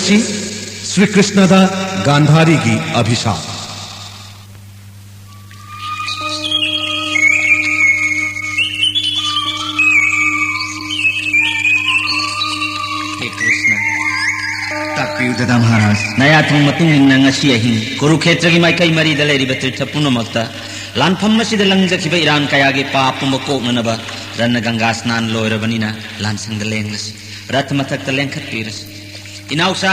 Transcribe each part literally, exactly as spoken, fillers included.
ꯁ꯭ꯔꯤ ꯀ꯭ꯔꯤꯁꯅꯗ ꯒꯥꯟꯙꯥꯔꯤꯒꯤ ꯑꯚꯤꯁꯥꯞ꯫ ꯍꯦ ꯀ꯭ꯔꯤꯁꯅ, ꯇꯥꯛꯄꯤꯌꯨ ꯗꯗꯥ ꯃꯍꯥꯔꯥꯖ꯫ ꯅꯌꯥꯊꯪ ꯃꯇꯨꯡ ꯏꯟꯅ ꯉꯁꯤ ꯑꯍꯤꯡ ꯀꯨꯔꯨꯈꯦꯇ꯭ꯔꯒꯤ ꯃꯥꯏꯀꯩ ꯃꯔꯤꯗ ꯂꯩꯔꯤꯕ ꯇꯤꯔꯊ ꯄꯨꯝꯅꯃꯛꯇ ꯂꯥꯟꯐꯝ ꯑꯁꯤꯗ ꯂꯪꯖꯈꯤꯕ ꯏꯔꯥꯟ ꯀꯌꯥꯒꯤ ꯄꯥꯞ ꯄꯨꯝꯕ ꯀꯣꯛꯅꯅꯕ ꯔꯠꯅ ꯒꯪꯒꯥ ꯁ꯭ꯅꯥꯟ ꯂꯣꯏꯔꯕꯅꯤꯅ ꯂꯥꯟꯁꯪꯗ ꯂꯦꯡꯂꯁꯤ, ꯔꯠ ꯃꯊꯛꯇ ꯂꯦꯡꯈꯠꯄꯤꯔꯁꯤ꯫ ꯏꯅꯥꯎꯆꯥ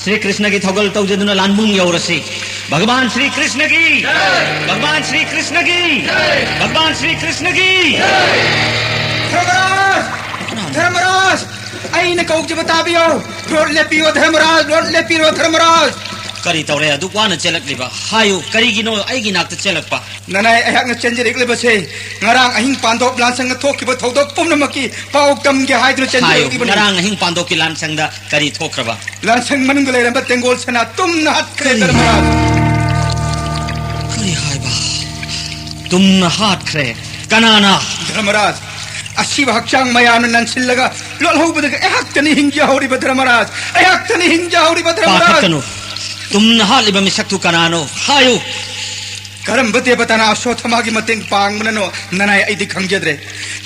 ꯁ꯭ꯔꯤ ꯀ꯭ꯔꯤꯁꯅꯒꯤ ꯊꯧꯒꯜ ꯇꯧꯖꯗꯨꯅ ꯂꯥꯟꯕꯨꯡ ꯌꯧꯔꯁꯤ꯫ ꯚꯒꯕꯥꯟ ꯁ꯭ꯔꯤ ꯀ꯭ꯔꯤꯁꯅꯒꯤ, ꯚꯒꯕꯥꯟ ꯁ꯭ꯔꯤ ꯀ꯭ꯔꯤꯁꯅꯒꯤ, ꯚꯒꯕꯥꯟ ꯁ꯭ꯔꯤ ꯀ꯭ꯔꯤꯁꯅꯒꯤ꯫ ꯙꯔꯃꯔꯥꯖ! ꯙꯔꯃꯔꯥꯖ! ꯑꯩꯅ ꯀꯧꯖꯕ ꯇꯥꯕꯤꯌꯣ! ꯔꯣꯠ ꯂꯦꯞꯄꯤꯌꯣ ꯙꯔꯃꯔꯥꯖ! ꯔꯣꯠ ꯂꯦꯞꯄꯤꯔꯣ ꯙꯔꯃꯔꯥꯖ! ꯀꯔꯤ ꯇꯧꯔꯦ ꯑꯗꯨꯛ ꯋꯥꯅ ꯆꯦꯜꯂꯛꯂꯤꯕ? ꯍꯥꯏꯌꯨ, ꯀꯔꯤꯒꯤꯅꯣ ꯑꯩꯒꯤ ꯅꯥꯛꯇ ꯆꯦꯜꯂꯛꯄ? ꯅꯅꯥꯏ ꯑꯩꯍꯥꯛꯅ ꯆꯦꯟꯖꯔꯛꯂꯤꯕꯁꯦ ꯉꯔꯥꯡ ꯑꯍꯤꯡ ꯄꯥꯟꯗꯣꯞ ꯂꯥꯟꯁꯪꯗ ꯊꯣꯛꯈꯤꯕ ꯊꯧꯗꯣꯛ ꯄꯨꯝꯅꯃꯛꯀꯤ ꯄꯥꯎ ꯇꯝꯒꯦ ꯍꯥꯏꯗꯨꯅ ꯍꯥꯏꯌꯨ, ꯆꯦꯟꯖꯔꯛꯂꯤꯕꯅꯤ꯫ ꯉꯔꯥꯡ ꯑꯍꯤꯡ ꯄꯥꯟꯗꯣꯞꯀꯤ ꯂꯥꯟꯁꯪꯗ ꯀꯔꯤ ꯊꯣꯛꯈ꯭ꯔꯕ? ꯂꯥꯟꯁꯪ ꯃꯅꯨꯡꯗ ꯂꯩꯔꯝꯕ ꯇꯦꯡꯒꯣꯜ ꯁꯅꯥ ꯇꯨꯝꯅ ꯍꯥꯠꯈ꯭ꯔꯦ, ꯀꯔꯤ? ꯙꯔꯃꯔꯥꯖ꯫ ꯀꯔꯤ ꯍꯥꯏꯕ? ꯇꯨꯝꯅ ꯍꯥꯠꯈ꯭ꯔꯦ? ꯀꯅꯥꯅ? ꯙꯔꯃꯔꯥꯖ, ꯑꯁꯤꯕ ꯍꯛꯆꯥꯡ ꯃꯌꯥꯝꯅ ꯅꯟꯁꯤꯜꯂꯒ ꯂꯣꯠꯍꯧꯕꯗꯒꯤ ꯑꯩꯍꯥꯛꯇꯅꯤ ꯍꯤꯡꯖꯍꯧꯔꯤꯕ, ꯙꯔꯃꯔꯥꯖ꯫ ꯑꯩꯍꯥꯛꯇꯅꯤ ꯍꯤꯡꯖꯍꯧꯔꯤꯕ, ꯙꯔꯃꯔꯥꯖ꯫ ꯄꯥꯈꯠꯀꯅꯨ꯫ ꯇꯨꯝꯅ ꯍꯥꯠꯂꯤꯕ ꯃꯤꯁꯛꯇꯨ ꯀꯅꯥꯅꯣ? ꯍꯥꯏꯌꯨ꯫ ꯀꯔꯝꯕ ꯗꯦꯕꯇꯥꯅ ꯑꯁꯣꯊꯃꯥꯒꯤ ꯃꯇꯦꯡ ꯄꯥꯡꯕꯅꯅꯣ, ꯅꯅꯥꯏ ꯑꯩꯗꯤ ꯈꯪꯖꯗ꯭ꯔꯦ꯫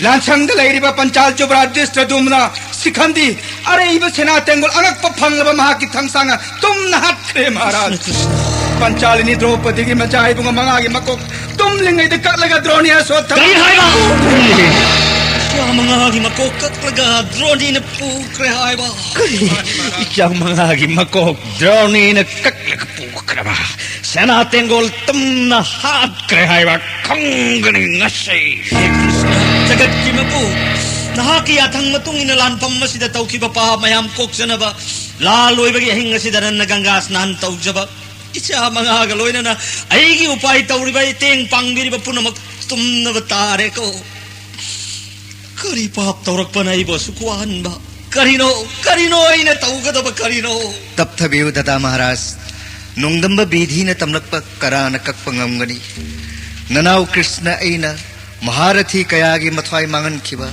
ꯂꯥꯟꯁꯪꯗ ꯂꯩꯔꯤꯕ ꯄꯟꯆꯥꯜ ꯌꯨꯕꯔꯥꯖ ꯙ꯭ꯔꯤꯁꯇꯗꯨꯝꯅ ꯁꯤꯈꯟꯗꯤ ꯑꯔꯩꯕ ꯁꯦꯅꯥ ꯇꯦꯡꯒꯣꯜ ꯑꯉꯛꯄ ꯐꯪꯂꯕ ꯃꯍꯥꯛꯀꯤ ꯊꯥꯡꯁꯥꯡꯅ ꯇꯨꯝꯅ ꯍꯥꯠꯈ꯭ꯔꯦ, ꯃꯍꯥꯔꯥꯖ꯫ ꯀ꯭ꯔꯤꯁꯅ, ꯀ꯭ꯔꯤꯁꯅ꯫ ꯄꯟꯆꯥꯂꯤꯅꯤ ꯗ꯭ꯔꯧꯄꯗꯤꯒꯤ ꯃꯆꯥ ꯏꯕꯨꯡ ꯃꯉꯥꯒꯤ ꯃꯀꯣꯛ ꯇꯨꯝꯂꯤꯉꯩꯗ ꯀꯛꯂꯒ ꯗ꯭ꯔꯣꯅꯤ ꯑꯁꯣꯊꯃꯥ ꯀꯔꯤ ꯍꯥꯏꯕ? ꯏꯆꯥ ꯃꯉꯥꯒꯤ ꯃꯀꯣꯛ ꯀꯛꯂꯒ ꯗ꯭ꯔꯣꯅꯤꯅ ꯄꯨꯈ꯭ꯔꯦ ꯍꯥꯏꯕ? ꯀꯔꯤ? ꯏꯆꯥ ꯃꯉꯥꯒꯤ ꯃꯀꯣꯛ ꯗ꯭ꯔꯣꯅꯤꯅ ꯀꯛꯂꯒ ꯄꯨꯈ꯭ꯔꯕ? ꯁꯦꯅꯥ ꯇꯦꯡꯒꯣꯜ ꯇꯨꯝꯅ ꯍꯥꯠꯈ꯭ꯔꯦ ꯍꯥꯏꯕ ꯈꯪꯒꯅꯤ ꯉꯁꯤ꯫ ꯍꯦ ꯀ꯭ꯔꯤꯁꯅ, ꯖꯒꯠꯀꯤ ꯃꯄꯨ, ꯅꯍꯥꯛꯀꯤ ꯌꯥꯊꯪ ꯃꯇꯨꯡ ꯏꯟꯅ ꯂꯥꯟꯐꯝ ꯑꯁꯤꯗ ꯇꯧꯈꯤꯕ ꯄꯥꯞ ꯃꯌꯥꯝ ꯀꯣꯛꯆꯅꯕ ꯂꯥꯜ ꯑꯣꯏꯕꯒꯤ ꯑꯍꯤꯡ ꯑꯁꯤꯗ ꯅꯟꯅ ꯒꯪꯒꯥ ꯁ꯭ꯅꯥꯟ ꯇꯧꯖꯕ ꯏꯆꯥ ꯃꯉꯥꯒ ꯂꯣꯏꯅꯅ ꯑꯩꯒꯤ ꯎꯄꯥꯏ ꯇꯧꯔꯤꯕ, ꯃꯇꯦꯡ ꯄꯥꯡꯕꯤꯔꯤꯕ ꯄꯨꯝꯅꯃꯛ ꯇꯨꯝꯅꯕ ꯇꯥꯔꯦꯀꯣ꯫ ꯀꯔꯤ ꯄꯥꯞ ꯇꯧꯔꯛꯄꯅ ꯑꯩꯕꯨ ꯑꯁꯨꯛ ꯋꯥꯍꯟꯕ? ꯀꯔꯤꯅꯣ, ꯀꯔꯤꯅꯣ ꯑꯩꯅ ꯇꯧꯒꯗꯕ ꯀꯔꯤꯅꯣ? ꯇꯞꯊꯕꯤꯌꯨ ꯗꯗꯥ ꯃꯍꯥꯔꯥꯖ꯫ ꯅꯣꯡꯗꯝꯕ ꯕꯤꯙꯤꯅ ꯇꯝꯂꯛꯄ ꯀꯅꯥꯅ ꯀꯛꯄ ꯉꯝꯒꯅꯤ? ꯅꯅꯥꯎ ꯀ꯭ꯔꯤꯁꯅ ꯑꯩꯅ ꯃꯍꯥꯔꯊꯤ ꯀꯌꯥꯒꯤ ꯃꯊ꯭ꯋꯥꯏ ꯃꯥꯡꯍꯟꯈꯤꯕ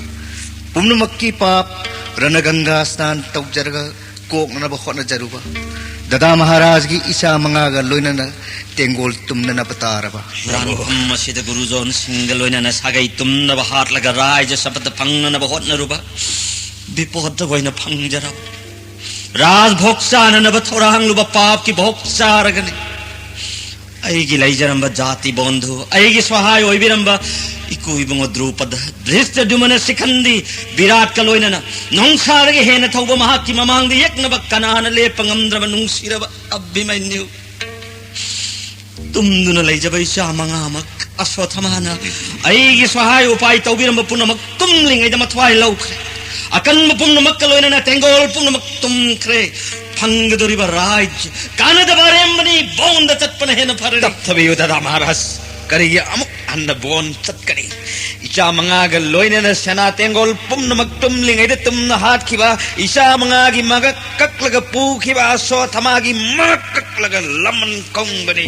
ꯄꯨꯝꯅꯃꯛꯀꯤ ꯄꯥꯞ ꯔꯅꯒꯪꯒꯥ ꯁ꯭ꯅꯥꯟ ꯇꯧꯖꯔꯒ ꯀꯣꯛꯅꯅꯕ ꯍꯣꯠꯅꯖꯔꯨꯕ ꯗꯗꯥ ꯃꯍꯥꯔꯥꯖꯒꯤ ꯏꯆꯥ ꯃꯉꯥꯒ ꯂꯣꯏꯅꯅ ꯇꯦꯡꯒꯣꯜ ꯇꯨꯝꯅꯅꯕ ꯇꯥꯔꯕ꯫ ꯍꯨꯔꯥꯟꯐꯝ ꯑꯁꯤꯗ ꯒꯨꯔꯨꯖꯣꯟꯁꯤꯡꯒ ꯂꯣꯏꯅꯅ ꯁꯥꯒꯩ ꯇꯨꯝꯅꯕ ꯍꯥꯠꯂꯒ ꯔꯥꯏꯖ ꯁꯄꯠꯇ ꯐꯪꯅꯅꯕ ꯍꯣꯠꯅꯔꯨꯕ ꯕꯤꯄꯣꯠꯇ ꯑꯣꯏꯅ ꯐꯪꯖꯔꯕ꯫ ꯔꯥꯖ ꯚꯣꯛ ꯆꯥꯅꯅꯕ ꯊꯧꯔꯥꯡꯂꯨꯕ ꯄꯥꯞꯀꯤ ꯚꯣꯛ ꯆꯥꯔꯒꯅꯤ꯫ ꯑꯩꯒꯤ ꯂꯩꯖꯔꯝꯕ ꯖꯥꯇꯤ ꯕꯣꯟꯙꯨ, ꯑꯩꯒꯤ ꯁꯍꯥꯏ ꯑꯣꯏꯕꯤꯔꯝꯕ ꯏꯀꯨ ꯏꯕꯨꯡꯉꯣ ꯗ꯭ꯔꯨꯄꯗ, ꯙ꯭ꯔꯤꯁꯇ ꯗꯨꯃꯅ ꯁꯤꯈꯟꯗꯤ ꯕꯤꯔꯥꯠꯀ ꯂꯣꯏꯅꯅ ꯅꯣꯡꯁꯥꯗꯒꯤ ꯍꯦꯟꯅ ꯊꯧꯕ ꯃꯍꯥꯛꯀꯤ ꯃꯃꯥꯡꯗ ꯌꯦꯛꯅꯕ ꯀꯅꯥꯅ ꯂꯦꯞꯄ ꯉꯝꯗ꯭ꯔꯕ ꯅꯨꯡꯁꯤꯔꯕ ꯑꯚꯤꯃꯟꯌꯨ꯫ ꯇꯨꯝꯗꯨꯅ ꯂꯩꯖꯕ ꯏꯆꯥ ꯃꯉꯥꯃꯛ ꯑꯁꯣꯊꯃꯥꯅ ꯑꯩꯒꯤ ꯁꯍꯥꯏ ꯎꯄꯥꯏ ꯇꯧꯕꯤꯔꯝꯕ ꯄꯨꯝꯅꯃꯛ ꯇꯨꯝꯂꯤꯉꯩꯗ ꯃꯊ꯭ꯋꯥꯏ ꯂꯧꯈ꯭ꯔꯦ꯫ ꯑꯀꯟꯕ ꯄꯨꯝꯅꯃꯛꯀ ꯂꯣꯏꯅꯅ ꯇꯦꯡꯒꯣꯜ ꯄꯨꯝꯅꯃꯛ ꯇꯨꯝꯈ꯭ꯔꯦ꯫ ꯐꯪꯒꯗꯧꯔꯤꯕ ꯔꯥꯏꯖ ꯀꯥꯟꯅꯗꯕ ꯑꯔꯦꯝꯕꯅꯤ, ꯕꯣꯟꯗ ꯆꯠꯄꯅ ꯍꯦꯟꯅ ꯐꯔꯅꯤ꯫ ꯇꯞꯊꯕꯤꯌꯨ ꯗꯗꯥ ꯃꯍꯥꯔꯥꯖ, ꯀꯔꯤꯒꯤ ꯑꯃꯨꯛ ꯍꯟꯅ ꯕꯣꯟ ꯆꯠꯀꯅꯤ? ꯏꯆꯥ ꯃꯉꯥꯒ ꯂꯣꯏꯅꯅ ꯁꯅꯥ ꯇꯦꯡꯒꯣꯜ ꯄꯨꯝꯅꯃꯛ ꯇꯨꯝꯂꯤꯉꯩꯗ ꯇꯨꯝꯅ ꯍꯥꯠꯈꯤꯕ, ꯏꯆꯥ ꯃꯉꯥꯒꯤ ꯃꯉꯛ ꯀꯛꯂꯒ ꯄꯨꯈꯤꯕ ꯑꯁꯣꯊꯃꯥꯒꯤ ꯃꯉꯛ ꯀꯛꯂꯒ ꯂꯃꯟ ꯀꯨꯝꯕꯅꯤ꯫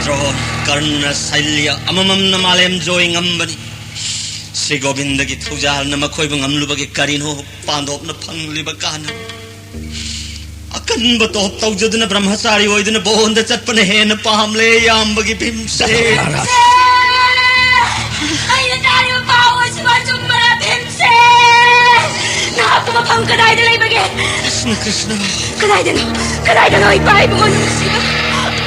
ꯗ꯭ꯔꯣꯟ, ꯀꯔꯅ, ꯁꯩꯂ꯭ꯌ ꯑꯃꯃꯝꯅ ꯃꯥꯂꯦꯝ ꯖꯣꯏ ꯉꯝꯕꯅꯤ꯫ ꯁ꯭ꯔꯤ ꯒꯣꯕꯤꯟꯗꯒꯤ ꯊꯧꯖꯥꯜꯅ ꯃꯈꯣꯏꯕꯨ ꯉꯝꯂꯨꯕꯒꯤ ꯀꯔꯤꯅꯣ ꯄꯥꯟꯗꯣꯞꯅ ꯐꯪꯂꯤꯕ ꯀꯥꯟꯅꯕ? ꯑꯀꯟꯕ ꯇꯣꯞ ꯇꯧꯖꯗꯨꯅ ꯕ꯭ꯔꯍ꯭ꯃꯆꯥꯔꯤ ꯑꯣꯏꯗꯨꯅ ꯕꯣꯟꯗ ꯆꯠꯄꯅ ꯍꯦꯟꯅ ꯄꯥꯝꯂꯦ, ꯏꯌꯥꯝꯕꯒꯤ ꯚꯤꯝꯁꯦ꯫ ꯑꯩꯅ ꯇꯥꯔꯤꯕ ꯄꯥꯎ ꯑꯁꯤꯕꯨ ꯑꯆꯨꯝꯕꯔ, ꯚꯤꯝꯁꯦ? ꯅꯍꯥꯛꯄꯨ ꯃꯐꯝ ꯀꯗꯥꯏꯗ ꯂꯩꯕꯒꯦ? ꯀ꯭ꯔꯤꯁꯅ, ꯀ꯭ꯔꯤꯁꯅ꯫ ꯀꯗꯥꯏꯗꯅꯣ, ꯀꯗꯥꯏꯗꯅꯣ ꯏꯄꯥ ꯏꯕꯨꯡꯉꯣ ꯅꯨꯡꯁꯤꯕ?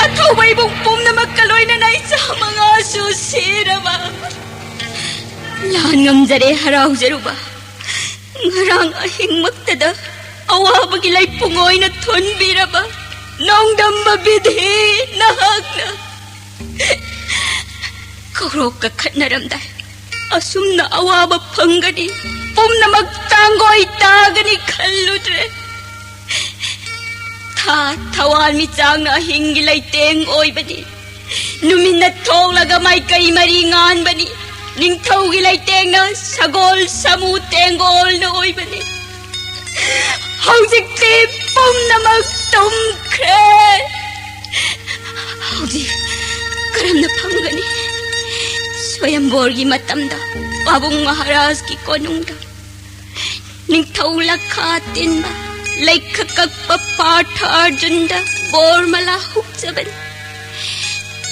ꯑꯊꯧꯕ ꯏꯕꯨꯡ ꯄꯨꯝꯅꯃꯛꯀ ꯂꯣꯏꯅꯅ ꯏꯆꯥ ꯃꯉꯥꯁꯨ ꯁꯤꯔꯕ꯫ ꯂꯥꯟ ꯉꯝꯖꯔꯦ ꯍꯔꯥꯎꯖꯔꯨꯕ꯫ ꯉꯔꯥꯡ ꯑꯍꯤꯡꯃꯛꯇꯗ ꯑꯋꯥꯕꯒꯤ ꯂꯩꯄꯨꯡ ꯑꯣꯏꯅ ꯊꯣꯟꯕꯤꯔꯕ ꯅꯣꯡꯗꯝꯕ ꯕꯤꯙꯤ ꯅꯍꯥꯛꯅ꯫ ꯀꯧꯔꯣꯛ ꯀꯈꯠꯅꯔꯝꯗꯥꯏ ꯑꯁꯨꯝꯅ ꯑꯋꯥꯕ ꯐꯪꯒꯅꯤ, ꯄꯨꯝꯅꯃꯛ ꯇꯥꯡꯒꯣꯏ ꯇꯥꯒꯅꯤ ꯈꯜꯂꯨꯗ꯭ꯔꯦ꯫ ꯊꯥ ꯊꯋꯥꯟ ꯃꯤꯆꯥꯡꯅ ꯑꯍꯤꯡꯒꯤ ꯂꯩꯇꯦꯡ ꯑꯣꯏꯕꯅꯤ꯫ ꯅꯨꯃꯤꯠꯅ ꯊꯣꯛꯂꯒ ꯃꯥꯏꯀꯩ ꯃꯔꯤ ꯉꯥꯟꯕꯅꯤ꯫ ꯅꯤꯡꯊꯧꯒꯤ ꯂꯩꯇꯦꯡꯅ ꯁꯒꯣꯜ ꯁꯃꯨ ꯇꯦꯡꯒꯣꯜꯅ ꯑꯣꯏꯕꯅꯤ꯫ ꯍꯧꯖꯤꯛꯇꯤ ꯄꯨꯝꯅꯃꯛ ꯇꯨꯝꯈ꯭ꯔꯦ꯫ ꯍꯧꯖꯤꯛ ꯀꯔꯝꯅ ꯐꯪꯒꯅꯤ? ꯁ꯭ꯋꯌꯝꯕꯣꯔꯒꯤ ꯃꯇꯝꯗ ꯄꯥꯕꯨꯡ ꯃꯍꯥꯔꯥꯖꯀꯤ ꯀꯣꯅꯨꯡꯗ ꯅꯤꯡꯊꯧ ꯂꯈꯥ ꯇꯤꯟꯕ ꯂꯩꯈ ꯀꯛꯄ ꯄꯥꯔꯊ ꯑꯔꯖꯨꯟꯗ ꯕꯣꯔ ꯃꯂꯥ ꯍꯨꯛꯆꯕꯅꯤ꯫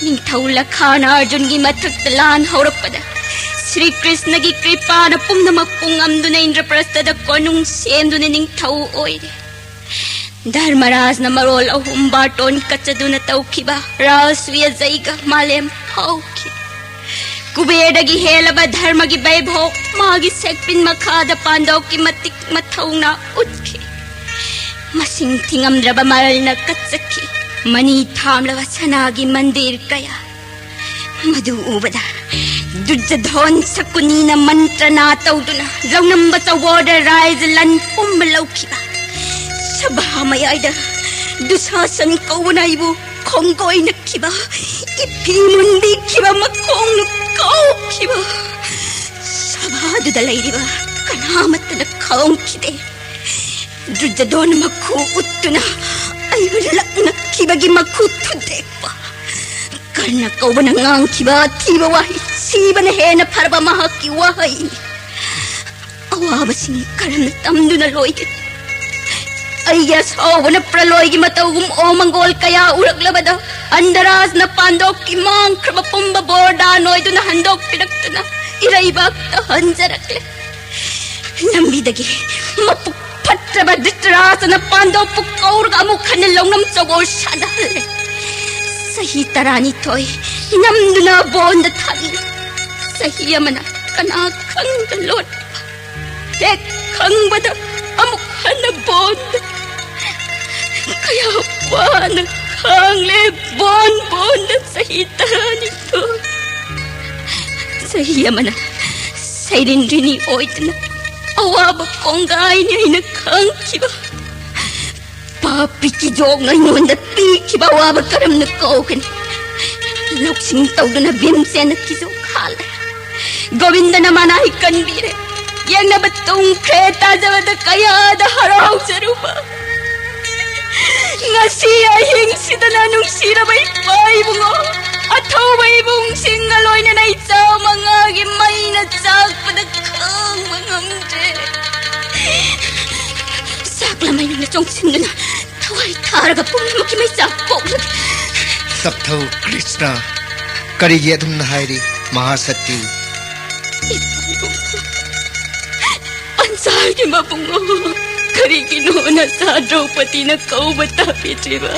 ꯅꯤꯡꯊꯧ ꯂꯈꯥꯅ ꯑꯔꯖꯨꯟꯒꯤ ꯃꯊꯛꯇ ꯂꯥꯟ ꯍꯧꯔꯛꯄꯗ ꯁ꯭ꯔꯤ ꯀ꯭ꯔꯤꯁꯅꯒꯤ ꯀ꯭ꯔꯤꯄꯥꯅ ꯄꯨꯝꯅꯃꯛꯄꯨ ꯉꯝꯗꯨꯅ ꯏꯟꯗ꯭ꯔꯄ꯭ꯔꯁꯊꯗ ꯀꯣꯅꯨꯡ ꯁꯦꯝꯗꯨꯅ ꯅꯤꯡꯊꯧ ꯑꯣꯏꯔꯦ꯫ ꯙꯔꯃꯔꯥꯖꯅ ꯃꯔꯣꯜ ꯑꯍꯨꯝ ꯕꯥꯔꯇꯣꯟ ꯀꯠꯆꯗꯨꯅ ꯇꯧꯈꯤꯕ ꯔꯥꯁ ꯌꯥꯖꯩꯒ ꯃꯥꯂꯦꯝ ꯐꯥꯎꯈꯤ꯫ ꯀꯨꯕꯦꯔꯗꯒꯤ ꯍꯦꯜꯂꯕ ꯙꯔꯃꯒꯤ ꯕꯩꯚꯣꯛ ꯃꯥꯒꯤ ꯁꯦꯛꯄꯤꯟ ꯃꯈꯥꯗ ꯄꯥꯟꯗꯧꯀꯤ ꯃꯇꯤꯛ ꯃꯊꯧꯅꯥ ꯎꯠꯈꯤ꯫ ꯃꯁꯤꯡ ꯊꯤꯉꯝꯗ꯭ꯔꯕ ꯃꯔꯜꯅ ꯀꯠꯆꯈꯤ꯫ ꯃꯅꯤ ꯊꯥꯝꯂꯕ ꯁꯅꯥꯒꯤ ꯃꯟꯗꯤꯔ ꯀꯌꯥ꯫ ꯃꯗꯨ ꯎꯕꯗ ꯗꯨꯔꯖꯙꯣꯟ ꯁꯀꯨꯅꯤꯅ ꯃꯟꯇ꯭ꯔꯅꯥ ꯇꯧꯗꯨꯅ ꯂꯧꯅꯝꯕ ꯆꯧꯕꯣꯔꯗ ꯔꯥꯏꯖ ꯂꯟ ꯄꯨꯝꯕ ꯂꯧꯈꯤꯕ꯫ ꯁꯚꯥ ꯃꯌꯥꯏꯗ ꯗꯨꯁꯥꯁꯟ ꯀꯧꯕꯅ ꯑꯩꯕꯨ ꯈꯣꯡꯒꯣꯏꯅꯈꯤꯕ, ꯏꯐꯤ ꯃꯨꯟꯕꯤꯈꯤꯕ, ꯃꯈꯣꯡꯅ ꯀꯥꯎꯈꯤꯕ꯫ ꯁꯚꯥꯗꯨꯗ ꯂꯩꯔꯤꯕ ꯀꯅꯥꯃꯠꯇꯅ ꯈꯪꯈꯤꯗꯦ꯫ ꯗꯨꯔꯖꯙꯣꯟ ꯃꯈꯨ ꯎꯠꯇꯨꯅ ꯑꯩꯕꯨ ꯂꯛꯅꯈꯤꯕꯒꯤ ꯃꯈꯨ ꯊꯨꯗꯦꯛꯄ꯫ ꯀꯔꯅ ꯀꯧꯕꯅ ꯉꯥꯡꯈꯤꯕ ꯑꯊꯤꯕ ꯋꯥꯍꯩ, ꯁꯤꯕꯅ ꯍꯦꯟꯅ ꯐꯔꯕ ꯃꯍꯥꯛꯀꯤ ꯋꯥꯍꯩꯅꯤ꯫ ꯑꯋꯥꯕꯁꯤꯡ ꯀꯔꯝꯅ ꯇꯝꯗꯨꯅ ꯂꯣꯏꯒꯅꯤ? ꯑꯩꯒꯤ ꯑꯁꯥꯎꯕꯅ ꯄ꯭ꯔꯂꯣꯏꯒꯤ ꯃꯇꯧꯒꯨꯝ ꯑꯣꯃꯪꯒꯣꯜ ꯀꯌꯥ ꯎꯔꯛꯂꯕꯗ, ꯑꯟꯙꯔꯥꯖꯅ ꯄꯥꯟꯗꯣꯞꯀꯤ ꯃꯥꯡꯈ꯭ꯔꯕ ꯄꯨꯝꯕ ꯕꯣꯔꯗꯥꯟ ꯑꯣꯏꯗꯨꯅ ꯍꯟꯗꯣꯛꯄꯤꯔꯛꯇꯨꯅ ꯏꯔꯩꯕꯥꯛꯇ ꯍꯟꯖꯔꯛꯂꯦ꯫ ꯂꯝꯕꯤꯗꯒꯤ ꯃꯄꯨꯛ ꯐꯠꯇ꯭ꯔꯕ ꯙ꯭ꯔꯤꯇꯔꯥꯁꯅ ꯄꯥꯟꯗꯣꯞꯄꯨ ꯀꯧꯔꯒ ꯑꯃꯨꯛ ꯍꯟꯅ ꯂꯧꯅꯝ ꯆꯧꯕꯣꯜ ꯁꯥꯟꯅꯍꯜꯂꯦ꯫ ꯆꯍꯤ ꯇꯔꯥꯅꯤꯊꯣꯏ ꯅꯝꯗꯨꯅ ꯕꯣꯟꯗ ꯊꯥꯕꯤꯔꯦ꯫ ꯆꯍꯤ ꯑꯃꯅ ꯀꯅꯥ ꯈꯪꯗ ꯂꯣꯠꯄ, ꯍꯦꯛ ꯈꯪꯕꯗ ꯑꯃꯨꯛ ꯍꯟꯅ ꯕꯣꯟꯗ꯫ ꯀꯌꯥ ꯋꯥꯅ ꯈꯥꯡꯂꯦ ꯕꯣꯟ ꯕꯣꯟꯗ ꯆꯍꯤ ꯇꯔꯥꯅꯤꯊꯣꯏ꯫ ꯆꯍꯤ ꯑꯃꯅ ꯁꯩꯔꯤꯟꯗ꯭ꯔꯤꯅꯤ ꯑꯣꯏꯗꯨꯅ ꯑꯋꯥꯕ ꯀꯣꯡꯒꯥꯏꯅꯤ ꯑꯩꯅ ꯈꯪꯈꯤꯕ꯫ ꯄꯥꯄꯤ ꯀꯤꯖꯣꯛꯅ ꯑꯩꯉꯣꯟꯗ ꯄꯤꯈꯤꯕ ꯑꯋꯥꯕ ꯀꯔꯝꯅ ꯀꯧꯒꯅꯤ? ꯂꯧꯁꯤꯡ ꯇꯧꯗꯨꯅ ꯚꯤꯝꯁꯦꯟꯅ ꯀꯤꯖꯣꯛ ꯍꯥꯜꯂꯦ꯫ ꯒꯣꯕꯤꯟꯗꯅ ꯃꯅꯥꯏ ꯀꯟꯕꯤꯔꯦ꯫ ꯌꯦꯡꯅꯕ ꯇꯨꯡꯈ꯭ꯔꯦ, ꯇꯥꯖꯕꯗ ꯀꯌꯥꯗ ꯍꯔꯥꯎꯖꯔꯨꯕ꯫ ꯉꯁꯤ ꯑꯍꯤꯡꯁꯤꯗꯅ ꯅꯨꯡꯁꯤꯔꯕ ꯏꯄꯥ ꯏꯕꯨꯡꯉꯣ, ꯑꯊꯧꯕ ꯏꯕꯨꯡꯁꯤꯡꯒ ꯂꯣꯏꯅꯅ ꯏꯆꯥ ꯃꯉꯥꯒꯤ ꯃꯩꯅ ꯆꯥꯛꯄꯗ ꯈꯥꯡꯕ ꯉꯝꯗ꯭ꯔꯦ꯫ ꯂꯃꯩꯅ ꯆꯣꯡꯁꯤꯟꯗꯨꯅ ꯊꯋꯥꯏ ꯊꯥꯔꯒ ꯄꯨꯝꯅꯃꯛꯀꯤ ꯃꯩꯆꯥꯛ ꯄꯣꯛꯂꯒꯦ꯫ ꯇꯞꯊꯧ ꯀ꯭ꯔꯤꯁꯅ꯫ ꯀꯔꯤꯒꯤ ꯑꯗꯨꯝꯅ ꯍꯥꯏꯔꯤ ꯃꯍꯥꯁꯛꯇꯤ? ꯄꯟꯆꯥꯜꯒꯤ ꯃꯕꯨꯡꯉꯣ, ꯀꯔꯤꯒꯤꯅꯣ ꯅꯆꯥ ꯗ꯭ꯔꯧꯄꯗꯤꯅ ꯀꯧꯕ ꯇꯥꯕꯤꯗ꯭ꯔꯤꯕ?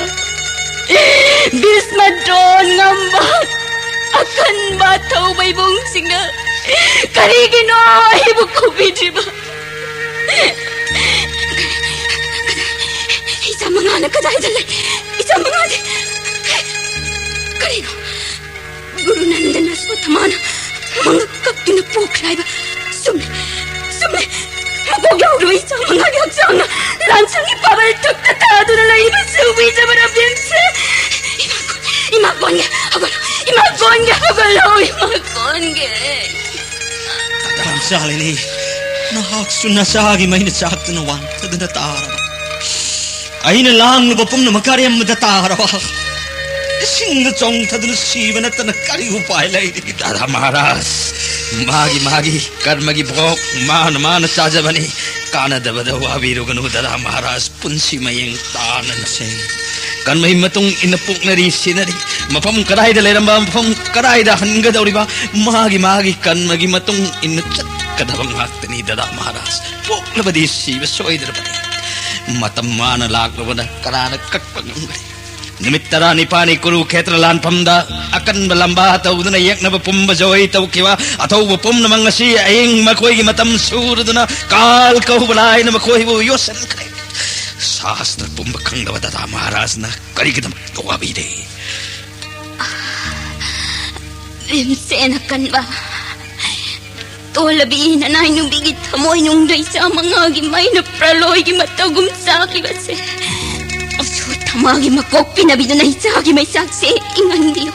ꯚꯤꯁꯃ, ꯗ꯭ꯔꯣꯟ, ꯉꯝꯕ, ꯑꯀꯟꯕ, ꯑꯊꯧꯕ ꯏꯕꯨꯡꯁꯤꯡꯅ ꯀꯔꯤꯒꯤꯅꯣ ꯑꯩꯕꯨ ꯀꯧꯕꯤꯗ꯭ꯔꯤꯕ? ꯏꯆꯥ ꯃꯉꯥꯅ ꯀꯗꯥꯏꯗ ꯂꯩ? ꯏꯆꯥ ꯃꯉꯥꯗꯤ ꯀꯔꯤꯅꯣ? ꯒꯨꯔꯨ ꯅꯟꯗꯅ ꯁꯣꯊꯃꯥꯅ ꯃꯉꯛ ꯀꯛꯇꯨꯅ ꯄꯣꯛꯈ꯭ꯔꯦ ꯍꯥꯏꯕ ꯆꯨꯝꯂꯦ, ꯆꯨꯝꯂꯦ꯫ ꯃꯀꯣꯛ ꯌꯥꯎꯗꯕ ꯏꯆꯥ ꯃꯉꯥꯒꯤ ꯍꯛꯆꯥꯡꯅ ꯂꯥꯟꯁꯪꯒꯤ ꯄꯥꯕꯜ ꯊꯛꯇ ꯊꯥꯗꯨꯅ ꯂꯩꯕꯁꯤ ꯎꯕꯤꯗꯕ ꯔꯕꯤꯟꯁꯦ꯫ ꯏꯃꯥ ꯀꯣꯟꯒꯦ, ꯏꯃꯥ ꯀꯣꯟꯒꯦ, ꯍꯧꯒꯠꯂꯣ, ꯏꯃꯥ ꯀꯣꯟꯒꯦ, ꯍꯧꯒꯠꯂꯣ, ꯏꯃꯥ ꯀꯣꯟꯒꯦ꯫ ꯇꯥꯔꯝ ꯆꯥꯂꯤꯅꯤ, ꯅꯍꯥꯛꯁꯨ ꯅꯆꯥꯒꯤ ꯃꯩꯅ ꯆꯥꯛꯇꯨꯅ ꯋꯥꯟꯊꯗꯨꯅ ꯇꯥꯔꯕ꯫ ꯑꯩꯅ ꯂꯥꯡꯂꯨꯕ ꯄꯨꯝꯅꯃꯛ ꯑꯔꯦꯝꯕꯗ ꯇꯥꯔꯕ꯫ ꯏꯁꯤꯡꯗ ꯆꯣꯡꯊꯗꯨꯅ ꯁꯤꯕ ꯅꯠꯇꯅ ꯀꯔꯤ ꯎꯄꯥꯏ ꯂꯩꯔꯤ? ꯗꯥꯗꯥ ꯃꯍꯥꯔꯥꯖ, ꯃꯥꯒꯤ ꯃꯥꯒꯤ ꯀꯔꯃꯒꯤ ꯚꯣꯛ ꯃꯥꯅ ꯃꯥꯅ ꯆꯥꯖꯕꯅꯤ꯫ ꯀꯥꯟꯅꯗꯕꯗ ꯋꯥꯕꯤꯔꯨꯒꯅꯨ ꯗꯥꯗꯥ ꯃꯍꯥꯔꯥꯖ, ꯄꯨꯟꯁꯤ ꯃꯌꯦꯡ ꯇꯥꯅ ꯅꯁꯦ꯫ ꯀꯟꯕꯒꯤ ꯃꯇꯨꯡ ꯏꯟꯅ ꯄꯣꯛꯅꯔꯤ ꯁꯤꯅꯔꯤ꯫ ꯃꯐꯝ ꯀꯗꯥꯏꯗ ꯂꯩꯔꯝꯕ, ꯃꯐꯝ ꯀꯗꯥꯏꯗ ꯍꯟꯒꯗꯧꯔꯤꯕ, ꯃꯥꯒꯤ ꯃꯥꯒꯤ ꯀꯟꯕꯒꯤ ꯃꯇꯨꯡ ꯏꯟꯅ ꯆꯠꯀꯗꯕ ꯉꯥꯛꯇꯅꯤ ꯗꯥꯗꯥ ꯃꯍꯥꯔꯥꯖ꯫ ꯄꯣꯛꯂꯕꯗꯤ ꯁꯤꯕ ꯁꯣꯏꯗ꯭ꯔꯕꯅꯤ꯫ ꯃꯇꯝ ꯃꯥꯅ ꯂꯥꯛꯂꯕꯅ ꯀꯅꯥꯅ ꯀꯛꯄ ꯉꯝꯒꯅꯤ? ꯅꯨꯃꯤꯠ ꯇꯔꯥꯅꯤꯄꯥꯜꯅꯤ ꯀꯨꯔꯨꯈꯦꯇ꯭ꯔ ꯂꯥꯟꯐꯝꯗ ꯑꯀꯟꯕ ꯂꯝꯕꯥ ꯇꯧꯗꯨꯅ ꯌꯦꯛꯅꯕ ꯄꯨꯝꯕ ꯖꯣꯏ ꯇꯧꯈꯤꯕ ꯑꯊꯧꯕ ꯄꯨꯝꯅꯃꯛ ꯉꯁꯤ ꯑꯍꯤꯡ ꯃꯈꯣꯏꯒꯤ ꯃꯇꯝ ꯁꯨꯔꯗꯨꯅ ꯀꯥꯜ ꯀꯧꯕ ꯂꯥꯏꯅ ꯃꯈꯣꯏꯕꯨ ꯌꯣꯠꯁꯤꯟꯈ꯭ꯔꯦ꯫ ꯁꯥꯁꯇ꯭ꯔ ꯄꯨꯝꯕ ꯈꯪꯗꯕ ꯗꯥꯗꯥ ꯃꯍꯥꯔꯥꯖꯅ ꯀꯔꯤꯒꯤꯗꯃꯛ ꯋꯥꯕꯤꯔꯦ? ꯚꯤꯝꯁꯦꯟ ꯑꯀꯟꯕ, ꯇꯣꯜꯂꯕꯤ ꯅꯅꯥꯏ ꯅꯨꯄꯤꯒꯤ ꯊꯃꯣꯏ ꯅꯨꯡꯗ ꯏꯆꯥ ꯃꯉꯥꯒꯤ ꯃꯩꯅ ꯄ꯭ꯔꯂꯣꯏꯒꯤ ꯃꯇꯧꯒꯨꯝ ꯆꯥꯛꯂꯤꯕꯁꯦ, ꯑꯁꯣꯊꯃꯥꯒꯤ ꯃꯀꯣꯛ ꯄꯤꯅꯕꯤꯗꯨꯅ ꯏꯆꯥꯒꯤ ꯃꯩꯆꯥꯛꯁꯦ ꯏꯪꯍꯟꯕꯤꯌꯨ꯫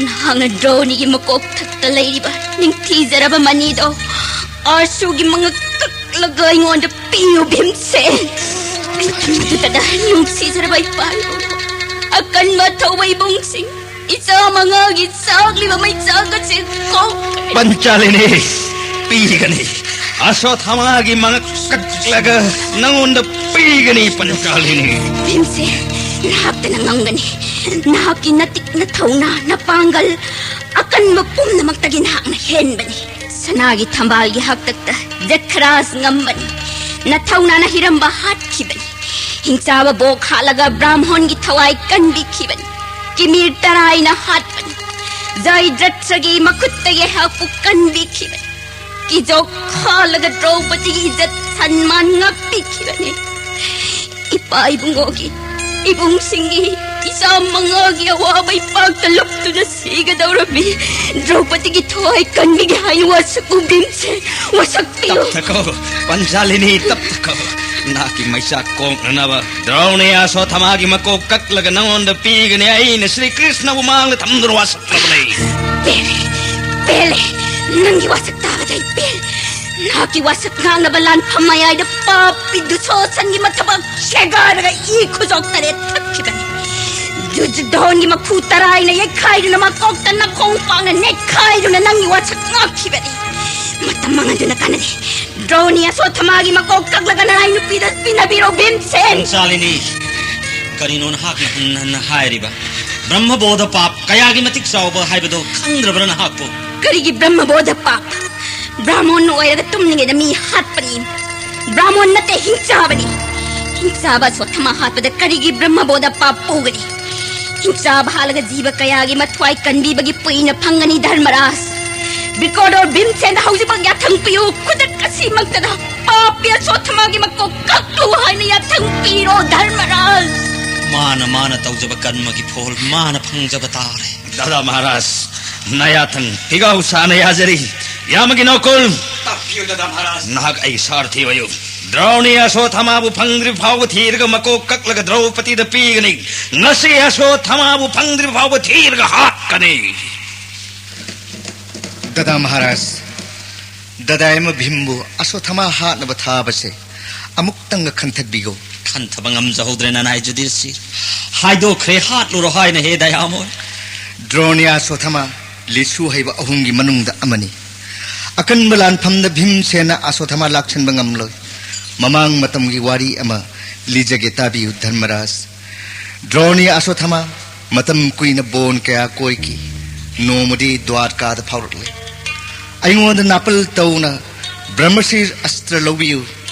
ꯅꯍꯥꯛꯅ ꯗ꯭ꯔꯣꯅꯤꯒꯤ ꯃꯀꯣꯛ ꯊꯛꯇ ꯂꯩꯔꯤꯕ ꯅꯤꯡꯊꯤꯖꯔꯕ ꯃꯅꯤꯗꯣ ꯑꯥꯔꯁꯨꯒꯤ ꯃꯉꯛ ꯀꯛꯂꯒ ꯑꯩꯉꯣꯟꯗ ꯄꯤꯌꯨ, ꯚꯤꯝꯁꯦꯟ꯫ ꯑꯩ ꯃꯗꯨꯗ ꯅꯨꯡꯁꯤꯖꯔꯕ ꯏꯄꯥ ꯏꯄꯨ, ꯑꯀꯟꯕ ꯑꯊꯧꯕ ꯏꯕꯨꯡꯁꯤꯡ, ꯏꯆꯥ ꯃꯉꯥꯒꯤ ꯆꯥꯛꯂꯤꯕ ꯃꯩꯆꯥꯛ ꯑꯁꯤ ꯀꯣꯛ ꯄꯟꯆꯥꯂꯤꯅꯤ, ꯄꯤꯒꯅꯤ꯫ ꯑꯁꯣꯊꯥꯃꯥꯒꯤ ꯃꯉꯛ ꯀꯛꯂꯒ ꯅꯉꯣꯟꯗ ꯄꯤꯒꯅꯤ, ꯄꯟꯆꯥꯂꯤꯅꯤ꯫ ꯚꯤꯝꯁꯦ, ꯅꯍꯥꯛꯇꯅ ꯉꯝꯒꯅꯤ꯫ ꯅꯍꯥꯛꯀꯤ ꯅꯇꯤꯛ, ꯅꯊꯧꯅꯥ, ꯅꯄꯥꯡꯒꯜ, ꯑꯀꯟꯕ ꯄꯨꯝꯅꯃꯛꯇꯒꯤ ꯅꯍꯥꯛꯅ ꯍꯦꯟꯕꯅꯤ꯫ ꯁꯅꯥꯒꯤ ꯊꯝꯕꯥꯜꯒꯤ ꯍꯥꯛꯇꯛꯇ ꯖꯈ꯭ꯔꯥꯁ ꯉꯝꯕꯅꯤ꯫ ꯅꯊꯧꯅꯥꯅ ꯍꯤꯔꯝꯕ ꯍꯥꯠꯈꯤꯕꯅꯤ꯫ ꯍꯤꯡꯆꯥꯕ ꯕꯣꯛ ꯍꯥꯠꯂꯒ ꯕ꯭ꯔꯥꯝꯍꯣꯟꯒꯤ ꯊꯋꯥꯏ ꯀꯟꯕꯤꯈꯤꯕꯅꯤ꯫ ꯀꯤꯃꯤꯔ ꯇꯔꯥꯏꯅ ꯍꯥꯠꯄꯅꯤ꯫ ꯖꯌꯗ꯭ꯔꯊꯒꯤ ꯃꯈꯨꯠꯇꯒꯤ ꯑꯩꯍꯥꯛꯄꯨ ꯀꯟꯕꯤꯈꯤꯕꯅꯤ꯫ ꯀꯤꯖꯣꯛ ꯍꯥꯜꯂꯒ ꯗ꯭ꯔꯧꯄꯗꯤꯒꯤ ꯏꯖꯠ ꯁꯟꯃꯥꯟ ꯉꯥꯛꯄꯤꯈꯤꯕꯅꯤ꯫ ꯏꯄꯥ ꯏꯕꯨꯡꯉꯣꯒꯤ, ꯏꯕꯨꯡꯁꯤꯡꯒꯤ, ꯏꯆꯥ ꯃꯉꯥꯒꯤ ꯑꯋꯥꯕ ꯏꯄꯥꯛꯇ ꯂꯨꯞꯇꯨꯅ ꯁꯤꯒꯗꯧꯔꯝꯃꯤ꯫ ꯗ꯭ꯔꯧꯄꯗꯤꯒꯤ ꯊꯋꯥꯏ ꯀꯟꯕꯤꯒꯦ ꯍꯥꯏꯅ ꯋꯥꯁꯛꯎ ꯚꯤꯝꯁꯦꯟ, ꯋꯥꯁꯛꯄꯤꯌꯨ꯫ ꯇꯞꯊꯈꯣ, ꯄꯟꯆꯥꯂꯤꯅꯤ, ꯇꯞꯊꯈꯣ꯫ ꯅꯍꯥꯛꯀꯤ ꯃꯩꯆꯥꯛ ꯀꯣꯛꯅꯅꯕ ꯗ꯭ꯔꯧꯅꯤ ꯑꯁꯣꯊꯥꯃꯥꯒꯤ ꯃꯀꯣꯛ ꯀꯛꯂꯒ ꯅꯉꯣꯟꯗ ꯄꯤꯒꯅꯤ꯫ ꯑꯩꯅ ꯁ꯭ꯔꯤ ꯀ꯭ꯔꯤꯁꯅꯕꯨ ꯃꯥꯡꯗ ꯊꯝꯗꯨꯅ ꯋꯥꯁꯛꯂꯕꯅꯤ꯫ ꯄꯦꯜꯂꯦ, ꯄꯦꯜꯂꯦ꯫ ꯅꯪꯒꯤ ꯋꯥꯁꯛ ꯇꯥꯕꯗ ꯑꯩ ꯄꯦꯜꯂꯦ꯫ ꯅꯍꯥꯛꯀꯤ ꯋꯥꯁꯛ ꯉꯥꯡꯅꯕ ꯂꯥꯟꯐꯝ ꯃꯌꯥꯏꯗ ꯄꯥꯄꯤ ꯗꯨꯁꯣꯁꯟꯒꯤ ꯃꯊꯕꯥꯛ ꯁꯦꯒꯥꯏꯔꯒ ꯏ ꯈꯨꯖꯣꯛ ꯇꯔꯦꯠ ꯊꯛꯈꯤꯕꯅꯤ꯫ ꯗꯨꯖꯗꯣꯟꯒꯤ ꯃꯈꯨ ꯇꯔꯥꯏꯅ ꯌꯩꯈꯥꯏꯗꯨꯅ ꯃꯀꯣꯛꯇ ꯅꯈꯣꯡ ꯄꯥꯛꯅ ꯅꯦꯠꯈꯥꯏꯗꯨꯅ ꯅꯪꯒꯤ ꯋꯥꯁꯛ ꯉꯥꯛꯈꯤꯕꯅꯤ꯫ ꯃꯇꯝ ꯃꯥꯡꯍꯟꯗꯨꯅ ꯀꯥꯟꯅꯗꯦ꯫ ꯗ꯭ꯔꯣꯅꯤ ꯑꯁꯣꯊꯥꯃꯥꯒꯤ ꯃꯀꯣꯛ ꯀꯛꯂꯒ ꯅꯅꯥꯏ ꯅꯨꯄꯤꯗ ꯄꯤꯅꯕꯤꯔꯣ ꯚꯤꯝꯁꯦꯟ꯫ ꯄꯟꯆꯥꯂꯤꯅꯤ, ꯀꯔꯤꯅꯣ ꯅꯍꯥꯛꯅ ꯍꯟꯅ ꯍꯟꯅ ꯍꯥꯏꯔꯤꯕ? ꯕ꯭ꯔꯍ꯭ꯃꯕꯣꯙ ꯄꯥꯞ ꯀꯌꯥꯒꯤ ꯃꯇꯤꯛ ꯆꯥꯎꯕ ꯍꯥꯏꯕꯗꯣ ꯈꯪꯗ꯭ꯔꯕ꯭ꯔꯥ ꯅꯍꯥꯛꯄꯨ? ꯀꯔꯤꯒꯤ ꯕ꯭ꯔꯍ꯭ꯃꯕꯣꯙ ꯄꯥꯞ? ꯕ꯭ꯔꯥꯍꯃꯣꯟ ꯑꯣꯏꯔꯒ ꯇꯨꯝꯂꯤꯉꯩꯗ ꯃꯤ ꯍꯥꯠꯄꯅꯤ꯫ ꯕ꯭ꯔꯥꯍꯃꯣꯟ ꯅꯠꯇꯦ, ꯍꯤꯡꯆꯥꯕꯅꯤ꯫ ꯍꯤꯡꯆꯥꯕ ꯑꯁꯣꯊꯥꯃꯥ ꯍꯥꯠꯄꯗ ꯀꯔꯤꯒꯤ ꯕ꯭ꯔꯍ꯭ꯃꯕꯣꯙ ꯄꯥꯞ ꯄꯨꯒꯅꯤ? ꯍꯤꯡꯆꯥꯕ ꯍꯥꯠꯂꯒ ꯖꯤꯕ ꯀꯌꯥꯒꯤ ꯃꯊ꯭ꯋꯥꯏ ꯀꯟꯕꯤꯕꯒꯤ ꯄꯨꯏꯅ ꯐꯪꯒꯅꯤ, ꯙꯔꯃꯔꯥꯖ꯫ ꯕ꯭ꯔꯤꯀꯣꯗꯣꯔ ꯚꯤꯝꯁꯦꯟꯗ ꯍꯧꯖꯤꯛꯃꯛ ꯌꯥꯊꯪ ꯄꯤꯌꯨ꯫ ꯈꯨꯗꯛ ꯑꯁꯤꯃꯛꯇꯗ ꯄꯥꯄꯤ ꯑꯁꯣꯊꯥꯃꯥꯒꯤ ꯃꯀꯣꯛ ꯀꯛꯂꯨ ꯍꯥꯏꯅ ꯌꯥꯊꯪ ꯄꯤꯔꯣ, ꯙꯔꯃꯔꯥꯖ꯫ ꯃꯥꯅ, ꯃꯥꯅ ꯇꯧꯖꯕ ꯀꯔꯃꯒꯤ ꯐꯣꯜ ꯃꯥꯅ ꯐꯪꯖꯕ ꯇꯥꯔꯦ꯫ ꯗꯥꯗꯥ ꯃꯍꯥꯔꯥꯖ, ꯅꯌꯥꯊꯪ ꯐꯤꯒꯥꯎ ꯁꯥꯅ ꯌꯥꯖꯔꯤ꯫ ꯌꯥꯝꯕꯒꯤ ꯅꯣꯀꯨꯜ꯫ ꯇꯥꯛꯄꯤꯌꯨ, ꯗꯥꯗꯥ ꯃꯍꯥꯔꯥꯖ꯫ ꯅꯍꯥꯛ ꯑꯩꯒꯤ ꯁꯥꯔꯊꯤ ꯑꯣꯏꯌꯨ꯫ ꯗ꯭ꯔꯧꯅꯤ ꯑꯁꯣꯊꯥꯃꯥꯕꯨ ꯐꯪꯗ꯭ꯔꯤꯕ ꯐꯥꯎꯕ ꯊꯤꯔꯒ ꯃꯀꯣꯛ ꯀꯛꯂꯒ ꯗ꯭ꯔꯧꯄꯗꯤꯗ ꯄꯤꯒꯅꯤ꯫ ꯉꯁꯤ ꯑꯁꯣꯊꯥꯃꯥꯕꯨ ꯐꯪꯗ꯭ꯔꯤꯕ ꯐꯥꯎꯕ ꯊꯤꯔꯒ ꯍꯥꯠꯀꯅꯤ꯫ ꯗꯥꯗꯥ ꯃꯍꯥꯔꯥꯖ, ꯗꯥꯗꯥ ꯑꯃ ꯚꯤꯝꯕꯨ ꯑꯁꯣꯊꯥꯃꯥ ꯍꯥꯠꯅꯕ ꯊꯥꯕꯁꯦ ꯑꯃꯨꯛꯇꯪꯒ ꯈꯟꯊꯕꯤꯌꯨ꯫ ꯈꯟꯊꯕ ꯉꯝꯖꯍꯧꯗ꯭ꯔꯦ, ꯅꯅꯥꯏ ꯖꯨꯗꯤꯁꯤꯔ꯫ ꯍꯥꯏꯗꯣꯛꯈ꯭ꯔꯦ, ꯍꯥꯠꯂꯨꯔꯣ ꯍꯥꯏꯅ, ꯍꯦ ꯗꯌꯥꯃꯣꯟ꯫ ꯗ꯭ꯔꯣꯅꯤ ꯑꯁꯣꯊꯥꯃꯥ ꯂꯤꯁꯨ ꯍꯩꯕ ꯑꯍꯨꯝꯒꯤ ꯃꯅꯨꯡꯗ ꯑꯃꯅꯤ꯫ ꯑꯀꯟꯕ ꯂꯥꯟꯐꯝꯗ ꯚꯤꯝꯁꯦꯅ ꯑꯁꯣꯊꯥꯃꯥ ꯂꯥꯛꯁꯟꯕ ꯉꯝꯂꯣꯏ꯫ ꯃꯃꯥꯡ ꯃꯇꯝꯒꯤ ꯋꯥꯔꯤ ꯑꯃ ꯂꯤꯖꯒꯦ, ꯇꯥꯕꯤꯌꯨ ꯙꯔꯃꯔꯥꯖ꯫ ꯗ꯭ꯔꯣꯅꯤ ꯑꯁꯣꯊꯥꯃꯥ ꯃꯇꯝ ꯀꯨꯏꯅ ꯕꯣꯟ ꯀꯌꯥ ꯀꯣꯏꯈꯤ꯫ ꯅꯣꯡꯃꯗꯤ ꯗ꯭ꯋꯥꯔꯀꯥꯗ ꯐꯥꯎꯔꯛꯂꯦ꯫ "ꯑꯩꯉꯣꯟꯗ ꯅꯥꯄꯜ ꯇꯧꯅ ꯕ꯭ꯔꯍ꯭ꯃꯁꯤꯔ ꯑꯁꯇ꯭ꯔ ꯂꯧꯕꯤꯌꯨ꯫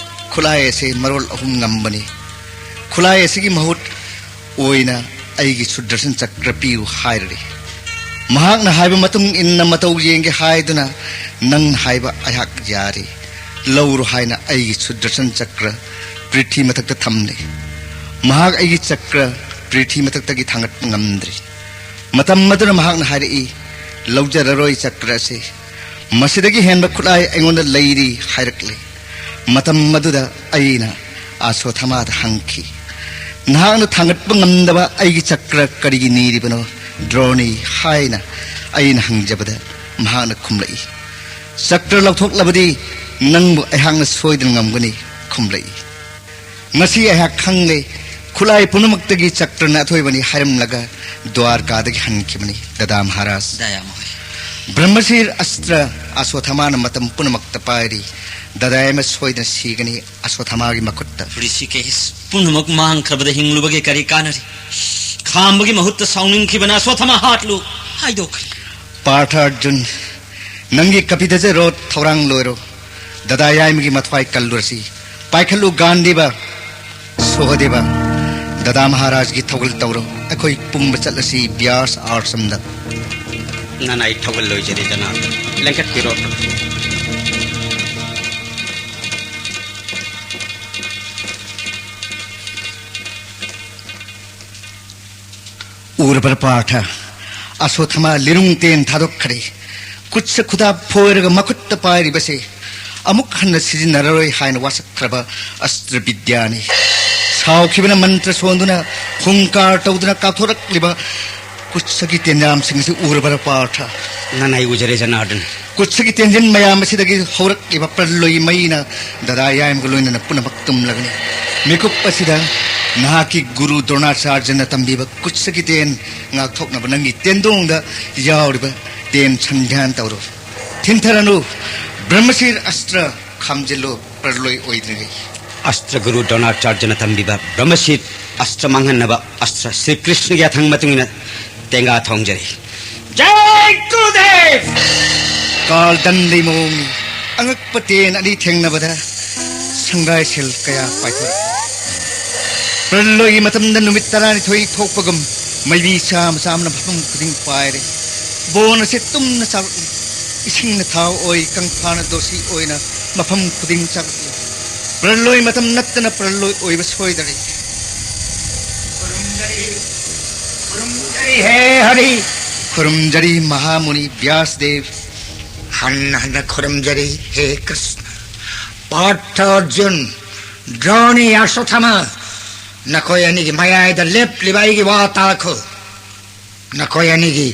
ꯈꯨꯠꯂꯥꯏ ꯑꯁꯦ ꯃꯔꯣꯜ ꯑꯍꯨꯝ ꯉꯝꯕꯅꯤ꯫ ꯈꯨꯠꯂꯥꯏ ꯑꯁꯤꯒꯤ ꯃꯍꯨꯠ ꯑꯣꯏꯅ ꯑꯩꯒꯤ ꯁꯨꯗꯔꯁꯟ ꯆꯀ꯭ꯔ ꯄꯤꯌꯨ" ꯍꯥꯏꯔꯔꯤ꯫ ꯃꯍꯥꯛꯅ ꯍꯥꯏꯕ ꯃꯇꯨꯡ ꯏꯟꯅ ꯃꯇꯧ ꯌꯦꯡꯒꯦ ꯍꯥꯏꯗꯨꯅ ꯅꯪꯅ ꯍꯥꯏꯕ ꯑꯩꯍꯥꯛ ꯌꯥꯔꯦ꯫ ꯂꯧꯔꯣ ꯍꯥꯏꯅ ꯑꯩꯒꯤ ꯁꯨꯗꯔꯁꯟ ꯆꯀ꯭ꯔ ꯄ꯭ꯔꯤꯊꯤ ꯃꯊꯛꯇ ꯊꯝꯂꯦ꯫ ꯃꯍꯥꯛ ꯑꯩꯒꯤ ꯆꯀ꯭ꯔ ꯄ꯭ꯔꯤꯊꯤ ꯃꯊꯛꯇꯒꯤ ꯊꯥꯡꯒꯠꯄ ꯉꯝꯗ꯭ꯔꯤ꯫ ꯃꯇꯝ ꯑꯗꯨꯅ ꯃꯍꯥꯛꯅ ꯍꯥꯏꯔꯛꯏ, "ꯂꯧꯖꯔꯔꯣꯏ ꯆꯀ꯭ꯔ ꯑꯁꯤ꯫ ꯃꯁꯤꯗꯒꯤ ꯍꯦꯟꯕ ꯈꯨꯠꯂꯥꯏ ꯑꯩꯉꯣꯟꯗ ꯂꯩꯔꯤ" ꯍꯥꯏꯔꯛꯂꯦ꯫ ꯃꯇꯝ ꯑꯗꯨꯗ ꯑꯩꯅ ꯑꯁꯣꯊꯥꯃꯥꯗ ꯍꯪꯈꯤ, "ꯅꯍꯥꯛꯅ ꯊꯥꯡꯒꯠꯄ ꯉꯝꯗꯕ ꯑꯩꯒꯤ ꯆꯀ꯭ꯔ ꯀꯔꯤꯒꯤ ꯅꯤꯔꯤꯕꯅꯣ, ꯗ꯭ꯔꯣꯅꯤ?" ꯍꯥꯏꯅ ꯑꯩꯅ ꯍꯪꯖꯕꯗ ꯃꯍꯥꯛꯅ ꯈꯨꯝꯂꯛꯏ, "ꯆꯀ꯭ꯔ ꯂꯧꯊꯣꯛꯂꯕꯗꯤ ꯅꯪꯕꯨ ꯑꯩꯍꯥꯛꯅ ꯁꯣꯏꯗꯅ ꯉꯝꯒꯅꯤ" ꯈꯨꯝꯂꯛꯏ꯫ ꯉꯁꯤ ꯑꯩꯍꯥꯛ ꯈꯪꯂꯦ, ꯈꯨꯠꯂꯥꯏ ꯄꯨꯝꯅꯃꯛꯇꯒꯤ ꯆꯀ꯭ꯔꯅ ꯑꯊꯣꯏꯕꯅꯤ ꯍꯥꯏꯔꯝꯂꯒ ꯗ꯭ꯋꯥꯔꯀꯥꯗꯒꯤ ꯍꯟꯈꯤꯕꯅꯤ꯫ ꯗꯗꯥ ꯃꯍꯥꯔꯥꯖ, ꯗꯌꯥꯃꯣꯍꯟ꯫ ꯕ꯭ꯔꯍ꯭ꯃꯁꯤꯔ ꯑꯁꯇ꯭ꯔ ꯑꯁꯣꯊꯥꯃꯥꯅ ꯃꯇꯝ ꯄꯨꯝꯅꯃꯛꯇ ꯄꯥꯏꯔꯤ꯫ ꯗꯗꯥ ꯑꯃ ꯁꯣꯏꯗꯅ ꯁꯤꯒꯅꯤ ꯑꯁꯣꯊꯥꯃꯥꯒꯤ ꯃꯈꯨꯠꯇ꯫ ꯍ꯭ꯔꯤꯁꯤꯀꯦꯁ, ꯄꯨꯝꯅꯃꯛ ꯃꯥꯡꯈ꯭ꯔꯕꯗ ꯍꯤꯡꯂꯨꯕꯒꯤ ꯀꯔꯤ ꯀꯥꯟꯅꯔꯤ? ꯈꯥꯝꯕꯒꯤ ꯃꯍꯨꯠꯇ ꯁꯥꯎꯅꯤꯡꯈꯤꯕꯅ ꯑꯁꯣꯊꯥꯃꯥ ꯍꯥꯠꯂꯨ ꯍꯥꯏꯗꯣꯛꯈ꯭ꯔꯦ꯫ ꯄꯥꯔꯊ ꯑꯔꯖꯨꯟ, ꯅꯪꯒꯤ ꯀꯄꯤꯙꯖ ꯔꯣꯊ ꯊꯧꯔꯥꯡ ꯂꯣꯏꯔꯣ꯫ ꯗꯗꯥ ꯌꯥꯏꯃꯒꯤ ꯃꯊ꯭ꯋꯥꯏ ꯀꯜꯂꯨꯔꯁꯤ꯫ ꯄꯥꯏꯈꯠꯂꯨ ꯒꯥꯟꯙꯤꯕ, ꯁꯣꯍꯗꯦꯕ, ꯗꯗꯥ ꯃꯍꯥꯔꯥꯖꯒꯤ ꯊꯧꯒꯜ ꯇꯧꯔꯣ꯫ ꯑꯩꯈꯣꯏ ꯄꯨꯝꯕ ꯆꯠꯂꯁꯤ ꯕ꯭ꯌꯥꯁ ꯑꯥꯁ꯭ꯔꯝꯗ꯫ ꯅꯅꯥꯏ ꯊꯧꯒꯜ ꯂꯣꯏꯖꯔꯦ ꯖꯅꯥꯔꯗꯟ꯫ ꯂꯦꯡꯈꯠꯄꯤꯔꯣ꯫ ꯎꯔꯕꯔ ꯄꯥꯔꯊ, ꯑꯁꯣꯊꯥꯃꯥ ꯂꯤꯔꯨꯡ ꯇꯦꯟ ꯊꯥꯗꯣꯛꯈ꯭ꯔꯦ꯫ ꯈꯨꯠꯁ ꯈꯨꯗꯥ ꯐꯣꯏꯔꯒ ꯃꯈꯨꯠꯇ ꯄꯥꯏꯔꯤꯕꯁꯦ ꯑꯃꯨꯛ ꯍꯟꯅ ꯁꯤꯖꯤꯟꯅꯔꯔꯣꯏ ꯍꯥꯏꯅ ꯋꯥꯁꯛꯈ꯭ꯔꯕ ꯑꯁꯇ꯭ꯔ ꯕꯤꯗ꯭ꯌꯥꯅꯤ꯫ ꯁꯥꯎꯈꯤꯕꯅ ꯃꯟꯇ꯭ꯔ ꯁꯣꯟꯗꯨꯅ, ꯍꯨꯡꯀꯥꯔ ꯇꯧꯗꯨꯅ ꯀꯥꯞꯊꯣꯔꯛꯂꯤꯕ ꯈꯨꯠꯁꯒꯤ ꯇꯦꯟꯖꯥꯝꯁꯤꯡ ꯑꯁꯤ ꯎꯔꯕꯔ ꯄꯥꯔꯊ? ꯅꯅꯥꯏ ꯎꯖꯔꯦ ꯖꯅꯥꯔꯗꯟ꯫ ꯈꯨꯠꯁꯒꯤ ꯇꯦꯟꯖꯤꯟ ꯃꯌꯥꯝ ꯑꯁꯤꯗꯒꯤ ꯍꯧꯔꯛꯂꯤꯕ ꯄ꯭ꯔꯂꯣꯏ ꯃꯩꯅ ꯗꯗꯥ ꯌꯥꯏꯃꯒ ꯂꯣꯏꯅꯅ ꯄꯨꯝꯅꯃꯛ ꯇꯨꯝꯂꯒꯅꯤ꯫ ꯃꯤꯀꯨꯞ ꯑꯁꯤꯗ ꯅꯍꯥꯛꯀꯤ ꯒꯨꯔꯨ ꯗ꯭ꯔꯣꯅꯥꯆꯥꯔ꯭ꯌꯅ ꯇꯝꯕꯤꯕ ꯈꯨꯠꯁꯒꯤ ꯇꯦꯟ ꯉꯥꯛꯊꯣꯛꯅꯕ ꯅꯪꯒꯤ ꯇꯦꯟꯗꯣꯡꯗ ꯌꯥꯎꯔꯤꯕ ꯇꯦꯟ ꯁꯟꯙ꯭ꯌꯥꯟ ꯇꯧꯔꯣ꯫ ꯍꯤꯟꯊꯔꯅꯨ, ꯕ꯭ꯔꯍ꯭ꯃꯁꯤꯔ ꯑꯁꯇ꯭ꯔ ꯈꯥꯝꯖꯤꯜꯂꯨ, ꯄ꯭ꯔꯂꯣꯏ ꯑꯣꯏꯗ꯭ꯔꯤꯉꯩ꯫ ꯑꯁꯇ꯭ꯔ ꯒꯨꯔꯨ ꯗ꯭ꯔꯣꯅꯥꯆꯥꯔ꯭ꯌꯅ ꯇꯝꯕꯤꯕ ꯕ꯭ꯔꯍ꯭ꯃꯁꯤꯔ ꯑꯁꯇ꯭ꯔ ꯃꯥꯡꯍꯟꯅꯕ ꯑꯁꯇ꯭ꯔ ꯁ꯭ꯔꯤ ꯀ꯭ꯔꯤꯁꯅꯒꯤ ꯌꯥꯊꯪ ꯃꯇꯨꯡ ꯏꯟꯅ ꯇꯦꯡꯒꯥ ꯊꯣꯡꯖꯔꯤ꯫ ꯖꯥꯏ ꯒꯨꯔꯨꯗꯦꯕ! ꯀꯥꯜ ꯗꯟꯗꯤ ꯃꯑꯣꯡꯅꯤ꯫ ꯑꯉꯛꯄ ꯇꯦꯟ ꯑꯅꯤ ꯊꯦꯡꯅꯕꯗ ꯁꯪꯒꯥꯏꯁꯦꯜ ꯀꯌꯥ ꯄꯥꯏꯊꯣꯔꯛꯏ꯫ ꯄ꯭ꯔꯂꯣꯏꯒꯤ ꯃꯇꯝꯗ ꯅꯨꯃꯤꯠ ꯇꯔꯥꯅꯤꯊꯣꯏ ꯊꯣꯛꯄꯒꯨꯝ ꯃꯩꯕꯤ ꯆꯥꯝꯃ ꯆꯥꯝꯃꯅ ꯃꯐꯝ ꯈꯨꯗꯤꯡ ꯄꯥꯏꯔꯦ꯫ ꯕꯣꯟ ꯑꯁꯦ ꯇꯨꯝꯅ ꯆꯥꯔꯛꯂꯤ꯫ ꯏꯁꯤꯡꯅ ꯊꯥꯎ ꯑꯣꯏ, ꯀꯪꯐꯥꯅ ꯗꯣꯁꯤ ꯑꯣꯏꯅ ꯃꯐꯝ ꯈꯨꯗꯤꯡ ꯆꯥꯔꯛꯂꯤ꯫ ꯄ꯭ꯔꯂꯣꯏ ꯃꯇꯝ ꯅꯠꯇꯅ ꯄ꯭ꯔꯂꯣꯏ ꯑꯣꯏꯕ ꯁꯣꯏꯗꯔꯦ꯫ ꯈꯨꯔꯨꯝꯖꯔꯤ, ꯈꯨꯔꯨꯝꯖꯔꯤ ꯍꯦ ꯍꯔꯤ꯫ ꯈꯨꯔꯨꯝꯖꯔꯤ ꯃꯍꯥꯃꯨꯅꯤ ꯕ꯭ꯌꯥꯁꯗꯦꯕ꯫ ꯍꯟꯅ ꯍꯟꯅ ꯈꯨꯔꯨꯝꯖꯔꯤ ꯍꯦ ꯀ꯭ꯔꯤꯁꯅ꯫ ꯄꯥꯔꯊ, ꯑꯔꯖꯨꯟ, ꯗ꯭ꯔꯣꯅꯤ, ꯑꯁꯣꯊꯃ, ꯅꯈꯣꯏ ꯑꯅꯤꯒꯤ ꯃꯌꯥꯏꯗ ꯂꯦꯞꯂꯤꯕ ꯑꯩꯒꯤ ꯋꯥ ꯇꯥꯈꯣ꯫ ꯅꯈꯣꯏ ꯑꯅꯤꯒꯤ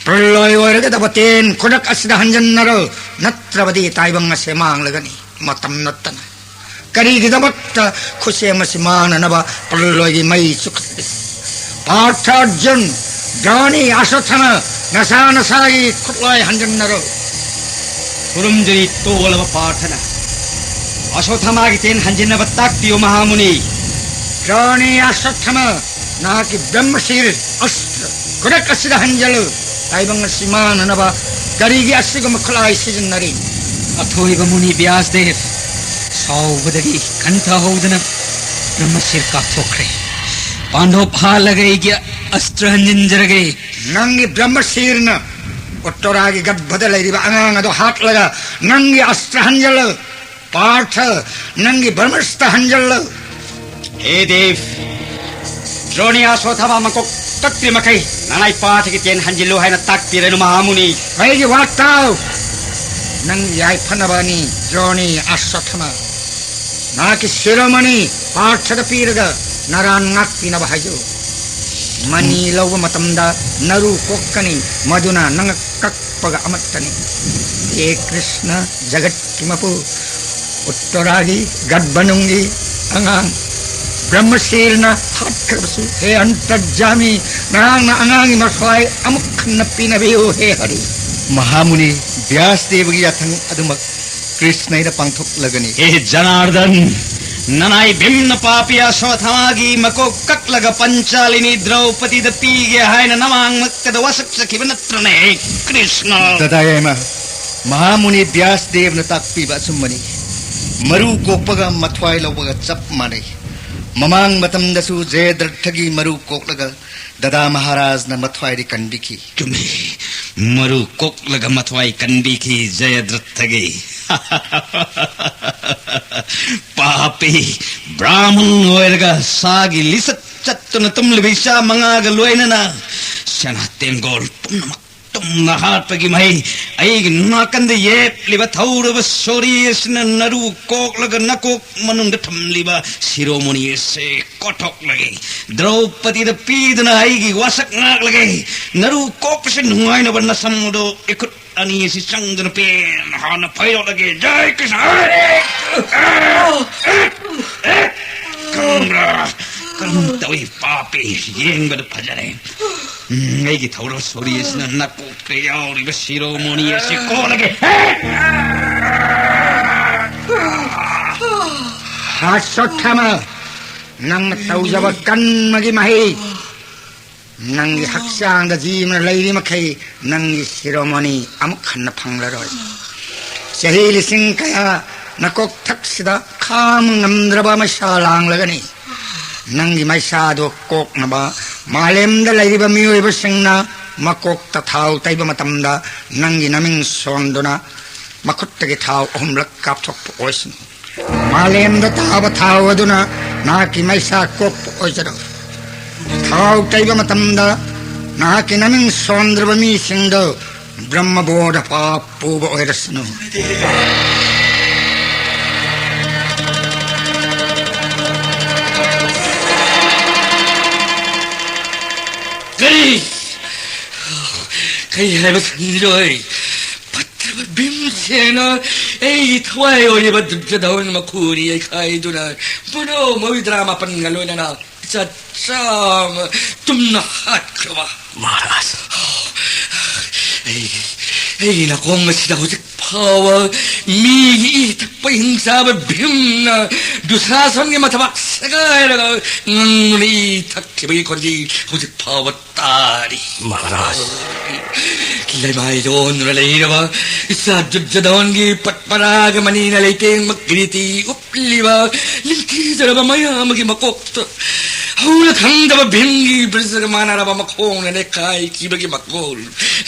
ꯄ꯭ꯔꯂꯣꯏ ꯑꯣꯏꯔꯒꯗꯕ ꯇꯦꯟ ꯈꯨꯗꯛ ꯑꯁꯤꯗ ꯍꯟꯖꯤꯟꯅꯔꯣ, ꯅꯠꯇ꯭ꯔꯕꯗꯤ ꯇꯥꯏꯕꯪ ꯑꯁꯦ ꯃꯥꯡꯂꯒꯅꯤ꯫ ꯃꯇꯝ ꯅꯠꯇꯅ ꯀꯔꯤꯒꯤꯗꯃꯛꯇ ꯈꯨꯠꯁꯦꯝ ꯑꯁꯤ ꯃꯥꯡꯅꯅꯕ ꯄ꯭ꯔꯂꯣꯏꯒꯤ ꯃꯩ ꯆꯨꯈꯠꯂꯤ? ꯄꯥꯔꯊ, ꯑꯔꯖꯨꯟ, ꯗ꯭ꯔꯣꯅꯤ, ꯑꯁꯣꯊꯃ, ꯅꯁꯥ ꯅꯁꯥꯒꯤ ꯈꯨꯠꯂꯣꯏ ꯍꯟꯖꯤꯟꯅꯔꯣ꯫ ꯈꯨꯔꯨꯝꯖꯔꯤ ꯇꯣꯜꯂꯕ ꯄꯥꯔꯊꯅ꯫ ꯑꯁꯣꯊꯃꯥꯒꯤ ꯇꯦꯟ ꯍꯟꯖꯤꯟꯅꯕ ꯇꯥꯛꯄꯤꯌꯨ ꯃꯍꯥꯃꯨꯅꯤ꯫ ꯗ꯭ꯔꯣꯅꯤ, ꯑꯁꯣꯊꯃ, ꯅꯍꯥꯛꯀꯤ ꯕ꯭ꯔꯍ꯭ꯃꯁꯤꯔ ꯑꯁꯇ꯭ꯔ ꯈꯨꯗꯛ ꯑꯁꯤꯗ ꯍꯟꯖꯜꯂꯨ꯫ ꯇꯥꯏꯕꯪ ꯑꯁꯤ ꯃꯥꯡꯅꯅꯕ ꯀꯔꯤꯒꯤ ꯑꯁꯤꯒꯨꯝꯕ ꯈꯨꯠꯂꯥꯏ ꯁꯤꯖꯤꯟꯅꯔꯤ? ꯑꯊꯣꯏꯕ ꯃꯨꯅꯤ ꯕ꯭ꯌꯥꯁꯗꯦꯕ ꯁꯥꯎꯕꯗꯒꯤ ꯈꯟꯊꯍꯧꯗꯅ ꯕ꯭ꯔꯍ꯭ꯃꯁꯤꯔ ꯀꯥꯞꯊꯣꯛꯈ꯭ꯔꯦ꯫ ꯄꯥꯟꯗꯣꯞ ꯍꯥꯠꯂꯒ ꯑꯩꯒꯤ ꯑꯁꯇ꯭ꯔ ꯍꯟꯖꯤꯟꯖꯔꯒꯦ꯫ ꯅꯪꯒꯤ ꯕ꯭ꯔꯍ꯭ꯃꯁꯤꯔꯅ ꯎꯠꯇꯔꯥꯒꯤ ꯒꯔꯚꯗ ꯂꯩꯔꯤꯕ ꯑꯉꯥꯡ ꯑꯗꯨ ꯍꯥꯠꯂꯒ ꯅꯪꯒꯤ ꯑꯁꯇ꯭ꯔ ꯍꯟꯖꯜꯂꯨ꯫ ꯄꯥꯔꯊ, ꯅꯪꯒꯤ ꯕ꯭ꯔꯍ꯭ꯃꯁꯤꯔ ꯍꯟꯖꯜꯂꯨ꯫ ꯍꯦ ꯗꯦꯕ, ꯗ꯭ꯔꯣꯅꯤ ꯑꯁꯣꯊꯃ ꯃꯀꯣꯛ ꯀꯛꯇ꯭ꯔꯤ ꯃꯈꯩ ꯅꯅꯥꯏ ꯄꯥꯔꯊꯒꯤ ꯇꯦꯟ ꯍꯟꯖꯤꯜꯂꯨ ꯍꯥꯏꯅ ꯇꯥꯛꯄꯤꯔꯅꯨ ꯃꯍꯥꯃꯨꯅꯤ꯫ ꯑꯩꯒꯤ ꯋꯥ ꯇꯥꯎ꯫ ꯅꯪ ꯌꯥꯏꯐꯅꯕꯅꯤ ꯗ꯭ꯔꯣꯅꯤ ꯑꯁꯣꯊꯃ꯫ ꯅꯍꯥꯛꯀꯤ ꯁꯤꯔꯣꯃꯅꯤ ꯄꯥꯔꯊꯗ ꯄꯤꯔꯒ ꯅꯔꯥꯟ ꯉꯥꯛꯄꯤꯅꯕ ꯍꯥꯏꯖꯧ꯫ ꯃꯅꯤ ꯂꯧꯕ ꯃꯇꯝꯗ ꯅꯔꯨ ꯀꯣꯛꯀꯅꯤ, ꯃꯗꯨꯅ ꯅꯉꯛ ꯀꯛꯄꯒ ꯑꯃꯠꯇꯅꯤ꯫ ꯍꯦ ꯀ꯭ꯔꯤꯁꯅ, ꯖꯒꯠꯀꯤ ꯃꯄꯨ, ꯎꯠꯇꯔꯥꯒꯤ ꯒꯔꯚꯅꯨꯡꯒꯤ ꯑꯉꯥꯡ ꯕ꯭ꯔꯍ꯭ꯃꯁꯤꯔꯅ ꯍꯥꯠꯈ꯭ꯔꯕꯁꯨ, ꯍꯦ ꯑꯟꯇꯔꯖꯥꯃꯤ, ꯅꯍꯥꯛꯅ ꯑꯉꯥꯡꯒꯤ ꯃꯊ꯭ꯋꯥꯏ ꯑꯃꯨꯛ ꯍꯟꯅ ꯄꯤꯅꯕꯤꯌꯨ, ꯍꯦ ꯍꯔꯤ꯫ ꯃꯍꯥꯃꯨꯅꯤ ꯕ꯭ꯌꯥꯁꯗꯦꯕꯒꯤ ꯌꯥꯊꯪ ꯑꯗꯨꯃꯛ ꯀ꯭ꯔꯤꯁꯅ ꯑꯩꯅ ꯄꯥꯡꯊꯣꯛꯂꯒꯅꯤ꯫ ꯍꯦ ꯖꯅꯥꯔꯗꯟ, ꯅꯅꯥꯏ ꯚꯤꯝꯅ ꯄꯥꯄꯤ ꯑꯁ꯭ꯋꯠꯊꯥꯃꯥꯒꯤ ꯃꯀꯣꯛ ꯀꯛꯂꯒ ꯄꯟꯆꯥꯂꯤꯅꯤ ꯗ꯭ꯔꯧꯄꯗꯤꯗ ꯄꯤꯒꯦ ꯍꯥꯏꯅ ꯅꯃꯥꯡꯃꯛꯇꯗ ꯋꯥꯁꯛꯆꯈꯤꯕ ꯅꯠꯇ꯭ꯔꯅꯦ, ꯍꯦ ꯀ꯭ꯔꯤꯁꯅ? ꯗꯗꯥ ꯌꯥꯏꯃ, ꯃꯍꯥꯃꯨꯅꯤ ꯕ꯭ꯌꯥꯁꯗꯦꯕꯅ ꯇꯥꯛꯄꯤꯕ ꯑꯆꯨꯝꯕꯅꯤ꯫ ꯃꯔꯨ ꯀꯣꯛꯄꯒ ꯃꯊ꯭ꯋꯥꯏ ꯂꯧꯕꯒ ꯆꯞ ꯃꯥꯟꯅꯩ꯫ ꯃꯃꯥꯡ ꯃꯇꯝꯗꯁꯨ ꯖꯌꯗ꯭ꯔꯊꯒꯤ ꯃꯔꯨ ꯀꯣꯛꯂꯒ ꯗꯗꯥ ꯃꯍꯥꯔꯥꯖꯅ ꯃꯊ꯭ꯋꯥꯏꯗꯤ ꯀꯟꯕꯤꯈꯤ꯫ ꯆꯨꯝꯃꯤ, ꯃꯔꯨ ꯀꯣꯛꯂꯒ ꯃꯊ꯭ꯋꯥꯏ ꯀꯟꯕꯤꯈꯤ ꯖꯌꯗ꯭ꯔꯊꯒꯤ꯫ ꯄꯥꯄꯤ ꯕ꯭ꯔꯥꯍꯃꯟ ꯑꯣꯏꯔꯒ ꯁꯥꯒꯤ ꯂꯤꯆꯠ ꯆꯠꯇꯨꯅ ꯇꯨꯝꯂꯤꯕ ꯏꯆꯥ ꯃꯉꯥꯒ ꯂꯣꯏꯅꯅ ꯁꯅꯥ ꯇꯦꯡꯒꯣꯜ ꯄꯨꯝꯅꯃꯛ ꯇꯨꯝꯅ ꯍꯥꯠꯄꯒꯤ ꯃꯍꯩ꯫ ꯑꯩꯒꯤ ꯅꯥꯀꯟꯗ ꯌꯦꯞꯂꯤꯕ ꯊꯧꯔꯕ ꯁꯣꯔꯤ ꯑꯁꯤꯅ ꯅꯔꯨ ꯀꯣꯛꯂꯒ ꯅꯀꯣꯛ ꯃꯅꯨꯡꯗ ꯊꯝꯂꯤꯕ ꯁꯤꯔꯣꯃꯣꯅꯤ ꯑꯁꯤ ꯀꯣꯊꯣꯛꯂꯒꯦ꯫ ꯗ꯭ꯔꯧꯄꯗꯤꯗ ꯄꯤꯗꯨꯅ ꯑꯩꯒꯤ ꯋꯥꯁꯛ ꯉꯥꯛꯂꯒꯦ꯫ ꯅꯔꯨ ꯀꯣꯛꯄꯁꯤ ꯅꯨꯡꯉꯥꯏꯅꯕ ꯅꯁꯝ ꯑꯗꯨ ꯏꯈꯨꯠ ꯑꯅꯤ ꯑꯁꯤ ꯆꯪꯗꯨꯅ ꯄꯦꯟ ꯍꯥꯟꯅ ꯐꯩꯔꯛꯂꯒꯦ꯫ ꯖꯥꯏ ꯀ꯭ꯔꯤꯁꯅ! ꯈꯪꯕ꯭ꯔꯥ? ꯀꯔꯝ ꯇꯧꯏ ꯄꯥꯄꯤ? ꯌꯦꯡꯕꯗ ꯐꯖꯔꯦ꯫ ꯎꯝ, ꯑꯩꯒꯤ ꯊꯧꯔꯝ ꯁꯣꯔꯤ ꯑꯁꯤꯅ ꯅꯀꯣꯛꯇ ꯌꯥꯎꯔꯤꯕ ꯁꯤꯔꯣꯃꯣꯅꯤ ꯑꯁꯤ ꯀꯣꯜꯂꯒꯦ꯫ ꯑꯁ꯭ꯋꯠꯊꯥꯃ, ꯅꯪꯅ ꯇꯧꯖꯕ ꯀꯟꯕꯒꯤ ꯃꯍꯩ꯫ ꯅꯪꯒꯤ ꯍꯛꯆꯥꯡꯗ ꯖꯤꯕꯅ ꯂꯩꯔꯤ ꯃꯈꯩ ꯅꯪꯒꯤ ꯁꯤꯔꯣꯃꯣꯅꯤ ꯑꯃꯨꯛ ꯍꯟꯅ ꯐꯪꯂꯔꯣꯏ꯫ ꯆꯍꯤ ꯂꯤꯁꯤꯡ ꯀꯌꯥ ꯅꯀꯣꯛꯊꯛꯁꯤꯗ ꯈꯥꯡꯕ ꯉꯝꯗ꯭ꯔꯕ ꯃꯩꯁꯥ ꯂꯥꯡꯂꯒꯅꯤ꯫ ꯅꯪꯒꯤ ꯃꯩꯁꯥꯗꯨ ꯀꯣꯛꯅꯕ ꯃꯥꯂꯦꯝꯗ ꯂꯩꯔꯤꯕ ꯃꯤꯑꯣꯏꯕꯁꯤꯡꯅ ꯃꯀꯣꯛꯇ ꯊꯥꯎ ꯇꯩꯕ ꯃꯇꯝꯗ ꯅꯪꯒꯤ ꯅꯃꯤꯡ ꯁꯣꯟꯗꯨꯅ ꯃꯈꯨꯠꯇꯒꯤ ꯊꯥꯎ ꯑꯍꯨꯝꯂꯛ ꯀꯥꯞꯊꯣꯛꯄ ꯑꯣꯏꯁꯅꯨ꯫ ꯃꯥꯂꯦꯝꯗ ꯇꯥꯕ ꯊꯥꯎ ꯑꯗꯨꯅ ꯅꯍꯥꯛꯀꯤ ꯃꯩꯁꯥ ꯀꯣꯛꯄ ꯑꯣꯏꯖꯔꯣ꯫ ꯊꯥꯎ ꯇꯩꯕ ꯃꯇꯝꯗ ꯅꯍꯥꯛꯀꯤ ꯅꯃꯤꯡ ꯁꯣꯟꯗ꯭ꯔꯕ ꯃꯤꯁꯤꯡꯗꯨ ꯕ꯭ꯔꯍ꯭ꯃꯕꯣꯙ ꯄꯥꯞ ꯄꯨꯕ ꯑꯣꯏꯔꯁꯅꯨ꯫ ꯀꯔꯤ? ꯀꯔꯤ ꯍꯥꯏꯕ ꯈꯪꯂꯣꯏ? ꯐꯠꯇ꯭ꯔꯕ ꯚꯤꯝꯁꯦꯅ ꯑꯩꯒꯤ ꯊꯋꯥꯏ ꯑꯣꯏꯔꯤꯕ ꯗꯨꯔꯖꯣꯙꯟ ꯃꯈꯨꯅꯤ ꯌꯩꯈꯥꯏꯗꯨꯅ ꯃꯅꯣ ꯃꯧꯗ꯭ꯔꯥ ꯃꯥꯄꯟꯒ ꯂꯣꯏꯅꯅ ꯏꯆꯥ ꯆꯥꯝꯃ ꯇꯨꯝꯅ ꯍꯥꯠꯈ꯭ꯔꯕ꯫ ꯃꯍꯥꯔꯥꯖ꯫ ꯑꯩ, ꯑꯩꯒꯤ ꯅꯥꯀꯣꯡ ꯑꯁꯤꯗ ꯍꯧꯖꯤꯛ ꯐꯥꯎꯕ ꯃꯤꯒꯤ ꯏ ꯊꯛꯄ ꯍꯤꯡꯆꯥꯕ ꯚꯤꯝꯅ ꯗꯨꯁꯥꯁꯟꯒꯤ ꯃꯊꯕꯥꯛ ꯁꯦꯒꯥꯏꯔꯒ ꯉꯪꯗꯨꯅ ꯏ ꯊꯛꯈꯤꯕꯒꯤ ꯈꯣꯟꯖꯦꯜ ꯍꯧꯖꯤꯛ ꯐꯥꯎꯕ ꯇꯥꯔꯤ꯫ ꯃꯍꯥꯔꯥꯖ꯫ ꯂꯩꯃꯥꯏꯗ ꯑꯣꯟꯗꯨꯅ ꯂꯩꯔꯕ ꯏꯆꯥ ꯗꯨꯔꯖꯣꯙꯟꯒꯤ ꯄꯠꯃꯔꯥꯒ ꯃꯅꯤꯅ ꯂꯩꯇꯦꯡꯕ ꯀꯤꯔꯤꯇꯤ ꯎꯞꯂꯤꯕ ꯅꯤꯡꯊꯤꯖꯔꯕ ꯃꯌꯥꯝ ꯑꯃꯒꯤ ꯃꯀꯣꯛꯇ ꯍꯧꯅ ꯈꯪꯗꯕ ꯚꯤꯝꯒꯤ ꯕ꯭ꯔꯖꯒ ꯃꯥꯟꯅꯔꯕ ꯃꯈꯣꯡꯅ ꯅꯦꯈꯥꯏꯈꯤꯕꯒꯤ ꯃꯈꯣꯜ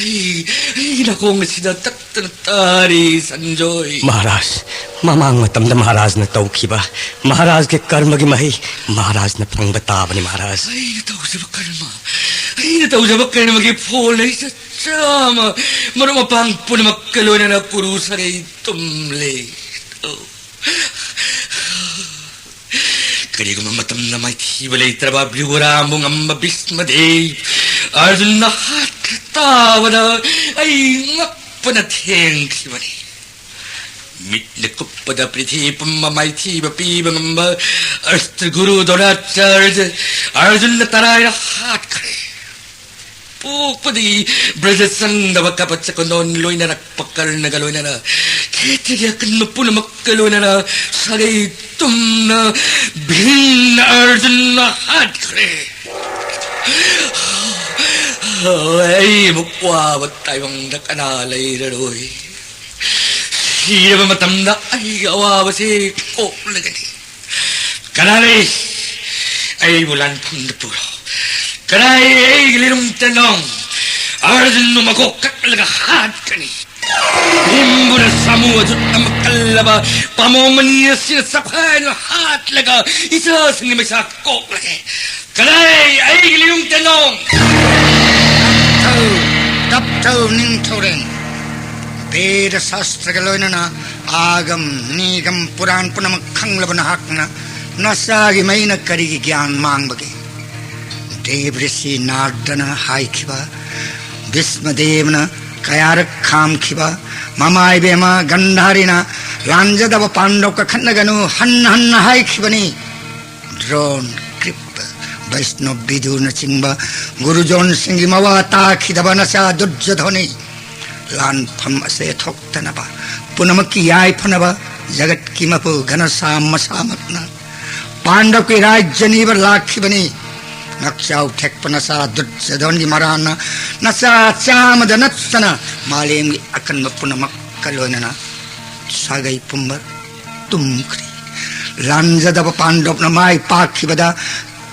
ꯑꯩ, ꯑꯩꯒꯤ ꯅꯥꯀꯣꯡ ꯑꯁꯤꯗ ꯇꯠꯇꯅ ꯇꯥꯔꯤ, ꯁꯟꯖꯣꯏ꯫ ꯃꯍꯥꯔꯥꯖ, ꯃꯃꯥꯡ ꯃꯇꯝꯗ ꯃꯍꯥꯔꯥꯖꯅ ꯇꯧꯈꯤꯕ ꯃꯍꯥꯔꯥꯖꯀꯤ ꯀꯔꯃꯒꯤ ꯃꯍꯩ ꯃꯍꯥꯔꯥꯖꯅ ꯐꯪꯕ ꯇꯥꯕꯅꯤ, ꯃꯍꯥꯔꯥꯖ꯫ ꯑꯩꯅ ꯇꯧꯖꯕ ꯀꯔꯃ, ꯑꯩꯅ ꯇꯧꯖꯕ ꯀꯔꯃꯒꯤ ꯐꯣꯜ ꯂꯩꯆꯠ ꯆꯥꯝꯃ ꯃꯔꯨꯞ ꯃꯄꯥꯡ ꯄꯨꯝꯅꯃꯛꯀ ꯂꯣꯏꯅꯅ ꯀꯨꯔꯨ ꯁꯥꯒꯩ ꯇꯨꯝꯂꯦ꯫ ꯑꯣ꯫ ꯀꯔꯤꯒꯨꯝꯕ ꯃꯇꯝꯗ ꯃꯥꯏꯊꯤꯕ ꯂꯩꯇ꯭ꯔꯕ ꯕ꯭ꯔꯤꯒꯨꯔꯥꯝꯕꯨ ꯉꯝꯕ ꯚꯤꯁꯃꯗꯦꯕ ꯑꯔꯖꯨꯟꯅ ꯍꯥꯠꯈ꯭ꯔ ꯇꯥꯕꯗ ꯑꯩ ꯉꯛꯄꯅ ꯊꯦꯡꯈꯤꯕꯅꯤ꯫ ꯃꯤꯠꯅ ꯀꯨꯞꯄꯗ ꯄ꯭ꯔꯤꯊꯤ ꯄꯨꯝꯕ ꯃꯥꯏꯊꯤꯕ ꯄꯤꯕ ꯉꯝꯕ ꯑꯁꯇ꯭ꯔ ꯒꯨꯔꯨ ꯗ꯭ꯔꯣꯅꯥꯆꯥꯔꯖ ꯑꯔꯖꯨꯟꯅ ꯇꯔꯥꯏꯅ ꯍꯥꯠꯈ꯭ꯔꯦ꯫ ꯄꯣꯛꯄꯗꯒꯤ ꯕ꯭ꯔꯖ ꯆꯪꯗꯕ ꯀꯕꯆ ꯀꯨꯟꯗꯣꯟ ꯂꯣꯏꯅꯔꯛꯄ ꯀꯔꯅꯒ ꯂꯣꯏꯅꯅ ꯈꯦꯇ꯭ꯔꯤꯒꯤ ꯑꯀꯟꯕ ꯄꯨꯝꯅꯃꯛꯀ ꯂꯣꯏꯅꯅ ꯁꯥꯒꯩ ꯇꯨꯝꯅ ꯚꯤꯝꯅ ꯑꯔꯖꯨꯟꯅ ꯍꯥꯠꯈ꯭ꯔꯦ꯫ ꯑꯩꯃꯨꯛ ꯋꯥꯕ ꯇꯥꯏꯕꯪꯗ ꯀꯅꯥ ꯂꯩꯔꯔꯣꯏ꯫ ꯁꯤꯔꯕ ꯃꯇꯝꯗ ꯑꯩꯒꯤ ꯑꯋꯥꯕꯁꯤ ꯀꯣꯛꯂꯒꯅꯤ꯫ ꯀꯅꯥ ꯂꯩ? ꯑꯩꯕꯨ ꯂꯥꯟꯐꯝꯗ ꯄꯨꯔꯣ꯫ ꯀꯅꯥ ꯑꯩꯒꯤ ꯂꯤꯔꯨꯝ ꯇꯦꯟꯗꯣꯡ? ꯑꯔꯖꯨꯟꯕꯨ ꯃꯀꯣꯛ ꯀꯛꯂꯒ ꯍꯥꯠꯀꯅꯤ꯫ ꯚꯤꯝꯕꯨꯅ ꯁꯥꯃꯨ ꯑꯖꯨꯠ ꯑꯃ ꯀꯜꯂꯕ ꯄꯥꯃꯣ ꯃꯅꯤ ꯑꯁꯤꯅ ꯆꯞꯈꯥꯏꯗꯨꯅ ꯍꯥꯠꯂꯒ ꯏꯆꯥꯁꯤꯡꯒꯤ ꯃꯩꯁꯥ ꯀꯣꯛꯂꯒꯦ꯫ ꯀꯗꯥꯏ ꯑꯩꯒꯤ ꯂꯤꯔꯨꯝ ꯇꯦꯟꯗꯣꯡ? ꯇꯞꯊꯧ, ꯇꯞꯊꯧ ꯅꯤꯡꯊꯧꯔꯦꯜ꯫ ꯕꯦꯗ ꯁꯥꯁꯇ꯭ꯔꯒ ꯂꯣꯏꯅꯅ ꯑꯥꯒꯝ, ꯅꯤꯒꯝ, ꯄꯨꯔꯥꯟ ꯄꯨꯝꯅꯃꯛ ꯈꯪꯂꯕ ꯅꯍꯥꯛꯅ ꯅꯆꯥꯒꯤ ꯃꯩꯅ ꯀꯔꯤꯒꯤ ꯒ꯭ꯌꯥꯟ ꯃꯥꯡꯕꯒꯦ? ꯗꯦꯕ ꯔꯤꯁꯤ ꯅꯥꯔꯗꯅ ꯍꯥꯏꯈꯤꯕ, ꯚꯤꯁꯃꯗꯦꯕꯅ ꯀꯌꯥꯔꯛ ꯈꯥꯝꯈꯤꯕ, ꯃꯃꯥ ꯏꯕꯦꯝꯃ ꯒꯟꯙꯥꯔꯤꯅ ꯂꯥꯟꯖꯗꯕ ꯄꯥꯟꯗꯕ ꯀꯥꯈꯠꯅꯒꯅꯨ ꯍꯟꯅ ꯍꯟꯅ ꯍꯥꯏꯈꯤꯕꯅꯤ꯫ ꯗ꯭ꯔꯣꯟ, ꯀ꯭ꯔꯤꯞ, ꯕꯩꯁꯅꯣꯕ ꯕꯤꯗꯨꯅꯆꯤꯡꯕ ꯒꯨꯔꯨꯖꯣꯟꯁꯤꯡꯒꯤ ꯃꯋꯥ ꯇꯥꯈꯤꯗꯕ ꯅꯆꯥ ꯗꯨꯔꯖꯣꯙꯣꯅꯤ꯫ ꯂꯥꯟꯐꯝ ꯑꯁꯦ ꯊꯣꯛꯇꯅꯕ, ꯄꯨꯝꯅꯃꯛꯀꯤ ꯌꯥꯏꯐꯅꯕ ꯖꯒꯠꯀꯤ ꯃꯄꯨ ꯘꯅꯁ꯭ꯌꯥꯝ ꯃꯁꯥꯃꯛꯅ ꯄꯥꯟꯗꯕꯀꯤ ꯔꯥꯖ꯭ꯌ ꯅꯤꯕ ꯂꯥꯛꯈꯤꯕꯅꯤ꯫ ꯉꯛꯆꯥꯎ ꯊꯦꯛꯄ ꯅꯆꯥ ꯗꯨꯔꯖꯣꯙꯟꯒꯤ ꯃꯔꯥꯜꯅ ꯅꯆꯥ ꯆꯥꯝꯃꯗ ꯅꯠꯇꯅ ꯃꯥꯂꯦꯝꯒꯤ ꯑꯀꯟꯕ ꯄꯨꯝꯅꯃꯛꯀ ꯂꯣꯏꯅꯅ ꯁꯥꯒꯩ ꯄꯨꯝꯕ ꯇꯨꯝꯈ꯭ꯔꯦ꯫ ꯂꯥꯟꯖꯗꯕ ꯄꯥꯟꯗꯕꯅ ꯃꯥꯏ ꯄꯥꯛꯈꯤꯕꯗ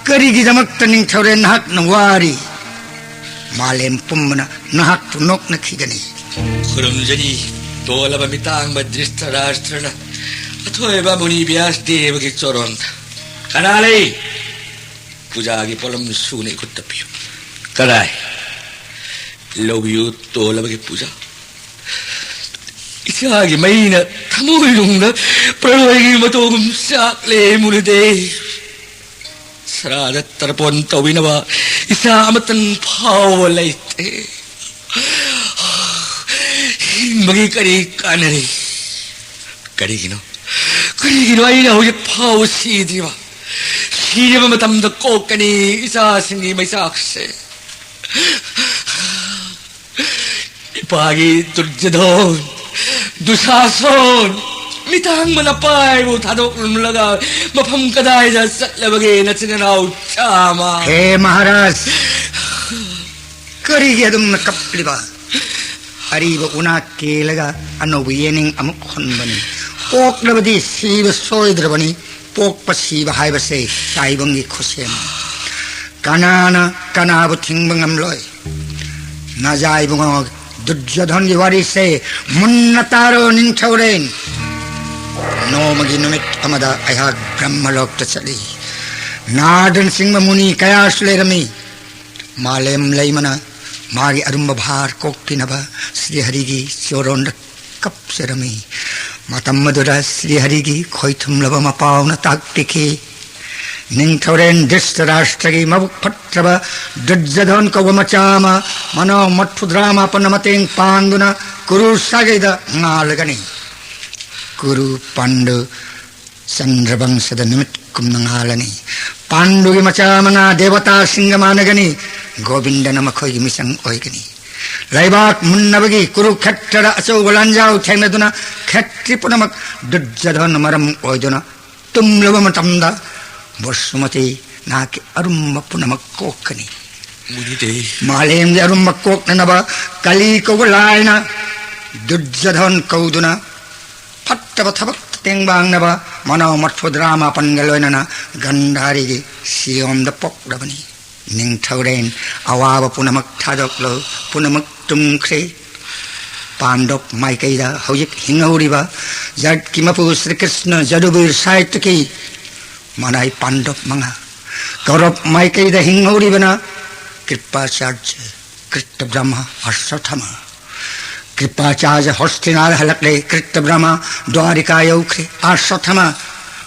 ꯀꯔꯤꯒꯤꯗꯃꯛꯇ ꯅꯤꯡꯊꯧꯔꯦꯜ ꯅꯍꯥꯛꯅ ꯋꯥꯔꯤ? ꯃꯥꯂꯦꯝ ꯄꯨꯝꯕꯅ ꯅꯍꯥꯛꯄꯨ ꯅꯣꯛꯅꯈꯤꯒꯅꯤ꯫ ꯈꯨꯔꯨꯝꯖꯔꯤ, ꯇꯣꯜꯂꯕ ꯃꯤꯇꯥꯡꯕ ꯙ꯭ꯔꯤꯇꯔꯥꯁ꯭ꯇ꯭ꯔꯅ ꯑꯊꯣꯏꯕ ꯃꯨꯅꯤ ꯕ꯭ꯌꯥꯁ ꯗꯦꯕꯒꯤ ꯆꯣꯔꯣꯟꯗ꯫ ꯀꯅꯥ ꯂꯩ? ꯄꯨꯖꯥꯒꯤ ꯄꯣꯠꯂꯝ ꯁꯨꯅ ꯏꯈꯨꯠꯇ ꯄꯤꯌꯨ꯫ ꯀꯗꯥꯏ? ꯂꯧꯕꯤꯌꯨ, ꯇꯣꯜꯂꯕꯒꯤ ꯄꯨꯖꯥ꯫ ꯏꯆꯥꯒꯤ ꯃꯩꯅ ꯊꯃꯣꯏꯅꯨꯡꯗ ꯄ꯭ꯔꯂꯣꯏꯒꯤ ꯃꯇꯣꯒꯨꯝ ꯆꯥꯛꯂꯦ ꯃꯨꯅꯗꯦ꯫ ꯁꯔꯥꯗ ꯇꯔꯄꯣꯟ ꯇꯧꯕꯤꯅꯕ ꯏꯆꯥ ꯑꯃꯇꯪ ꯐꯥꯎꯕ ꯂꯩꯇꯦ꯫ ꯍꯤꯡꯕꯒꯤ ꯀꯔꯤ ꯀꯥꯟꯅꯔꯤ? ꯀꯔꯤꯒꯤꯅꯣ? ꯀꯔꯤꯒꯤꯅꯣ ꯑꯩꯅ ꯍꯧꯖꯤꯛ ꯐꯥꯎꯕ ꯁꯤꯗ꯭ꯔꯤꯕ? ꯁꯤꯔꯕ ꯃꯇꯝꯗ ꯀꯣꯛꯀꯅꯤ ꯏꯆꯥꯁꯤꯡꯒꯤ ꯃꯩꯆꯥꯛꯁꯦ꯫ ꯏꯄꯥꯒꯤ ꯗꯨꯔꯖꯣꯙꯟ, ꯗꯨꯁꯥꯁꯟ, ꯃꯤꯇꯥꯡꯕ ꯅꯄꯥꯏꯕꯨ ꯊꯥꯗꯣꯛꯂꯝꯂꯒ ꯃꯐꯝ ꯀꯗꯥꯏꯗ ꯆꯠꯂꯕꯒꯦ ꯅꯆꯤꯟ ꯅꯅꯥꯎ ꯆꯥꯝꯃ? ꯍꯦ ꯃꯍꯥꯔꯥꯖ, ꯀꯔꯤꯒꯤ ꯑꯗꯨꯝꯅ ꯀꯞꯂꯤꯕ? ꯑꯔꯤꯕ ꯎꯅꯥ ꯀꯦꯜꯂꯒ ꯑꯅꯧꯕ ꯌꯦꯅꯤꯡ ꯑꯃꯨꯛ ꯍꯨꯟꯕꯅꯤ꯫ ꯄꯣꯛꯂꯕꯗꯤ ꯁꯤꯕ ꯁꯣꯏꯗ꯭ꯔꯕꯅꯤ꯫ ꯄꯣꯛꯄ ꯁꯤꯕ ꯍꯥꯏꯕꯁꯦ ꯇꯥꯏꯕꯪꯒꯤ ꯈꯨꯠꯁꯦꯝ꯫ ꯀꯅꯥꯅ ꯀꯅꯥꯕꯨ ꯊꯤꯡꯕ ꯉꯝꯂꯣꯏ꯫ ꯅꯖꯥ ꯏꯕꯨꯡꯉꯣ, ꯗꯨꯔꯖꯣꯙꯟꯒꯤ ꯋꯥꯔꯤꯁꯦ ꯃꯨꯟꯅ ꯇꯥꯔꯣ ꯅꯤꯡꯊꯧꯔꯦꯟ꯫ ꯅꯣꯡꯃꯒꯤ ꯅꯨꯃꯤꯠ ꯑꯃꯗ ꯑꯩꯍꯥꯛ ꯕ꯭ꯔꯍ꯭ꯃꯂꯣꯛꯇ ꯆꯠꯂꯤ꯫ ꯅꯥꯔꯗꯅꯆꯤꯡꯕ ꯃꯨꯅꯤ ꯀꯌꯥꯁꯨ ꯂꯩꯔꯝꯃꯤ꯫ ꯃꯥꯂꯦꯝ ꯂꯩꯃꯅ ꯃꯥꯒꯤ ꯑꯔꯨꯝꯕ ꯚꯥꯔ ꯀꯣꯛꯄꯤꯅꯕ ꯁ꯭ꯔꯤ ꯍꯔꯤꯒꯤ ꯆꯣꯔꯣꯟꯗ ꯀꯞꯆꯔꯝꯃꯤ꯫ ꯃꯇꯝ ꯑꯗꯨꯗ ꯁ꯭ꯔꯤ ꯍꯔꯤꯒꯤ ꯈꯣꯏꯊꯨꯝꯂꯕ ꯃꯄꯥꯎꯅ ꯇꯥꯛꯄꯤꯈꯤ, ꯅꯤꯡꯊꯧꯔꯦꯟ ꯙ꯭ꯔꯤꯇꯔꯥꯁ꯭ꯇ꯭ꯔꯒꯤ ꯃꯕꯨꯛ ꯐꯠꯇ꯭ꯔꯕ ꯗꯨꯔꯖꯣꯙꯟ ꯀꯧꯕ ꯃꯆꯥ ꯑꯃ ꯃꯅꯥꯎ ꯃꯧꯗ꯭ꯔꯥ ꯃꯥꯄꯟꯅ ꯃꯇꯦꯡ ꯄꯥꯡꯗꯨꯅ ꯀꯨꯔꯨ ꯁꯥꯒꯩꯗ ꯉꯥꯜꯂꯒꯅꯤ꯫ ꯀꯨꯔꯨ ꯄꯥꯟꯗꯨ ꯆꯟꯗ꯭ꯔꯕꯪꯁꯗ ꯅꯨꯃꯤꯠ ꯀꯨꯝꯅ ꯉꯥꯜꯂꯅꯤ꯫ ꯄꯥꯟꯗꯨꯒꯤ ꯃꯆꯥ ꯃꯉꯥ ꯗꯦꯕꯇꯥꯁꯤꯡꯒ ꯃꯥꯟꯅꯒꯅꯤ꯫ ꯒꯣꯕꯤꯟꯗꯅ ꯃꯈꯣꯏꯒꯤ ꯃꯤꯆꯪ ꯑꯣꯏꯒꯅꯤ꯫ ꯂꯩꯕꯥꯛ ꯃꯨꯟꯅꯕꯒꯤ ꯀꯨꯔꯨꯈꯦꯇ꯭ꯔꯗ ꯑꯆꯧꯕ ꯂꯥꯟꯖꯥꯎ ꯊꯦꯡꯅꯗꯨꯅ ꯈꯦꯇ꯭ꯔꯤ ꯄꯨꯝꯅꯃꯛ ꯗꯨꯔꯖꯣꯙꯟ ꯃꯔꯝ ꯑꯣꯏꯗꯨꯅ ꯇꯨꯝꯂꯕ ꯃꯇꯝꯗ ꯕꯁꯨꯃꯇꯤ ꯅꯍꯥꯛꯀꯤ ꯑꯔꯨꯝꯕ ꯄꯨꯝꯅꯃꯛ ꯀꯣꯛꯀꯅꯤ꯫ ꯃꯨꯅꯤꯗꯦ꯫ ꯃꯥꯂꯦꯝꯒꯤ ꯑꯔꯨꯝꯕ ꯀꯣꯛꯅꯅꯕ ꯀꯂꯤ ꯀꯧꯕ ꯂꯥꯏꯅ ꯗꯨꯔꯖꯣꯙꯟ ꯀꯧꯗꯨꯅ ꯐꯠꯇꯕ ꯊꯕꯛ ꯇꯦꯡꯕꯥꯡꯅꯕ ꯃꯅꯥꯎ ꯃꯊꯨꯗ꯭ꯔꯥ ꯃꯥꯄꯟꯒ ꯂꯣꯏꯅꯅ ꯒꯟꯙꯥꯔꯤꯒꯤ ꯁꯤꯌꯣꯝꯗ ꯄꯣꯛꯂꯕꯅꯤ꯫ ꯅꯤꯡꯊꯧꯔꯦꯟ, ꯑꯋꯥꯕ ꯄꯨꯝꯅꯃꯛ ꯊꯥꯗꯣꯛꯂꯨ, ꯄꯨꯝꯅꯃꯛ ꯇꯨꯝꯈ꯭ꯔꯦ꯫ ꯄꯥꯟꯗꯣꯞ ꯃꯥꯏꯀꯩꯗ ꯍꯧꯖꯤꯛ ꯍꯤꯡꯍꯧꯔꯤꯕ ꯖꯥꯠꯀꯤ ꯃꯄꯨ ꯁ꯭ꯔꯤ ꯀ꯭ꯔꯤꯁꯅ ꯖꯗꯨꯕꯤꯔ ꯁꯥꯍꯤꯇ꯭ꯌꯒꯤ ꯃꯅꯥꯏ ꯄꯥꯟꯗꯣꯞ ꯃꯉꯥ, ꯀꯧꯔꯕ ꯃꯥꯏꯀꯩꯗ ꯍꯤꯡꯍꯧꯔꯤꯕꯅ ꯀ꯭ꯔꯤꯄꯥꯆꯥꯔꯖ, ꯀ꯭ꯔꯤꯇ ꯕ꯭ꯔꯍ꯭ꯃ, ꯑꯁ꯭ꯋꯠꯊꯥꯃ꯫ ꯀ꯭ꯔꯤꯄꯥꯆꯥꯔꯖ ꯍꯣꯁꯇꯤꯅꯥꯗ ꯍꯜꯂꯛꯂꯦ꯫ ꯀ꯭ꯔꯤꯇ ꯕ꯭ꯔꯍ꯭ꯃ ꯗ꯭ꯋꯥꯔꯤꯀꯥ ꯌꯧꯈ꯭ꯔꯦ꯫ ꯑꯁ꯭ꯋꯠꯊꯥꯃ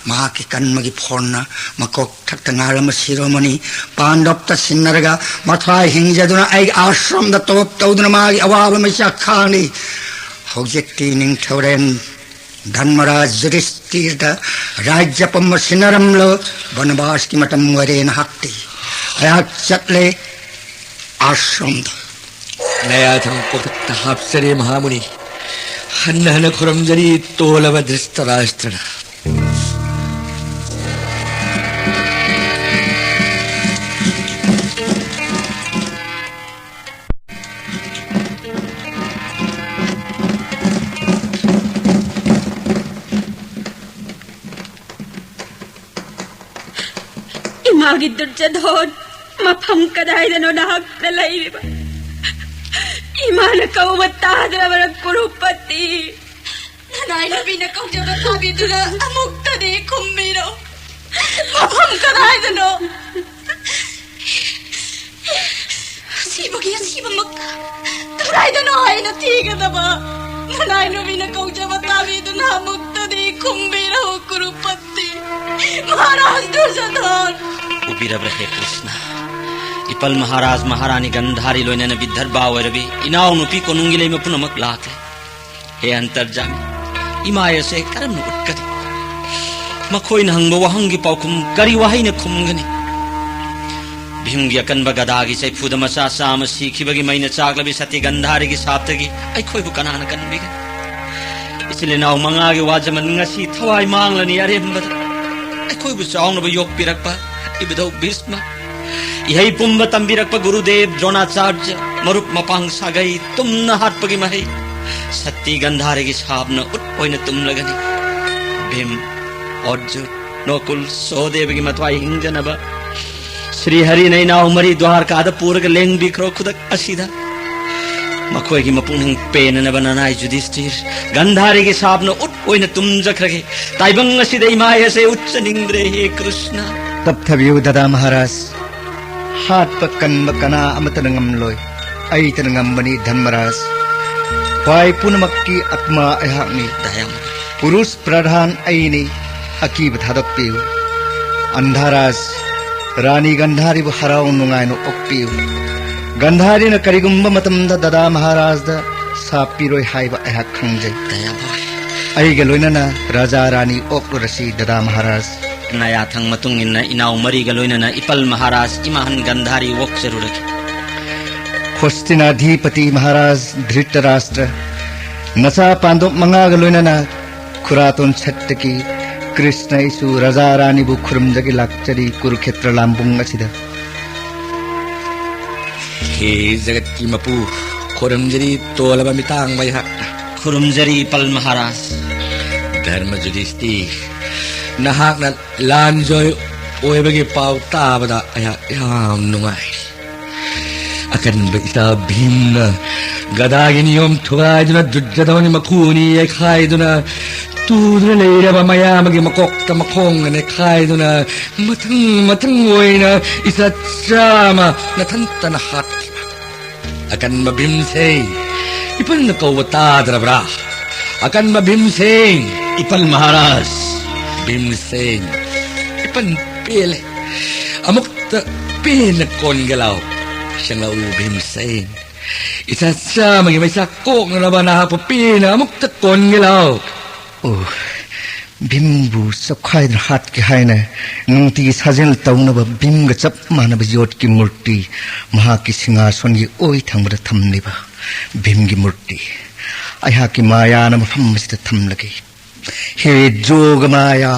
ꯃꯍꯥꯛꯀꯤ ꯀꯟꯕꯒꯤ ꯐꯣꯟꯅ ꯃꯀꯣꯛ ꯊꯛꯇ ꯉꯥꯔꯝꯕ ꯁꯤꯔꯣꯃꯅꯤ ꯄꯥꯟꯗꯣꯞꯇ ꯁꯤꯟꯅꯔꯒ ꯃꯊ꯭ꯋꯥꯏ ꯍꯤꯡꯖꯗꯨꯅ ꯑꯩꯒꯤ ꯑꯥꯁ꯭ꯔꯝꯗ ꯇꯣꯞ ꯇꯧꯗꯨꯅ ꯃꯥꯒꯤ ꯑꯋꯥꯕ ꯃꯩꯁꯥ ꯈꯥꯡꯂꯤ꯫ ꯍꯧꯖꯤꯛꯇꯤ ꯅꯤꯡꯊꯧꯔꯦꯟ ꯙꯔꯃꯔꯥꯖ ꯌꯨꯙꯤꯁꯇꯤꯔꯗ ꯔꯥꯖ꯭ꯌ ꯄꯨꯝꯕ ꯁꯤꯟꯅꯔꯝꯂꯣ꯫ ꯕꯅꯕꯥꯁꯀꯤ ꯃꯇꯝ ꯑꯣꯏꯔꯦ ꯅꯍꯥꯛꯇꯤ꯫ ꯑꯩꯍꯥꯛ ꯆꯠꯂꯦ ꯑꯥꯁ꯭ꯔꯝꯗ꯫ ꯅꯌꯥꯊꯪ ꯀꯣꯛꯊꯛꯇ ꯍꯥꯞꯆꯔꯦ ꯃꯍꯥꯃꯨꯅꯤ꯫ ꯍꯟꯅ ꯍꯟꯅ ꯈꯨꯔꯨꯝꯖꯔꯤ ꯇꯣꯜꯂꯕ ꯙ꯭ꯔꯤꯇꯔꯥꯁ꯭ꯇ꯭ꯔꯅ꯫ ꯏꯃꯥꯒꯤ ꯗꯨꯔꯖꯣꯙꯟ, ꯃꯐꯝ ꯀꯗꯥꯏꯗꯅꯣ ꯅꯍꯥꯛꯅ ꯂꯩꯔꯤꯕ? ꯏꯃꯥꯅ ꯀꯧꯕ ꯇꯥꯗ꯭ꯔꯕꯔꯥ ꯀꯨꯔꯨꯄꯇꯤ? ꯅꯅꯥꯏ ꯅꯨꯄꯤꯅ ꯀꯧꯖꯕ ꯇꯥꯕꯤꯗꯨꯅ ꯑꯃꯨꯛꯇꯗꯤ ꯈꯨꯝꯕꯤꯔꯣ꯫ ꯃꯐꯝ ꯀꯗꯥꯏꯗꯅꯣ? ꯁꯤꯕꯒꯤ ꯑꯁꯤꯕꯃꯛ ꯀꯗꯥꯏꯗꯅꯣ ꯑꯩꯅ ꯊꯤꯒꯗꯕ? ꯅꯅꯥꯏ ꯅꯨꯄꯤꯅ ꯀꯧꯖꯕ ꯇꯥꯕꯤꯗꯨꯅ ꯑꯃꯨꯛꯇꯗꯤ ꯈꯨꯝꯕꯤꯔꯣ ꯀꯨꯔꯨꯄꯇꯤ꯫ ꯃꯍꯥꯔꯥꯖ ꯗꯨꯔꯖꯣꯙꯟ! ꯎꯕꯤꯔꯕ꯭ꯔꯥ ꯍꯦ ꯀ꯭ꯔꯤꯁꯅ? ꯏꯄꯜ ꯃꯍꯥꯔꯥꯖ ꯃꯍꯥꯔꯥꯅꯤ ꯒꯟꯙꯥꯔꯤ ꯂꯣꯏꯅꯅ ꯕꯤꯗꯔꯚ ꯑꯣꯏꯔꯕꯤ ꯏꯅꯥꯎꯅꯨꯄꯤ ꯀꯣꯅꯨꯡꯒꯤ ꯂꯩꯃ ꯄꯨꯝꯅꯃꯛ ꯂꯥꯛꯂꯦ꯫ ꯍꯦ ꯑꯟꯇꯔꯖꯥꯃꯤ, ꯏꯃꯥ ꯑꯁꯦ ꯀꯔꯝꯅ ꯎꯠꯀꯅꯤ? ꯃꯈꯣꯏꯅ ꯍꯪꯕ ꯋꯥꯍꯪꯒꯤ ꯄꯥꯎꯈꯨꯝ ꯀꯔꯤ ꯋꯥꯍꯩꯅ ꯈꯨꯝꯒꯅꯤ? ꯚꯤꯝꯒꯤ ꯑꯀꯟꯕ ꯒꯗꯥꯒꯤ ꯆꯩꯐꯨꯗ ꯃꯆꯥ ꯆꯥꯝꯃ ꯁꯤꯈꯤꯕꯒꯤ ꯃꯩꯅ ꯆꯥꯛꯂꯕꯤ ꯁꯇꯤ ꯒꯟꯙꯥꯔꯤꯒꯤ ꯁꯥꯞꯇꯒꯤ ꯑꯩꯈꯣꯏꯕꯨ ꯀꯅꯥꯅ ꯀꯟꯕꯤꯒꯅꯤ? ꯏꯆꯤꯜ ꯏꯅꯥꯎ ꯃꯉꯥꯒꯤ ꯋꯥꯖꯃꯟ ꯉꯁꯤ ꯊꯋꯥꯏ ꯃꯥꯡꯂꯅꯤ ꯑꯔꯦꯝꯕꯗ꯫ ꯑꯩꯈꯣꯏꯕꯨ ꯆꯥꯎꯅꯕ ꯌꯣꯛꯄꯤꯔꯛꯄ ꯏꯕꯨꯙꯧ ꯚꯤꯁꯃ, ꯏꯍꯩ ꯄꯨꯝꯕ ꯇꯝꯕꯤꯔꯛꯄ ꯒꯨꯔꯨꯗꯦꯕ ꯗ꯭ꯔꯣꯅꯥꯆꯥꯔꯖ, ꯃꯔꯨꯞ ꯃꯄꯥꯡ ꯁꯥꯒꯩ ꯇꯨꯝꯅ ꯍꯥꯠꯄꯒꯤ ꯃꯍꯩ ꯁꯇꯤ ꯒꯟꯙꯥꯔꯤꯒꯤ ꯁꯥꯞꯅ ꯎꯠ ꯑꯣꯏꯅ ꯇꯨꯝꯂꯒꯅꯤ꯫ ꯚꯤꯝ, ꯑꯔꯖꯨꯟ, ꯅꯣꯀꯨꯜ, ꯁꯣꯍꯗꯦꯕꯒꯤ ꯃꯊ꯭ꯋꯥꯏ ꯍꯤꯡꯖꯅꯕ ꯁ꯭ꯔꯤ ꯍꯔꯤꯅ ꯏꯅꯥꯎ ꯃꯔꯤ ꯗ꯭ꯋꯥꯔꯀꯥꯗ ꯄꯨꯔꯒ ꯂꯦꯡꯕꯤꯈ꯭ꯔꯣ ꯈꯨꯗꯛ ꯑꯁꯤꯗ꯫ ꯃꯈꯣꯏꯒꯤ ꯃꯄꯨꯛꯅꯤꯡ ꯄꯦꯟꯅꯅꯕ ꯅꯅꯥꯏ ꯌꯨꯙꯤꯁꯇꯤꯔ, ꯒꯟꯙꯥꯔꯤꯒꯤ ꯁꯥꯞꯅ ꯎꯠ ꯑꯣꯏꯅ ꯇꯨꯝꯖꯈ꯭ꯔꯒꯦ꯫ ꯇꯥꯏꯕꯪ ꯑꯁꯤꯗ ꯏꯃꯥꯏ ꯑꯁꯦ ꯎꯠꯆꯅꯤꯡꯗ꯭ꯔꯦ, ꯍꯦ ꯀ꯭ꯔꯤꯁꯅ꯫ ꯇꯞꯊꯕꯤꯌꯨ ꯗꯗꯥ ꯃꯍꯥꯔꯥꯖ꯫ ꯍꯥꯠꯄ ꯀꯟꯕ ꯀꯅꯥ ꯑꯃꯠꯇꯅ ꯉꯝꯂꯣꯏ꯫ ꯑꯩꯇꯅ ꯉꯝꯕꯅꯤ ꯙꯔꯃꯔꯥꯖ꯫ ꯈ꯭ꯋꯥꯏ ꯄꯨꯝꯅꯃꯛꯀꯤ ꯑꯥꯠꯃꯥ ꯑꯩꯍꯥꯛꯅꯤ꯫ ꯗꯌꯥꯃ꯫ ꯄꯨꯔꯨꯁ ꯄ꯭ꯔꯙꯥꯟ ꯑꯩꯅꯤ꯫ ꯑꯀꯤꯕ ꯊꯥꯗꯣꯛꯄꯤꯌꯨ꯫ ꯑꯟꯙꯥꯔꯥꯖ, ꯔꯥꯅꯤ ꯒꯟꯙꯥꯔꯤꯕꯨ ꯍꯔꯥꯎ ꯅꯨꯡꯉꯥꯏꯅ ꯑꯣꯛꯄꯤꯌꯨ꯫ ꯒꯟꯙꯥꯔꯤꯅ ꯀꯔꯤꯒꯨꯝꯕ ꯃꯇꯝꯗ ꯗꯗꯥ ꯃꯍꯥꯔꯥꯖꯗ ꯁꯥꯞ ꯄꯤꯔꯣꯏ ꯍꯥꯏꯕ ꯑꯩꯍꯥꯛ ꯈꯪꯖꯩ꯫ ꯗꯌꯥꯃ꯫ ꯑꯩꯒ ꯂꯣꯏꯅꯅ ꯔꯥꯖꯥ ꯔꯥꯅꯤ ꯑꯣꯛꯂꯨꯔꯁꯤ ꯗꯗꯥ ꯃꯍꯥꯔꯥꯖ꯫ ꯅꯌꯥꯊꯪ ꯃꯇꯨꯡ ꯏꯟꯅ ꯏꯅꯥꯎ ꯃꯔꯤꯒ ꯂꯣꯏꯅꯅ ꯏꯄꯜ ꯃꯍꯥꯔꯥꯖ ꯏꯃꯥꯍꯟ ꯒꯟꯙꯥꯔꯤ ꯑꯣꯛꯆꯔꯨꯔꯒꯦ꯫ ꯍꯣꯁꯇꯤꯅꯥꯙꯤꯄꯇꯤ ꯃꯍꯥꯔꯥꯖ ꯙ꯭ꯔꯤꯇꯔꯥꯁꯇ꯭ꯔ, ꯅꯆꯥ ꯄꯥꯟꯗꯣꯞ ꯃꯉꯥꯒ ꯂꯣꯏꯅꯅ ꯈꯨꯔꯥꯇꯣꯟ ꯁꯠꯇꯀꯤ ꯀ꯭ꯔꯤꯁꯅ ꯑꯩꯁꯨ ꯔꯥꯖꯥ ꯔꯥꯅꯤꯕꯨ ꯈꯨꯔꯨꯝꯖꯒꯦ ꯂꯥꯛꯆꯔꯤ ꯀꯨꯔꯨꯈꯦꯇ꯭ꯔ ꯂꯥꯝꯕꯨꯡ ꯑꯁꯤꯗ꯫ ꯍꯦ ꯖꯒꯠꯀꯤ ꯃꯄꯨ, ꯈꯨꯔꯨꯝꯖꯔꯤ ꯇꯣꯜꯂꯕ ꯃꯤꯇꯥꯡꯕ ꯑꯩꯍꯥꯛꯅ꯫ ꯈꯨꯔꯨꯝꯖꯔꯤ ꯏꯄꯜ ꯃꯍꯥꯔꯥꯖ꯫ ꯙꯔꯃ ꯌꯨꯙꯤꯁꯇꯤꯔ, ꯅꯍꯥꯛꯅ ꯂꯥꯟꯖꯣꯏ ꯑꯣꯏꯕꯒꯤ ꯄꯥꯎ ꯇꯥꯕꯗ ꯑꯩꯍꯥꯛ ꯌꯥꯝ ꯅꯨꯡꯉꯥꯏꯔꯤ꯫ ꯑꯀꯟꯕ ꯏꯆꯥ ꯚꯤꯝꯅ ꯒꯗꯥꯒꯤ ꯅꯤꯌꯣꯝ ꯊꯨꯒꯥꯏꯗꯨꯅ ꯗꯨꯔꯖꯣꯙꯅꯒꯤ ꯃꯈꯨ ꯑꯅꯤ ꯌꯩꯈꯥꯏꯗꯨꯅ ꯇꯨꯗꯨꯅ ꯂꯩꯔꯕ ꯃꯌꯥꯝꯕꯒꯤ ꯃꯀꯣꯛꯇ ꯃꯈꯣꯡꯅ ꯅꯦꯠꯈꯥꯏꯗꯨꯅ ꯃꯊꯪ ꯃꯊꯪ ꯑꯣꯏꯅ ꯏꯆꯥ ꯆꯥꯝꯃ ꯅꯊꯟꯇꯅ ꯍꯥꯠꯈꯤꯕ꯫ ꯑꯀꯟꯕ ꯚꯤꯝꯁꯦꯟ, ꯏꯄꯟꯅ ꯀꯧꯕ ꯇꯥꯗ꯭ꯔꯕ꯭ꯔꯥ? ꯑꯀꯟꯕ ꯚꯤꯝꯁꯦꯟ! ꯏꯄꯟ ꯃꯍꯥꯔꯥꯖ! ꯚꯤꯝꯁꯦꯟ, ꯏꯄꯟ ꯄꯦꯜꯂꯦ꯫ ꯑꯃꯨꯛꯇ ꯄꯦꯟꯅ ꯀꯣꯟꯒꯦ ꯂꯥꯎ꯫ ꯁꯦꯡꯂꯛꯎ ꯚꯤꯝꯁꯦꯟ꯫ ꯏꯆꯥ ꯆꯥꯝꯃꯒꯤ ꯃꯩꯆꯥꯛ ꯀꯣꯛꯅꯅꯕ ꯅꯍꯥꯛꯄꯨ ꯄꯦꯟꯅ ꯑꯃꯨꯛꯇ ꯀꯣꯟꯒꯦ ꯂꯥꯎ꯫ ꯑꯣ, ꯚꯤꯝꯕꯨ ꯆꯞꯈꯥꯏꯗꯨꯅ ꯍꯥꯠꯀꯦ ꯍꯥꯏꯅ ꯅꯨꯡꯇꯤꯒꯤ ꯁꯥꯖꯦꯜ ꯇꯧꯅꯕ ꯚꯤꯝꯒ ꯆꯞ ꯃꯥꯟꯅꯕ ꯌꯣꯠꯀꯤ ꯃꯨꯔꯇꯤ ꯃꯍꯥꯛꯀꯤ ꯁꯤꯡꯍꯥꯁꯣꯟꯒꯤ ꯑꯣꯏ ꯊꯪꯕꯗ ꯊꯝꯂꯤꯕ ꯚꯤꯝꯒꯤ ꯃꯨꯔꯇꯤ ꯑꯩꯍꯥꯛꯀꯤ ꯃꯥꯌꯥꯅ ꯃꯐꯝ ꯑꯁꯤꯗ ꯊꯝꯂꯒꯦ꯫ ꯍꯦ ꯖꯣꯒ ꯃꯥꯌꯥ!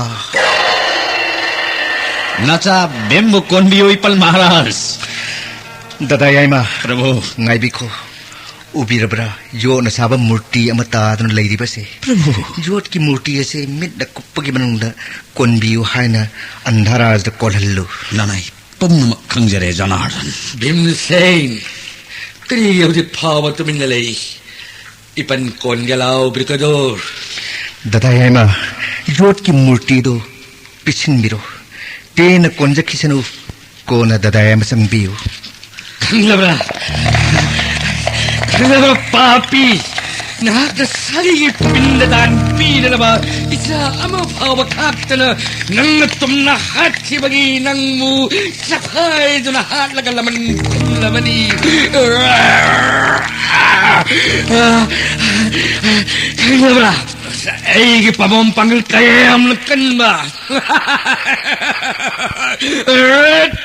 ꯅꯆꯥ ꯚꯤꯝꯕꯨ ꯀꯣꯟꯕꯤꯌꯨ, ꯏꯄꯜ ꯃꯍꯥꯔꯥꯖ꯫ ꯗꯗꯥ ꯌꯥꯏꯃ, ꯄ꯭ꯔꯚꯨ꯫ ꯉꯥꯏꯕꯤꯈꯣ꯫ ꯎꯕꯤꯔꯕ꯭ꯔꯥ? ꯌꯣꯠꯅ ꯁꯥꯕ ꯃꯨꯔꯇꯤ ꯑꯃ ꯇꯥꯗꯨꯅ ꯂꯩꯔꯤꯕꯁꯦ꯫ ꯄ꯭ꯔꯚꯨ꯫ ꯌꯣꯠꯀꯤ ꯃꯨꯔꯇꯤ ꯑꯁꯦ ꯃꯤꯠꯅ ꯀꯨꯞꯄꯒꯤ ꯃꯅꯨꯡꯗ ꯀꯣꯟꯕꯤꯌꯨ ꯍꯥꯏꯅ ꯑꯟꯙꯥꯔꯥꯖꯗ ꯀꯣꯜꯍꯜꯂꯨ꯫ ꯂꯅꯥꯏ ꯄꯨꯝꯅꯃꯛ ꯈꯪꯖꯔꯦ, ꯖꯅꯥꯔꯗꯟ꯫ ꯚꯤꯝꯁꯦꯟ, ꯀꯔꯤꯒꯤ ꯍꯧꯖꯤꯛ ꯐꯥꯎꯕ ꯇꯨꯃꯤꯟꯅ ꯂꯩ? ꯏꯄꯟ ꯀꯣꯟꯒꯦ ꯂꯥꯎ, ꯕ꯭ꯔꯤꯀꯗꯣꯔ꯫ ꯗꯗꯥ ꯌꯥꯏꯃ, ꯌꯣꯠꯀꯤ ꯃꯨꯔꯇꯤꯗꯨ ꯄꯤꯁꯤꯟꯕꯤꯔꯣ꯫ ꯄꯦꯟꯅ ꯀꯣꯟꯖꯈꯤꯁꯅꯨ꯫ ꯀꯣꯟꯅ ꯗꯗꯥ ꯌꯥꯏꯃ ꯆꯪꯕꯤꯌꯨ꯫ ꯈꯪꯂꯕ꯭ꯔꯥ? ꯈꯪꯂꯕ꯭ꯔꯥ, ꯄꯥꯄꯤ? ꯅꯍꯥꯛꯅ ꯁꯥꯒꯩꯒꯤ ꯄꯤꯟꯗ ꯗꯥꯟ ꯄꯤꯅꯅꯕ ꯏꯆꯥ ꯑꯃ ꯐꯥꯎꯕ ꯈꯥꯛꯇꯅ ꯅꯪꯅ ꯇꯨꯝꯅ ꯍꯥꯠꯈꯤꯕꯒꯤ ꯅꯪꯕꯨ ꯆꯈꯥꯏꯗꯨꯅ ꯍꯥꯠꯂꯒ ꯂꯃꯟ ꯈꯨꯝꯂꯕꯅꯤ꯫ ꯈꯪꯂꯕ꯭ꯔꯥ? ꯑꯩꯒꯤ ꯄꯥꯝꯕꯣꯝ ꯄꯥꯡꯒꯜ ꯀꯌꯥ ꯌꯥꯝꯅ ꯀꯟꯕ꯫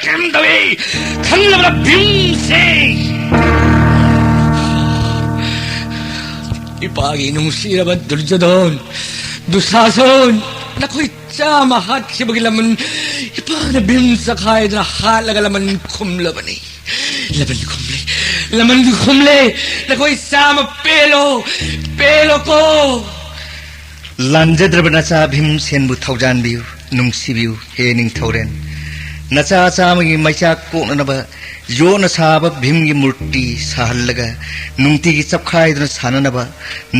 ꯀꯔꯝ ꯇꯧꯏ? ꯈꯪꯂꯕ꯭ꯔꯥ, ꯚꯤꯝꯁꯦ? ꯏꯄꯥꯒꯤ ꯅꯨꯡꯁꯤꯔꯕ ꯗꯨꯔꯖꯣꯙꯣꯟ, ꯗꯨꯁꯥꯁꯣꯟ, ꯅꯈꯣꯏ ꯆꯥꯝꯃ ꯍꯥꯠꯈꯤꯕꯒꯤ ꯂꯃꯟ ꯏꯄꯥꯅ ꯚꯤꯝ ꯆꯈꯥꯏꯗꯨꯅ ꯍꯥꯠꯂꯒ ꯂꯃꯟ ꯈꯨꯝꯂꯕꯅꯤ꯫ ꯂꯃꯟ ꯈꯨꯝꯂꯦ, ꯂꯃꯟ ꯈꯨꯝꯂꯦ, ꯅꯈꯣꯏ ꯆꯥꯝꯃ ꯄꯦꯜꯂꯣ, ꯄꯦꯜꯂꯣꯀꯣ꯫ ꯂꯥꯟꯖꯗ꯭ꯔꯕ ꯅꯆꯥ ꯚꯤꯝꯁꯦꯟꯕꯨ ꯊꯧꯖꯥꯟꯕꯤꯌꯨ, ꯅꯨꯡꯁꯤꯕꯤꯌꯨ, ꯍꯦ ꯅꯤꯡꯊꯧꯔꯦꯟ꯫ ꯅꯆꯥ ꯆꯥꯝꯃꯒꯤ ꯃꯩꯆꯥꯛ ꯀꯣꯛꯅꯅꯕ ꯌꯣꯠꯅ ꯁꯥꯕ ꯚꯤꯝꯒꯤ ꯃꯨꯔꯇꯤ ꯁꯥꯍꯜꯂꯒ ꯅꯨꯡꯇꯤꯒꯤ ꯆꯞꯈꯥꯏꯗꯨꯅ ꯁꯥꯟꯅꯅꯕ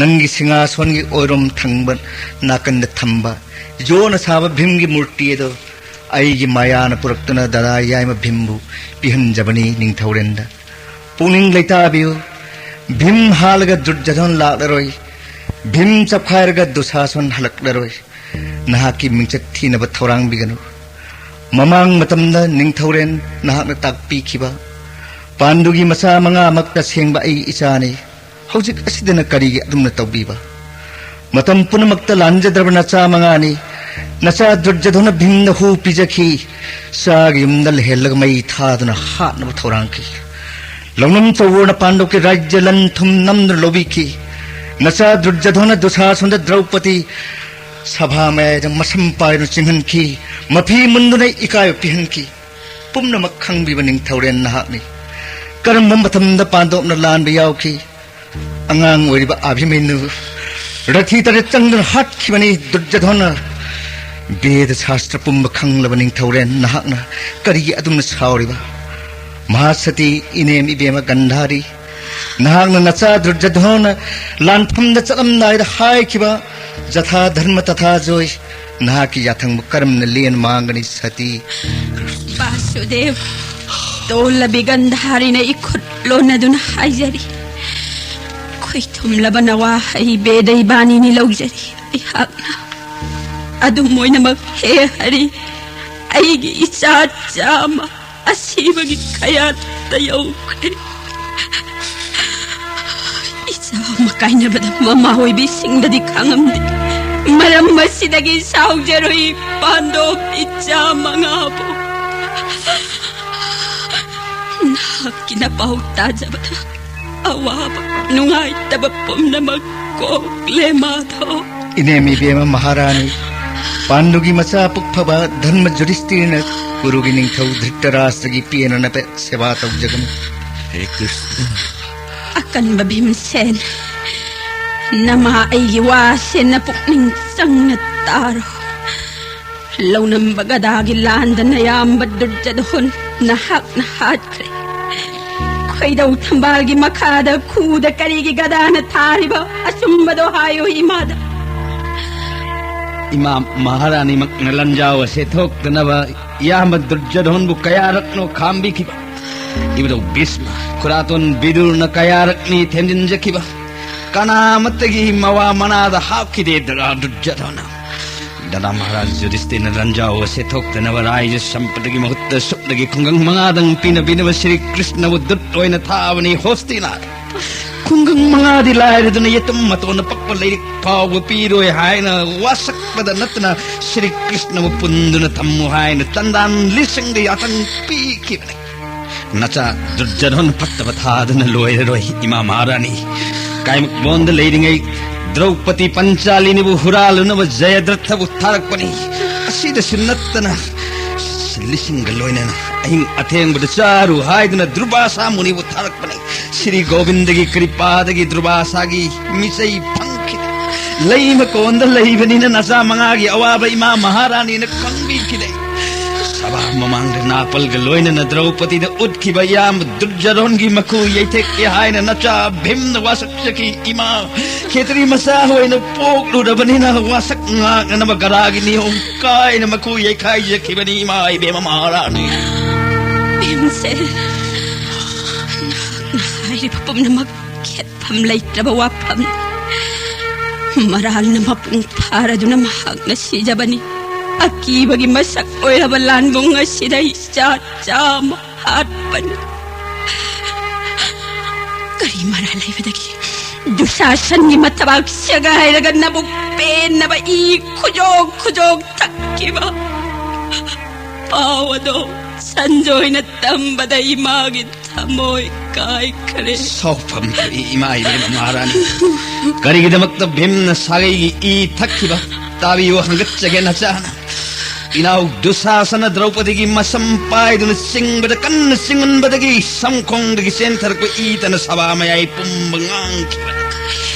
ꯅꯪꯒꯤ ꯁꯤꯡꯍꯥꯁꯣꯟꯒꯤ ꯑꯣꯏꯔꯣꯝ ꯊꯪꯕ ꯅꯥꯀꯟꯗ ꯊꯝꯕ ꯌꯣꯠꯅ ꯁꯥꯕ ꯚꯤꯝꯒꯤ ꯃꯨꯔꯇꯤ ꯑꯗꯨ ꯑꯩꯒꯤ ꯃꯥꯌꯥꯅ ꯄꯨꯔꯛꯇꯨꯅ ꯗꯗꯥ ꯌꯥꯏꯃ ꯚꯤꯝꯕꯨ ꯄꯤꯍꯟꯖꯕꯅꯤ ꯅꯤꯡꯊꯧꯔꯦꯟꯗ꯫ ꯄꯨꯛꯅꯤꯡ ꯂꯩꯇꯥꯕꯤꯌꯨ꯫ ꯚꯤꯝ ꯍꯥꯠꯂꯒ ꯗꯨꯔꯖꯣꯙꯟ ꯂꯥꯛꯂꯔꯣꯏ꯫ ꯚꯤꯝ ꯆꯞꯈꯥꯏꯔꯒ ꯗꯨꯁꯥꯁꯣꯟ ꯍꯜꯂꯛꯂꯔꯣꯏ꯫ ꯅꯍꯥꯛꯀꯤ ꯃꯤꯡꯆꯠ ꯊꯤꯅꯕ ꯊꯧꯔꯥꯡꯕꯤꯒꯅꯨ꯫ ꯃꯃꯥꯡ ꯃꯇꯝꯗ ꯅꯤꯡꯊꯧꯔꯦꯟ ꯅꯍꯥꯛꯅ ꯇꯥꯛꯄꯤꯈꯤꯕ ꯄꯥꯟꯗꯨꯒꯤ ꯃꯆꯥ ꯃꯉꯥꯃꯛ ꯇꯁꯦꯡꯕ ꯑꯩ ꯏꯆꯥꯅꯤ꯫ ꯍꯧꯖꯤꯛ ꯑꯁꯤꯗꯅ ꯀꯔꯤꯒꯤ ꯑꯗꯨꯝꯅ ꯇꯧꯕꯤꯕ? ꯃꯇꯝ ꯄꯨꯝꯅꯃꯛꯇ ꯂꯥꯟꯖꯗ꯭ꯔꯕ ꯅꯆꯥ ꯃꯉꯥꯅꯤ꯫ ꯅꯆꯥ ꯗꯨꯔꯖꯣꯙꯅ ꯚꯤꯝꯅ ꯍꯨ ꯄꯤꯖꯈꯤ꯫ ꯆꯥꯒꯤ ꯌꯨꯝꯗ ꯂꯩꯍꯜꯂꯒ ꯃꯩ ꯊꯥꯗꯨꯅ ꯍꯥꯠꯅꯕ ꯊꯧꯔꯥꯡꯈꯤ꯫ ꯂꯧꯅꯝ ꯆꯧꯕꯣꯔꯅ ꯄꯥꯟꯗꯨꯒꯤ ꯔꯥꯖ꯭ꯌ ꯂꯟ ꯊꯨꯝ ꯅꯝꯗꯨꯅ ꯂꯧꯕꯤꯈꯤ꯫ ꯅꯆꯥ ꯗꯨꯔꯖꯣꯙꯅ ꯗꯨꯁꯥꯁꯣꯟꯗ ꯗ꯭ꯔꯧꯄꯗꯤ ꯁꯚꯥ ꯃꯌꯥꯏꯗ ꯃꯁꯝ ꯄꯥꯏꯗꯨꯅ ꯆꯤꯡꯍꯟꯈꯤ꯫ ꯃꯐꯤ ꯃꯨꯟꯗꯨꯅ ꯏꯀꯥꯏꯕ ꯄꯤꯍꯟꯈꯤ꯫ ꯄꯨꯝꯅꯃꯛ ꯈꯪꯕꯤꯕ ꯅꯤꯡꯊꯧꯔꯦꯜ ꯅꯍꯥꯛꯅꯤ꯫ ꯀꯔꯝꯕ ꯃꯇꯝꯗ ꯄꯥꯟꯗꯨꯅ ꯂꯥꯟꯕ ꯌꯥꯎꯈꯤ? ꯑꯉꯥꯡ ꯑꯣꯏꯔꯤꯕ ꯑꯚꯤꯃꯟꯌꯨ ꯔꯊꯤ ꯇꯔꯦꯠ ꯆꯪꯗꯨꯅ ꯍꯥꯠꯈꯤꯕꯅꯤ꯫ ꯗꯨꯔꯖꯣꯙꯅ, ꯕꯦꯗ ꯁꯥꯁꯇ꯭ꯔ ꯄꯨꯝꯕ ꯈꯪꯂꯕ ꯅꯤꯡꯊꯧꯔꯦꯜ ꯅꯍꯥꯛꯅ ꯀꯔꯤꯒꯤ ꯑꯗꯨꯝꯅ ꯁꯥꯎꯔꯤꯕ? ꯃꯍꯥꯁꯇꯤ, ꯏꯅꯦꯝ ꯏꯕꯦꯝꯃ ꯒꯟꯙꯥꯔꯤ, ꯅꯍꯥꯛꯅ ꯅꯆꯥ ꯗꯨꯔꯖꯣꯙꯅ ꯂꯥꯟꯐꯝꯗ ꯆꯠꯂꯝꯗꯥꯏꯗ ꯍꯥꯏꯈꯤꯕ "ꯖꯊꯥ ꯙꯔꯃ ꯇꯊꯥ ꯖꯣꯏ", ꯅꯍꯥꯛꯀꯤ ꯌꯥꯊꯪꯕꯨ ꯀꯔꯝꯅ ꯂꯦꯟ ꯃꯥꯡꯒꯅꯤ ꯁꯇꯤ? ꯕꯥꯁꯨꯗꯦꯕ, ꯇꯣꯜꯂꯕꯤ ꯒꯟꯙꯥꯔꯤꯅ ꯏꯈꯨꯠ ꯂꯣꯟꯅꯗꯨꯅ ꯍꯥꯏꯖꯔꯤ꯫ ꯈꯣꯏꯊꯨꯝꯂꯕ ꯅꯋꯥ ꯍꯩ ꯕꯦꯗ ꯏꯕꯥꯅꯤꯅꯤ ꯂꯧꯖꯔꯤ꯫ ꯑꯩꯍꯥꯛꯅ ꯑꯗꯨꯝ ꯑꯣꯏꯅꯃꯛ, ꯍꯦ ꯍꯔꯤ, ꯑꯩꯒꯤ ꯏꯆꯥ ꯆꯥꯝꯃ ꯑꯁꯤꯕꯒꯤ ꯀꯌꯥꯠꯇ ꯌꯧꯈ꯭ꯔꯦ꯫ ꯏꯆꯥ ꯑꯃ ꯀꯥꯏꯅꯕꯗ ꯃꯃꯥ ꯑꯣꯏꯕꯤꯁꯤꯡꯗꯗꯤ ꯈꯪꯉꯝꯗꯦ꯫ ꯃꯔꯝ ꯑꯁꯤꯗꯒꯤ ꯁꯥꯎꯖꯔꯣꯏ, ꯄꯥꯟꯗꯣꯞ ꯏꯆꯥ ꯃꯉꯥꯕꯨ꯫ ꯅꯍꯥꯛꯀꯤ ꯅꯄꯥꯎ ꯇꯥꯖꯕꯗ ꯑꯋꯥꯕ ꯅꯨꯡꯉꯥꯏꯇꯕ ꯄꯨꯝꯅꯃꯛ ꯀꯣꯛꯂꯦ ꯃꯥꯙꯣ꯫ ꯏꯅꯦꯝ ꯏꯕꯦꯝꯃ ꯃꯍꯥꯔꯥꯅꯤ, ꯄꯥꯟꯗꯨꯒꯤ ꯃꯆꯥ ꯄꯨꯛ ꯐꯕ ꯙꯔꯃ ꯖꯨꯔꯤꯁꯇꯤꯔꯅ ꯀꯨꯔꯨꯒꯤ ꯅꯤꯡꯊꯧ ꯙ꯭ꯔꯤꯇꯔꯥꯁꯇ꯭ꯔꯒꯤ ꯄꯦꯟꯅꯅꯕ ꯁꯦꯕꯥ ꯇꯧꯖꯒꯅꯤ꯫ ꯍꯦ ꯀ꯭ꯔꯤꯁꯅ꯫ ꯑꯀꯟꯕ ꯚꯤꯝꯁꯦꯟ, ꯅꯃꯥ ꯑꯩꯒꯤ ꯋꯥꯁꯦ ꯅꯄꯨꯛꯅꯤꯡ ꯆꯪꯅ ꯇꯥꯔꯣ꯫ ꯂꯧꯅꯝꯕ ꯒꯗꯥꯒꯤ ꯂꯥꯟꯗ ꯅꯌꯥꯝꯕ ꯗꯨꯔꯖꯣꯙꯟ ꯅꯍꯥꯛꯅ ꯍꯥꯠꯈ꯭ꯔꯦ꯫ ꯈꯣꯏꯗꯧ ꯊꯝꯕꯥꯜꯒꯤ ꯃꯈꯥꯗ ꯈꯨꯗ ꯀꯔꯤꯒꯤ ꯒꯗꯥꯅ ꯊꯥꯔꯤꯕ? ꯑꯆꯨꯝꯕꯗꯣ ꯍꯥꯏꯌꯨ ꯏꯃꯥꯗ꯫ ꯏꯃꯥ ꯃꯍꯥꯔꯥꯅꯤꯃꯛꯅ ꯂꯟꯖꯥꯎ ꯑꯁꯦ ꯊꯣꯛꯇꯅꯕ ꯏꯌꯥꯝꯕ ꯗꯨꯔꯖꯣꯙꯟꯕꯨ ꯀꯌꯥꯔꯛꯅꯣ ꯈꯥꯝꯕꯤꯈꯤꯕ? ꯏꯕꯨꯙꯧ ꯚꯤꯁꯃ, ꯈꯨꯔꯥꯇꯣꯟ ꯕꯤꯗꯨꯔꯅ ꯀꯌꯥꯔꯛꯅꯤ ꯊꯦꯝꯖꯤꯟꯖꯈꯤꯕ? ꯀꯅꯥꯃꯠꯇꯒꯤ ꯃꯋꯥ ꯃꯅꯥꯗ ꯍꯥꯞꯈꯤꯗꯦ ꯗꯗꯥ ꯗꯨꯔꯖꯣꯙꯅ꯫ ꯗꯗꯥ ꯃꯍꯥꯔꯥꯖ ꯌꯨꯙꯤꯁꯇꯤꯔꯅ ꯂꯟꯖꯥꯎ ꯑꯁꯦ ꯊꯣꯛꯇꯅꯕ ꯔꯥꯏꯖ ꯁꯝꯄꯇꯒꯤ ꯃꯍꯨꯠꯇ ꯁꯨꯞꯅꯒꯤ ꯈꯨꯡꯒꯪ ꯃꯉꯥꯗꯪ ꯄꯤꯅꯕꯤꯅꯕ ꯁ꯭ꯔꯤ ꯀ꯭ꯔꯤꯁꯅꯕꯨ ꯗꯨꯠ ꯑꯣꯏꯅ ꯊꯥꯕꯅꯤ ꯍꯣꯁꯇꯤꯅꯥ꯫ ꯈꯨꯡꯒꯪ ꯃꯉꯥꯗꯤ ꯂꯥꯏꯔꯗꯨꯅ ꯌꯦꯇꯨꯝ ꯃꯇꯣꯟꯗ ꯄꯛꯄ ꯂꯥꯏꯔꯤꯛ ꯐꯥꯎꯕ ꯄꯤꯔꯣꯏ ꯍꯥꯏꯅ ꯋꯥꯁꯛꯄꯗ ꯅꯠꯇꯅ ꯁ꯭ꯔꯤ ꯀ꯭ꯔꯤꯁꯅꯕꯨ ꯄꯨꯟꯗꯨꯅ ꯊꯝꯃꯨ ꯍꯥꯏꯅ ꯆꯟꯗꯥꯟ ꯂꯤꯁꯤꯡꯗ ꯌꯥꯊꯪ ꯄꯤꯈꯤꯕꯅꯤ꯫ ꯅꯆꯥ ꯗꯨꯔꯖꯣꯙꯟ ꯐꯠꯇꯕ ꯊꯥꯗꯨꯅ ꯂꯣꯏꯔꯔꯣꯏ, ꯏꯃꯥ ꯃꯍꯥꯔꯥꯅꯤ꯫ ꯀꯥꯏꯃꯛꯂꯣꯟꯗ ꯂꯩꯔꯤꯉꯩ ꯗ꯭ꯔꯧꯄꯗꯤ ꯄꯟꯆꯥꯂꯤꯅꯤꯕꯨ ꯍꯨꯔꯥꯜꯂꯨꯅꯕ ꯖꯌꯗ꯭ꯔꯊꯕꯨ ꯊꯥꯔꯛꯄꯅꯤ꯫ ꯑꯁꯤꯗꯁꯨ ꯅꯠꯇꯅ ꯂꯤꯁꯤꯡꯒ ꯂꯣꯏꯅꯅ ꯑꯍꯤꯡ ꯑꯊꯦꯡꯕꯗ ꯆꯥꯔꯨ ꯍꯥꯏꯗꯨꯅ ꯗꯨꯔꯕꯥꯁꯥ ꯃꯨꯅꯤꯕꯨ ꯊꯥꯔꯛꯄꯅꯤ꯫ ꯁ꯭ꯔꯤ ꯒꯣꯕꯤꯟꯗꯒꯤ ꯀ꯭ꯔꯤꯄꯥꯗꯒꯤ ꯗꯨꯔꯕꯥꯁꯥꯒꯤ ꯃꯤꯆꯩ ꯐꯪꯈꯤꯗꯦ꯫ ꯂꯩ ꯃꯀꯣꯟꯗ ꯂꯩꯕꯅꯤꯅ ꯅꯆꯥ ꯃꯉꯥꯒꯤ ꯑꯋꯥꯕ ꯏꯃꯥ ꯃꯍꯥꯔꯥꯅꯤꯅ ꯈꯪꯕꯤꯈꯤꯗꯦ꯫ ꯁꯚꯥ ꯃꯃꯥꯡꯗ ꯅꯥꯄꯜꯒ ꯂꯣꯏꯅꯅ ꯗ꯭ꯔꯧꯄꯗꯤꯗ ꯎꯠꯈꯤꯕ ꯏꯌꯥꯝꯕ ꯗꯨꯔꯖꯣꯙꯟꯒꯤ ꯃꯈꯨ ꯌꯩꯊꯦꯛꯀꯦ ꯍꯥꯏꯅ ꯅꯆꯥ ꯚꯤꯝꯅ ꯋꯥꯁꯛꯆꯈꯤ꯫ ꯏꯃꯥ, ꯈꯦꯇ꯭ꯔꯤ ꯃꯆꯥ ꯑꯣꯏꯅ ꯄꯣꯛꯂꯨꯔꯕꯅꯤꯅ ꯋꯥꯁꯛ ꯉꯥꯛꯅꯅꯕ ꯒꯗꯥꯒꯤ ꯅꯤꯌꯣꯝ ꯀꯥꯏꯅ ꯃꯈꯨ ꯌꯩꯈꯥꯏꯖꯈꯤꯕꯅꯤ, ꯏꯃꯥ ꯏꯕꯦꯝꯃ ꯃꯍꯥꯔꯥꯅꯤ꯫ ꯚꯤꯝꯁꯦ, ꯅꯍꯥꯛꯅ ꯍꯥꯏꯔꯤꯕ ꯄꯨꯝꯅꯃꯛ ꯈꯦꯠꯐꯝ ꯂꯩꯇ꯭ꯔꯕ ꯋꯥꯐꯝꯅꯤ꯫ ꯃꯔꯥꯜꯅ ꯃꯄꯨꯡ ꯐꯥꯔꯗꯨꯅ ꯃꯍꯥꯛꯅ ꯁꯤꯖꯕꯅꯤ꯫ ꯑꯀꯤꯕꯒꯤ ꯃꯁꯛ ꯑꯣꯏꯔꯕ ꯂꯥꯟꯕꯨꯡ ꯑꯁꯤꯗ ꯏꯆꯥ ꯆꯥꯝꯃ ꯍꯥꯠꯄꯅꯤ꯫ ꯀꯔꯤ ꯃꯔꯥꯜ ꯂꯩꯕꯗꯒꯤ ꯗꯨꯁꯥꯁꯟꯒꯤ ꯃꯊꯕꯥꯛ ꯁꯦꯒꯥꯏꯔꯒ ꯅꯕꯨꯛ ꯄꯦꯟꯅꯕ ꯏ ꯈꯨꯖꯣꯛ ꯈꯨꯖꯣꯛ ꯊꯛꯈꯤꯕ? ꯄꯥꯎ ꯑꯗꯣ ꯁꯟꯖꯣꯏꯅ ꯇꯝꯕꯗ ꯏꯃꯥꯒꯤ ꯊꯃꯣꯏ ꯀꯥꯏꯈ꯭ꯔꯦ꯫ ꯁꯥꯎꯐꯝ ꯊꯣꯛꯏ, ꯏꯃꯥ ꯏꯕꯦꯝꯃ ꯃꯍꯥꯔꯥꯅꯤ꯫ ꯀꯔꯤꯒꯤꯗꯃꯛꯇ ꯚꯤꯝꯅ ꯁꯥꯒꯩꯒꯤ ꯏ ꯊꯛꯈꯤꯕ? ꯇꯥꯕꯤꯌꯨ, ꯍꯪꯒꯠꯆꯒꯦ ꯅꯆꯥꯅ꯫ ꯏꯅꯥꯎ ꯗꯨꯁꯥꯁꯅ ꯗ꯭ꯔꯧꯄꯗꯤꯒꯤ ꯃꯁꯝ ꯄꯥꯏꯗꯨꯅ ꯆꯤꯡꯕꯗ, ꯀꯟꯅ ꯆꯤꯡꯃꯟꯕꯗꯒꯤ ꯁꯝꯈꯣꯡꯗꯒꯤ ꯆꯦꯟꯊꯔꯛꯄ ꯏꯇꯅ ꯁꯚꯥ ꯃꯌꯥꯏ ꯄꯨꯝꯕ ꯉꯥꯡꯈꯤꯕꯅꯤ꯫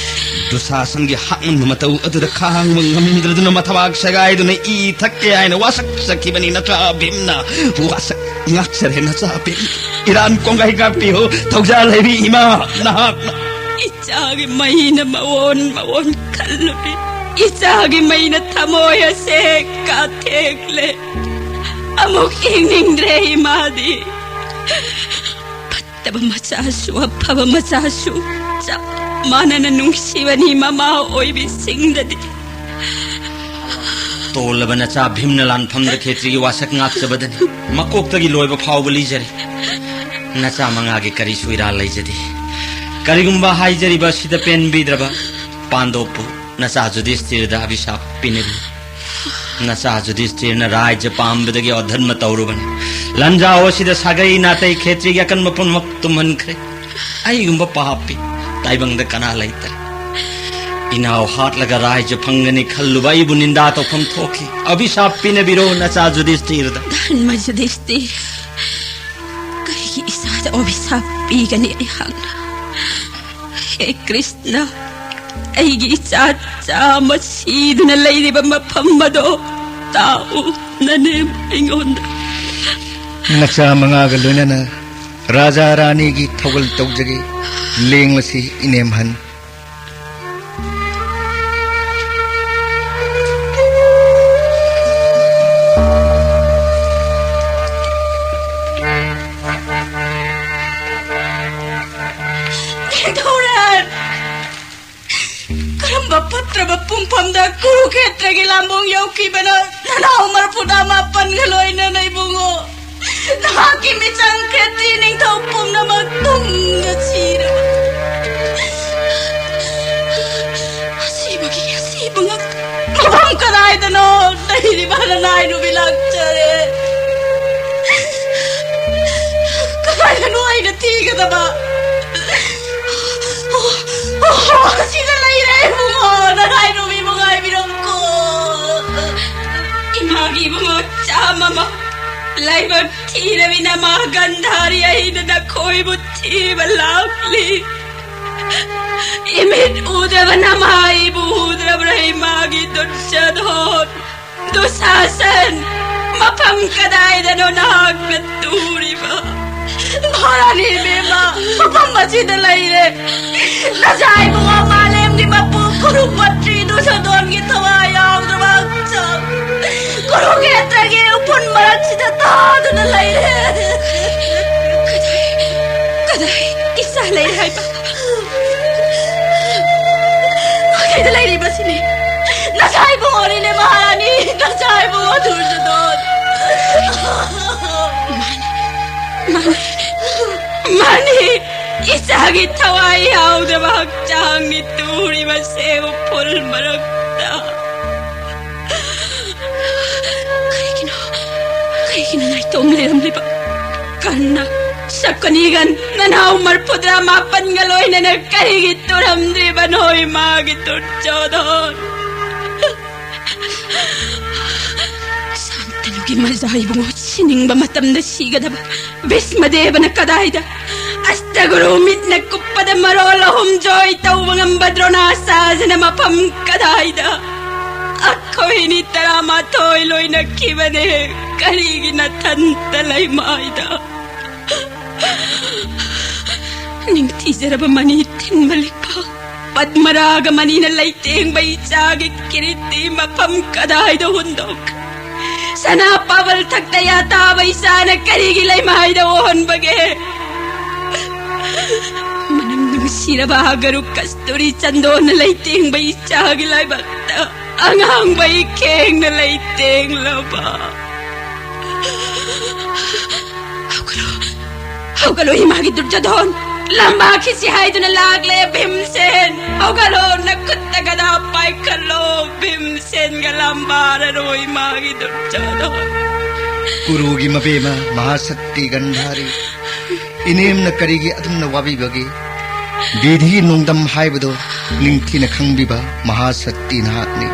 ꯗꯨꯁꯥꯁꯟꯒꯤ ꯍꯥꯛꯃꯟꯕ ꯃꯇꯧ ꯑꯗꯨꯗ ꯈꯥꯡꯕ ꯉꯝꯗ꯭ꯔꯗꯨꯅ ꯃꯊꯕꯥꯛ ꯁꯦꯒꯥꯏꯗꯨꯅ ꯏ ꯊꯛꯀꯦ ꯍꯥꯏꯅ ꯋꯥꯁꯛꯆꯈꯤꯕꯅꯤ ꯅꯆꯥ ꯚꯤꯝꯅ꯫ ꯋꯥꯁꯛ ꯉꯥꯛꯆꯔꯦ ꯅꯆꯥ ꯚꯤꯝ꯫ ꯏꯔꯥꯟ ꯀꯣꯡꯒꯥꯏ ꯉꯥꯛꯄꯤꯌꯨ, ꯊꯧꯖꯥꯜ ꯍꯩꯕꯤ ꯏꯃꯥ, ꯅꯍꯥꯛꯅ꯫ ꯏꯆꯥꯒꯤ ꯃꯩꯅ ꯃꯑꯣꯟ ꯃꯑꯣꯟ ꯈꯜꯂꯨꯔꯦ꯫ ꯏꯆꯥꯒꯤ ꯃꯩꯅ ꯊꯃꯣꯏ ꯑꯁꯦ ꯀꯥꯊꯦꯛꯂꯦ꯫ ꯑꯃꯨꯛ ꯌꯦꯡꯅꯤꯡꯗ꯭ꯔꯦ ꯏꯃꯥꯗꯤ꯫ ꯐꯠꯇꯕ ꯃꯆꯥꯁꯨ ꯑꯐꯕ ꯃꯆꯥꯁꯨ ꯆꯞ ꯃꯥꯟꯅꯅ ꯅꯨꯡꯁꯤꯕꯅꯤ ꯃꯃꯥ ꯑꯣꯏꯕꯤꯁꯤꯡꯗꯗꯤ꯫ ꯇꯣꯜꯂꯕ ꯅꯆꯥ ꯚꯤꯝꯅ ꯂꯥꯟꯐꯝꯗ ꯈꯦꯇ꯭ꯔꯤꯒꯤ ꯋꯥꯁꯛ ꯉꯥꯛꯆꯕꯗꯅꯤ꯫ ꯃꯀꯣꯛꯇꯒꯤ ꯂꯣꯏꯕ ꯐꯥꯎꯕ ꯂꯤꯖꯔꯤ꯫ ꯅꯆꯥ ꯃꯉꯥꯒꯤ ꯀꯔꯤꯁꯨ ꯏꯔꯥꯜ ꯂꯩꯖꯗꯦ꯫ ꯀꯔꯤꯒꯨꯝꯕ ꯍꯥꯏꯖꯔꯤꯕ ꯑꯁꯤꯗ ꯄꯦꯟꯕꯤꯗ꯭ꯔꯕ ꯄꯥꯟꯗꯣꯞꯄꯨ ꯅꯆꯥ ꯌꯨꯙꯤꯁꯇꯤꯔꯗ ꯑꯚꯤꯁꯥꯞ ꯄꯤꯅꯔꯤ꯫ ꯅꯆꯥ ꯌꯨꯙꯤꯁꯇꯤꯔꯅ ꯔꯥꯖ꯭ꯌ ꯄꯥꯝꯕꯗꯒꯤ ꯑꯙꯔꯃ ꯇꯧꯔꯨꯕꯅꯤ꯫ ꯂꯥꯟꯖꯥꯎ ꯑꯁꯤꯗ ꯁꯥꯒꯩ ꯅꯥꯇꯩ ꯈꯦꯇ꯭ꯔꯤꯒꯤ ꯑꯀꯟꯕ ꯄꯨꯝꯅꯃꯛ ꯇꯨꯝꯍꯟꯈ꯭ꯔꯦ꯫ ꯑꯩꯒꯨꯝꯕ ꯄꯥꯄꯤ ꯇꯥꯏꯕꯪꯗ ꯀꯅꯥ ꯂꯩꯇꯔꯦ꯫ ꯏꯅꯥꯎ ꯍꯥꯠꯂꯒ ꯔꯥꯖ꯭ꯌ ꯐꯪꯒꯅꯤ ꯈꯜꯂꯨꯕ ꯑꯩꯕꯨ ꯅꯤꯟꯗꯥ ꯇꯧꯐꯝ ꯊꯣꯛꯈꯤ꯫ ꯑꯚꯤꯁꯥꯞ ꯄꯤꯅꯕꯤꯔꯣ ꯅꯆꯥ ꯌꯨꯙꯤꯁꯇꯤꯔꯗ꯫ ꯙꯔꯃ ꯌꯨꯙꯤꯁꯇꯤꯔ, ꯀꯔꯤꯒꯤ ꯏꯆꯥꯗ ꯑꯚꯤꯁꯥꯞ ꯄꯤꯒꯅꯤ ꯑꯩꯍꯥꯛꯅ? ꯍꯦ ꯀ꯭ꯔꯤꯁꯅ, ꯑꯩꯒꯤ ꯏꯆꯥ ꯆꯥꯝꯃ ꯁꯤꯗꯨꯅ ꯂꯩꯔꯤꯕ ꯃꯐꯝ ꯑꯗꯣ ꯇꯥꯛꯎ ꯅꯅꯦꯝ ꯑꯩꯉꯣꯟꯗ꯫ ꯅꯆꯥ ꯃꯉꯥꯒ ꯂꯣꯏꯅꯅ ꯔꯥꯖꯥ ꯔꯥꯅꯤꯒꯤ ꯊꯧꯒꯜ ꯇꯧꯖꯒꯦ꯫ ꯂꯦꯡꯂꯁꯤ ꯏꯅꯦꯝꯍꯟ꯫ ꯅꯤꯡꯊꯧꯔꯦꯜ! ꯀꯔꯝꯕ ꯐꯠꯇ꯭ꯔꯕ ꯄꯨꯡꯐꯝꯗ ꯀꯨꯔꯨꯈꯦꯇ꯭ꯔꯒꯤ ꯂꯥꯟꯕꯣꯡ ꯌꯧꯈꯤꯕꯅꯣ? ꯅꯅꯥꯎ ꯃꯔꯐꯨꯗ ꯃꯥꯄꯟꯒ ꯂꯣꯏꯅꯅ ꯏꯕꯨꯡꯉꯣ, ꯅꯍꯥꯛꯀꯤ ꯃꯤꯆꯪ ꯈꯦꯇ꯭ꯔꯤ ꯅꯤꯡꯊꯧ ꯄꯨꯝꯅꯃꯛ ꯇꯨꯝꯅ ꯁꯤꯔꯕ꯫ ꯑꯁꯤꯕꯒꯤ ꯑꯁꯤꯕ ꯉꯥꯛꯇ꯫ ꯃꯐꯝ ꯀꯗꯥꯏꯗꯅꯣ ꯂꯩꯔꯤꯕ ꯅꯅꯥꯏ ꯅꯨꯃꯤ ꯂꯥꯛꯆꯔꯦ? ꯀꯗꯥꯏꯗꯅꯣ ꯑꯩꯅ ꯊꯤꯒꯗꯕ? ꯑꯣ, ꯑꯣ, ꯑꯣ, ꯑꯁꯤꯗ ꯂꯩꯔꯦ ꯏꯕꯨꯡꯉꯣ, ꯅꯅꯥꯏ ꯅꯨꯃꯤꯕꯨ ꯉꯥꯏꯕꯤꯔꯝꯀꯣ꯫ ꯏꯃꯥꯒꯤ ꯏꯕꯨꯡꯉꯣ ꯆꯥꯝꯃ ꯑꯃ ꯂꯥꯏꯕꯛ ꯊꯤꯔꯕꯤ ꯅꯃꯥ ꯒꯟꯙꯥꯔꯤ ꯑꯩꯅ ꯅꯈꯣꯏꯕꯨ ꯊꯤꯕ ꯂꯥꯛꯂꯤ꯫ ꯏꯃꯤꯠ ꯎꯗ꯭ꯔꯕ ꯅꯃꯥ ꯑꯩꯕꯨ ꯎꯗ꯭ꯔꯕ꯭ꯔꯥ ꯏꯃꯥꯒꯤ ꯗꯨꯔꯖꯣꯙꯣꯟ? ꯗꯨꯁꯥꯁꯟ, ꯃꯐꯝ ꯀꯗꯥꯏꯗꯅꯣ ꯅꯍꯥꯛꯅ ꯇꯨꯔꯤꯕ? ꯃꯍꯥꯔꯥꯅꯤ ꯏꯕꯦꯝꯃ, ꯃꯐꯝ ꯑꯁꯤꯗ ꯂꯩꯔꯦ꯫ ꯅꯆꯥ ꯏꯕꯨꯡꯉꯣ ꯃꯥꯂꯦꯝꯒꯤ ꯃꯄꯨ ꯀꯨꯔꯨꯄꯇ꯭ꯔꯤ ꯗꯨꯁꯣꯗꯣꯟꯒꯤ ꯊꯋꯥꯏ ꯌꯥꯎꯗ꯭ꯔꯕ ꯍꯛꯆꯥꯡ ꯀꯨꯔꯨꯈꯦꯇ꯭ꯔꯒꯤ ꯎꯐꯨꯟ ꯃꯔꯛꯁꯤꯗ ꯇꯥꯗꯨꯅ ꯂꯩꯔꯦ꯫ ꯀꯗꯥꯏ, ꯀꯗꯥꯏ ꯏꯆꯥ ꯂꯩ ꯍꯥꯏꯕ? ꯃꯈꯩꯗ ꯂꯩꯔꯤꯕꯁꯤꯅꯤ ꯅꯆꯥ ꯏꯕꯨꯡꯉꯣꯅꯤꯅꯦ ꯃꯍꯥꯔꯥꯅꯤ, ꯅꯆꯥ ꯏꯕꯨꯡꯉꯣ ꯗꯨꯔꯖꯣꯙꯣꯟ꯫ ꯃꯥꯅꯤ, ꯃꯥꯅꯤ, ꯃꯥꯅꯤ꯫ ꯏꯆꯥꯒꯤ ꯊꯋꯥꯏ ꯌꯥꯎꯗ꯭ꯔꯕ ꯍꯛꯆꯥꯡꯅꯤ ꯇꯨꯔꯤꯕꯁꯦ ꯎꯐꯨꯜ ꯃꯔꯛꯇ꯫ ꯀꯔꯤꯒꯤꯅꯣ? ꯀꯔꯤꯒꯤꯅꯣ ꯅꯥꯏꯇꯣꯝ ꯂꯩꯔꯝꯂꯤꯕ? ꯀꯔꯅ, ꯁꯀꯨꯅꯤꯒ ꯅꯅꯥꯎ ꯃꯔꯐꯨꯇꯔꯥ ꯃꯥꯄꯟꯒ ꯂꯣꯏꯅꯅ ꯀꯔꯤꯒꯤ ꯇꯨꯔꯝꯗ꯭ꯔꯤꯕꯅꯣ ꯏꯃꯥꯒꯤ ꯗꯨꯔꯖꯣꯙꯣꯟ? ꯁꯥꯟꯇꯅꯨꯒꯤ ꯃꯖꯥ ꯏꯕꯨꯡꯉꯣ ꯁꯤꯅꯤꯡꯕ ꯃꯇꯝꯗ ꯁꯤꯒꯗꯕ ꯚꯤꯁꯃꯗꯦꯕꯅ ꯀꯗꯥꯏꯗ? ꯑꯁꯇꯒꯨꯔꯨ ꯃꯤꯠꯅ ꯀꯨꯞꯄꯗ ꯃꯔꯣꯜ ꯑꯍꯨꯝ ꯖꯣꯏ ꯇꯧꯕ ꯉꯝꯕ ꯗ꯭ꯔꯣꯅꯥꯆꯥꯔꯖꯅ ꯃꯐꯝ ꯀꯗꯥꯏꯗ? ꯑꯩꯈꯣꯏꯅꯤ ꯇꯔꯥꯃꯥꯊꯣꯏ ꯂꯣꯏꯅꯈꯤꯕꯅꯦ꯫ ꯀꯔꯤꯒꯤ ꯅꯊꯟꯇ ꯂꯩꯃꯥꯏꯗ? ꯅꯤꯡꯊꯤꯖꯔꯕ ꯃꯅꯤ ꯊꯤꯟꯕ ꯂꯤꯛꯄ ꯄꯗꯃꯔꯥꯒ ꯃꯅꯤꯅ ꯂꯩꯇꯦꯡꯕ ꯏꯆꯥꯒꯤ ꯀꯤꯔꯤꯠꯇꯤ ꯃꯐꯝ ꯀꯗꯥꯏꯗ ꯍꯨꯟꯗꯣꯛꯈ꯭ꯔꯦ? ꯁꯅꯥ ꯄꯥꯕꯜ ꯊꯛꯇ ꯌꯥꯇꯥꯕ ꯏꯆꯥꯅ ꯀꯔꯤꯒꯤ ꯂꯩꯃꯥꯏꯗ ꯑꯣꯟꯕꯒꯦ? ꯃꯅꯝ ꯅꯨꯡꯁꯤꯔꯕ ꯍꯥꯒꯔꯨ ꯀꯁꯇꯨꯔꯤ ꯆꯟꯗꯣꯟꯅ ꯂꯩꯇꯦꯡꯕ ꯏꯆꯥꯒꯤ ꯂꯥꯏꯕꯛꯇ ꯑꯉꯥꯡꯕ ꯏꯈꯦꯡꯅ ꯂꯩꯇꯦꯡꯂꯕ꯫ ꯍꯧꯒꯠꯂꯣ, ꯍꯧꯒꯠꯂꯣ ꯏꯃꯥꯒꯤ ꯗꯨꯔꯖꯣꯙꯣꯟ, ꯂꯝꯕꯥ ꯈꯤꯁꯤ ꯍꯥꯏꯗꯨꯅ ꯂꯥꯛꯂꯦ ꯚꯤꯝꯁꯦꯟ꯫ ꯍꯧꯒꯠꯂꯣ, ꯅꯈꯨꯠꯇ ꯒꯗꯥ ꯄꯥꯏꯈꯠꯂꯣ, ꯚꯤꯝꯁꯦꯟꯒ ꯂꯝꯕꯥꯔꯔꯣ ꯏꯃꯥꯒꯤ ꯗꯨꯔꯖꯣꯙꯣꯟ꯫ ꯀꯨꯔꯨꯒꯤ ꯃꯕꯦꯝꯃ ꯃꯍꯥꯁꯛꯇꯤ ꯒꯟꯙꯥꯔꯤ, ꯏꯅꯦꯝꯅ ꯀꯔꯤꯒꯤ ꯑꯗꯨꯝꯅ ꯋꯥꯕꯤꯕꯒꯦ? ꯕꯤꯙꯤꯒꯤ ꯅꯣꯡꯗꯝ ꯍꯥꯏꯕꯗꯣ ꯅꯤꯡꯊꯤꯅ ꯈꯪꯕꯤꯕ ꯃꯍꯥꯁꯛꯇꯤ ꯅꯍꯥꯛꯅꯤ꯫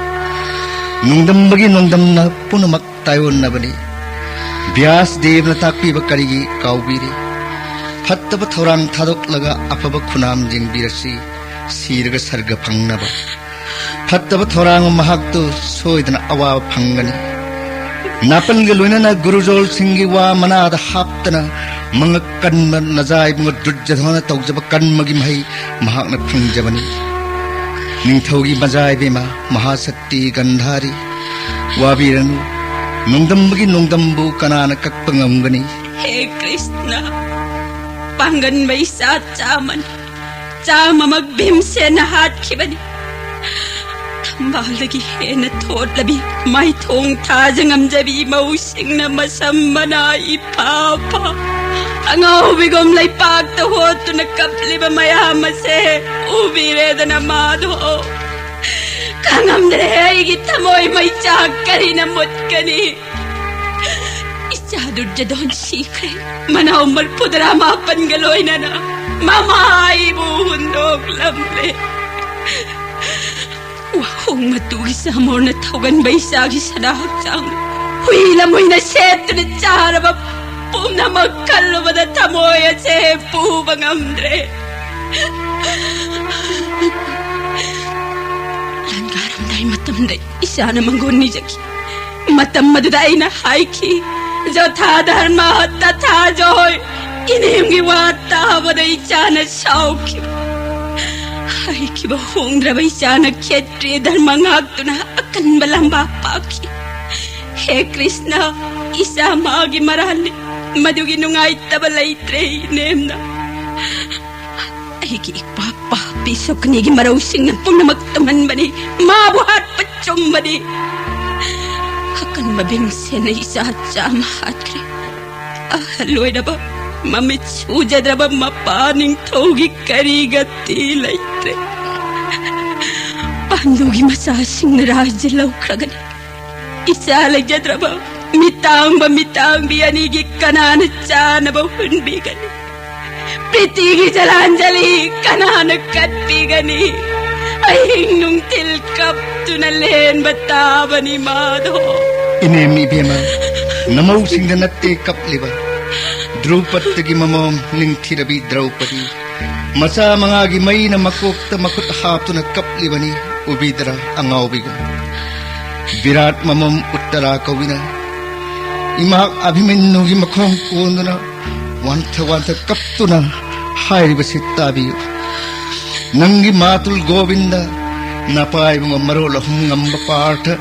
ꯅꯣꯡꯗꯝꯕꯒꯤ ꯅꯣꯡꯗꯝꯅ ꯄꯨꯝꯅꯃꯛ ꯇꯥꯏꯑꯣꯟꯅꯕꯅꯤ꯫ ꯕ꯭ꯌꯥꯁ ꯗꯦꯕꯅ ꯇꯥꯛꯄꯤꯕ ꯀꯔꯤꯒꯤ ꯀꯥꯎꯕꯤꯔꯤ? ꯐꯠꯇꯕ ꯊꯧꯔꯥꯡ ꯊꯥꯗꯣꯛꯂꯒ ꯑꯐꯕ ꯈꯨꯅꯥꯝ ꯌꯦꯡꯕꯤꯔꯁꯤ, ꯁꯤꯔꯒ ꯁꯔꯒ ꯐꯪꯅꯕ꯫ ꯐꯠꯇꯕ ꯊꯧꯔꯥꯡ ꯃꯍꯥꯛꯇꯨ ꯁꯣꯏꯗꯅ ꯑꯋꯥꯕ ꯐꯪꯒꯅꯤ꯫ ꯅꯥꯄꯜꯒ ꯂꯣꯏꯅꯅ ꯒꯨꯔꯨꯖꯣꯜꯁꯤꯡꯒꯤ ꯋꯥ ꯃꯅꯥꯗ ꯍꯥꯞꯇꯅ ꯃꯉꯛ ꯀꯟꯕ ꯅꯖꯥꯏꯕꯨꯡ ꯗꯨꯔꯖꯙꯅ ꯇꯧꯖꯕ ꯀꯟꯃꯒꯤ ꯃꯍꯩ ꯃꯍꯥꯛꯅ ꯐꯪꯖꯕꯅꯤ꯫ ꯅꯤꯡꯊꯧꯒꯤ ꯃꯖꯥꯏꯕꯦꯝꯃ ꯃꯍꯥꯁꯛꯇꯤ ꯒꯟꯙꯥꯔꯤ, ꯋꯥꯕꯤꯔꯅꯨ꯫ ꯅꯣꯡꯗꯝꯕꯒꯤ ꯅꯣꯡꯗꯝꯕꯨ ꯀꯅꯥꯅ ꯀꯛꯄ ꯉꯝꯒꯅꯤ? ꯍꯦ ꯀ꯭ꯔꯤꯁꯅ, ꯄꯥꯡꯒꯟꯕ ꯏꯆꯥ ꯆꯥꯃꯅꯤ, ꯆꯥꯝꯃꯃꯛ ꯚꯤꯝꯁꯦꯟꯅ ꯍꯥꯠꯈꯤꯕꯅꯤ꯫ ꯊꯝꯕꯥꯜꯗꯒꯤ ꯍꯦꯟꯅ ꯊꯣꯠꯂꯕꯤ ꯃꯥꯏꯊꯣꯡ ꯊꯥꯖ ꯉꯝꯖꯕꯤ ꯃꯧꯁꯤꯡꯅ ꯃꯁꯝ ꯃꯅꯥ ꯏꯐꯥ ꯐꯥ, ꯑꯉꯥꯎꯕꯤꯒꯨꯝ ꯂꯩꯄꯥꯛꯇ ꯍꯣꯠꯇꯨꯅ ꯀꯞꯂꯤꯕ ꯃꯌꯥꯝ ꯑꯁꯦ ꯎꯕꯤꯔꯦꯗꯅ ꯃꯥꯗꯣ꯫ ꯈꯥꯡꯉꯝꯗ꯭ꯔꯦ ꯑꯩꯒꯤ ꯊꯃꯣꯏ ꯃꯩꯆꯥꯛ ꯀꯔꯤꯅ ꯃꯨꯠꯀꯅꯤ? ꯏꯆꯥ ꯗꯨꯔꯖꯗꯣꯟ ꯁꯤꯈ꯭ꯔꯦ꯫ ꯃꯅꯥꯎ ꯃꯔꯐꯨꯇꯔꯥ ꯃꯥꯄꯟꯒ ꯂꯣꯏꯅꯅ ꯃꯃꯥ ꯑꯩꯕꯨ ꯍꯨꯟꯗꯣꯛꯂꯝꯂꯦ꯫ ꯋꯥꯍꯣꯡ ꯃꯇꯨꯒꯤ ꯆꯥꯃꯣꯔꯅ ꯊꯧꯒꯟꯕ ꯏꯆꯥꯒꯤ ꯁꯅꯥ ꯍꯛꯆꯥꯡ ꯍꯨꯏ ꯂꯝꯍꯨꯏꯅ ꯁꯦꯠꯇꯨꯅ ꯆꯥꯔꯕ ꯄꯨꯝꯅꯃꯛ ꯈꯜꯂꯨꯕꯗ ꯊꯃꯣꯏ ꯑꯁꯦ ꯄꯨꯕ ꯉꯝꯗ꯭ꯔꯦ꯫ ꯂꯥꯟꯒꯥꯔꯝꯗꯥꯏ ꯃꯇꯝꯗ ꯏꯆꯥꯅ ꯃꯪꯒꯣꯟ ꯅꯤꯖꯈꯤ꯫ ꯃꯇꯝ ꯑꯗꯨꯗ ꯑꯩꯅ ꯍꯥꯏꯈꯤ, "ꯖꯣꯊꯥ ꯙꯔꯃ ꯇꯊꯥ ꯖꯣꯏ"꯫ ꯏꯅꯦꯝꯒꯤ ꯋꯥ ꯇꯥꯕꯗ ꯏꯆꯥꯅ ꯁꯥꯎꯈꯤꯕ, ꯍꯥꯏꯈꯤꯕ ꯍꯣꯡꯗ꯭ꯔꯕ ꯏꯆꯥꯅ ꯈꯦꯇ꯭ꯔꯤꯌ ꯙꯔꯃ ꯉꯥꯛꯇꯨꯅ ꯑꯀꯟꯕ ꯂꯝꯕꯥ ꯄꯥꯛꯈꯤ꯫ ꯍꯦ ꯀ꯭ꯔꯤꯁꯅ, ꯏꯆꯥ ꯃꯥꯒꯤ ꯃꯔꯥꯜꯅꯤ, ꯃꯗꯨꯒꯤ ꯅꯨꯡꯉꯥꯏꯇꯕ ꯂꯩꯇ꯭ꯔꯦ ꯏꯅꯦꯝꯅ꯫ ꯑꯩꯒꯤ ꯏꯄꯥ ꯄꯥꯄꯤ ꯁꯨꯛꯅꯤꯒꯤ ꯃꯔꯧꯁꯤꯡꯅ ꯄꯨꯝꯅꯃꯛ ꯇꯨꯝꯍꯟꯕꯅꯤ꯫ ꯃꯥꯕꯨ ꯍꯥꯠꯄ ꯆꯨꯝꯕꯅꯤ꯫ ꯑꯀꯟꯕ ꯚꯤꯝꯁꯦꯟꯅ ꯏꯆꯥ ꯆꯥꯝꯃ ꯍꯥꯠꯈ꯭ꯔꯦ꯫ ꯑꯍꯜ ꯑꯣꯏꯔꯕ, ꯃꯃꯤꯠ ꯁꯨꯖꯗ꯭ꯔꯕ ꯃꯄꯥ ꯅꯤꯡꯊꯧꯒꯤ ꯀꯔꯤ ꯒꯇꯤ ꯂꯩꯇ꯭ꯔꯦ꯫ ꯄꯥꯟꯗꯨꯒꯤ ꯃꯆꯥꯁꯤꯡꯅ ꯔꯥꯖ꯭ꯌ ꯂꯧꯈ꯭ꯔꯒꯅꯤ꯫ ꯏꯆꯥ ꯂꯩꯖꯗ꯭ꯔꯕ ꯃꯤꯇꯥꯡꯕ ꯃꯤꯇꯥꯡꯕꯤ ꯑꯅꯤꯒꯤ ꯀꯅꯥꯅ ꯆꯥꯅꯕ ꯍꯨꯟꯕꯤꯒꯅꯤ? ꯄ꯭ꯔꯤꯇꯤꯒꯤ ꯖꯂꯥꯟꯖꯂꯤ ꯀꯅꯥꯅ ꯀꯠꯄꯤꯒꯅꯤ? ꯑꯍꯤꯡ ꯅꯨꯡꯊꯤꯜ ꯀꯞꯇꯨꯅ ꯂꯦꯟꯕ ꯇꯥꯕꯅꯤ ꯃꯥꯗꯣ꯫ ꯏꯅꯦꯝ ꯏꯕꯦꯝꯃ, ꯅꯃꯧꯁꯤꯡꯗ ꯅꯠꯇꯦ ꯀꯞꯂꯤꯕ꯫ ꯗ꯭ꯔꯨꯄꯗꯒꯤ ꯃꯃꯣꯝ ꯅꯤꯡꯊꯤꯔꯕꯤ ꯗ꯭ꯔꯧꯄꯗꯤ, ꯃꯆꯥ ꯃꯉꯥꯒꯤ ꯃꯩꯅ ꯃꯀꯣꯛꯇ ꯃꯈꯨꯠ ꯍꯥꯞꯇꯨꯅ ꯀꯞꯂꯤꯕꯅꯤ꯫ ꯎꯕꯤꯗ꯭ꯔꯥ ꯑꯉꯥꯎꯕꯤꯒꯨꯝ? ꯕꯤꯔꯥꯠ ꯃꯃꯣꯝ ꯎꯠꯇꯔꯥ ꯀꯧꯏꯅ ꯏꯃꯥ ꯑꯚꯤꯃꯟꯌꯨꯒꯤ ꯃꯈꯣꯡ ꯀꯣꯟꯗꯨꯅ ꯋꯥꯟꯊ ꯋꯥꯟꯊ ꯀꯞꯇꯨꯅ ꯍꯥꯏꯔꯤꯕꯁꯤ ꯇꯥꯕꯤꯌꯨ꯫ ꯅꯪꯒꯤ ꯃꯥꯇꯨꯜ ꯒꯣꯕꯤꯟꯗ, ꯅꯄꯥꯏꯕꯨꯡ ꯃꯔꯣꯜ ꯑꯍꯨꯝ ꯉꯝꯕ ꯄꯥꯔꯊ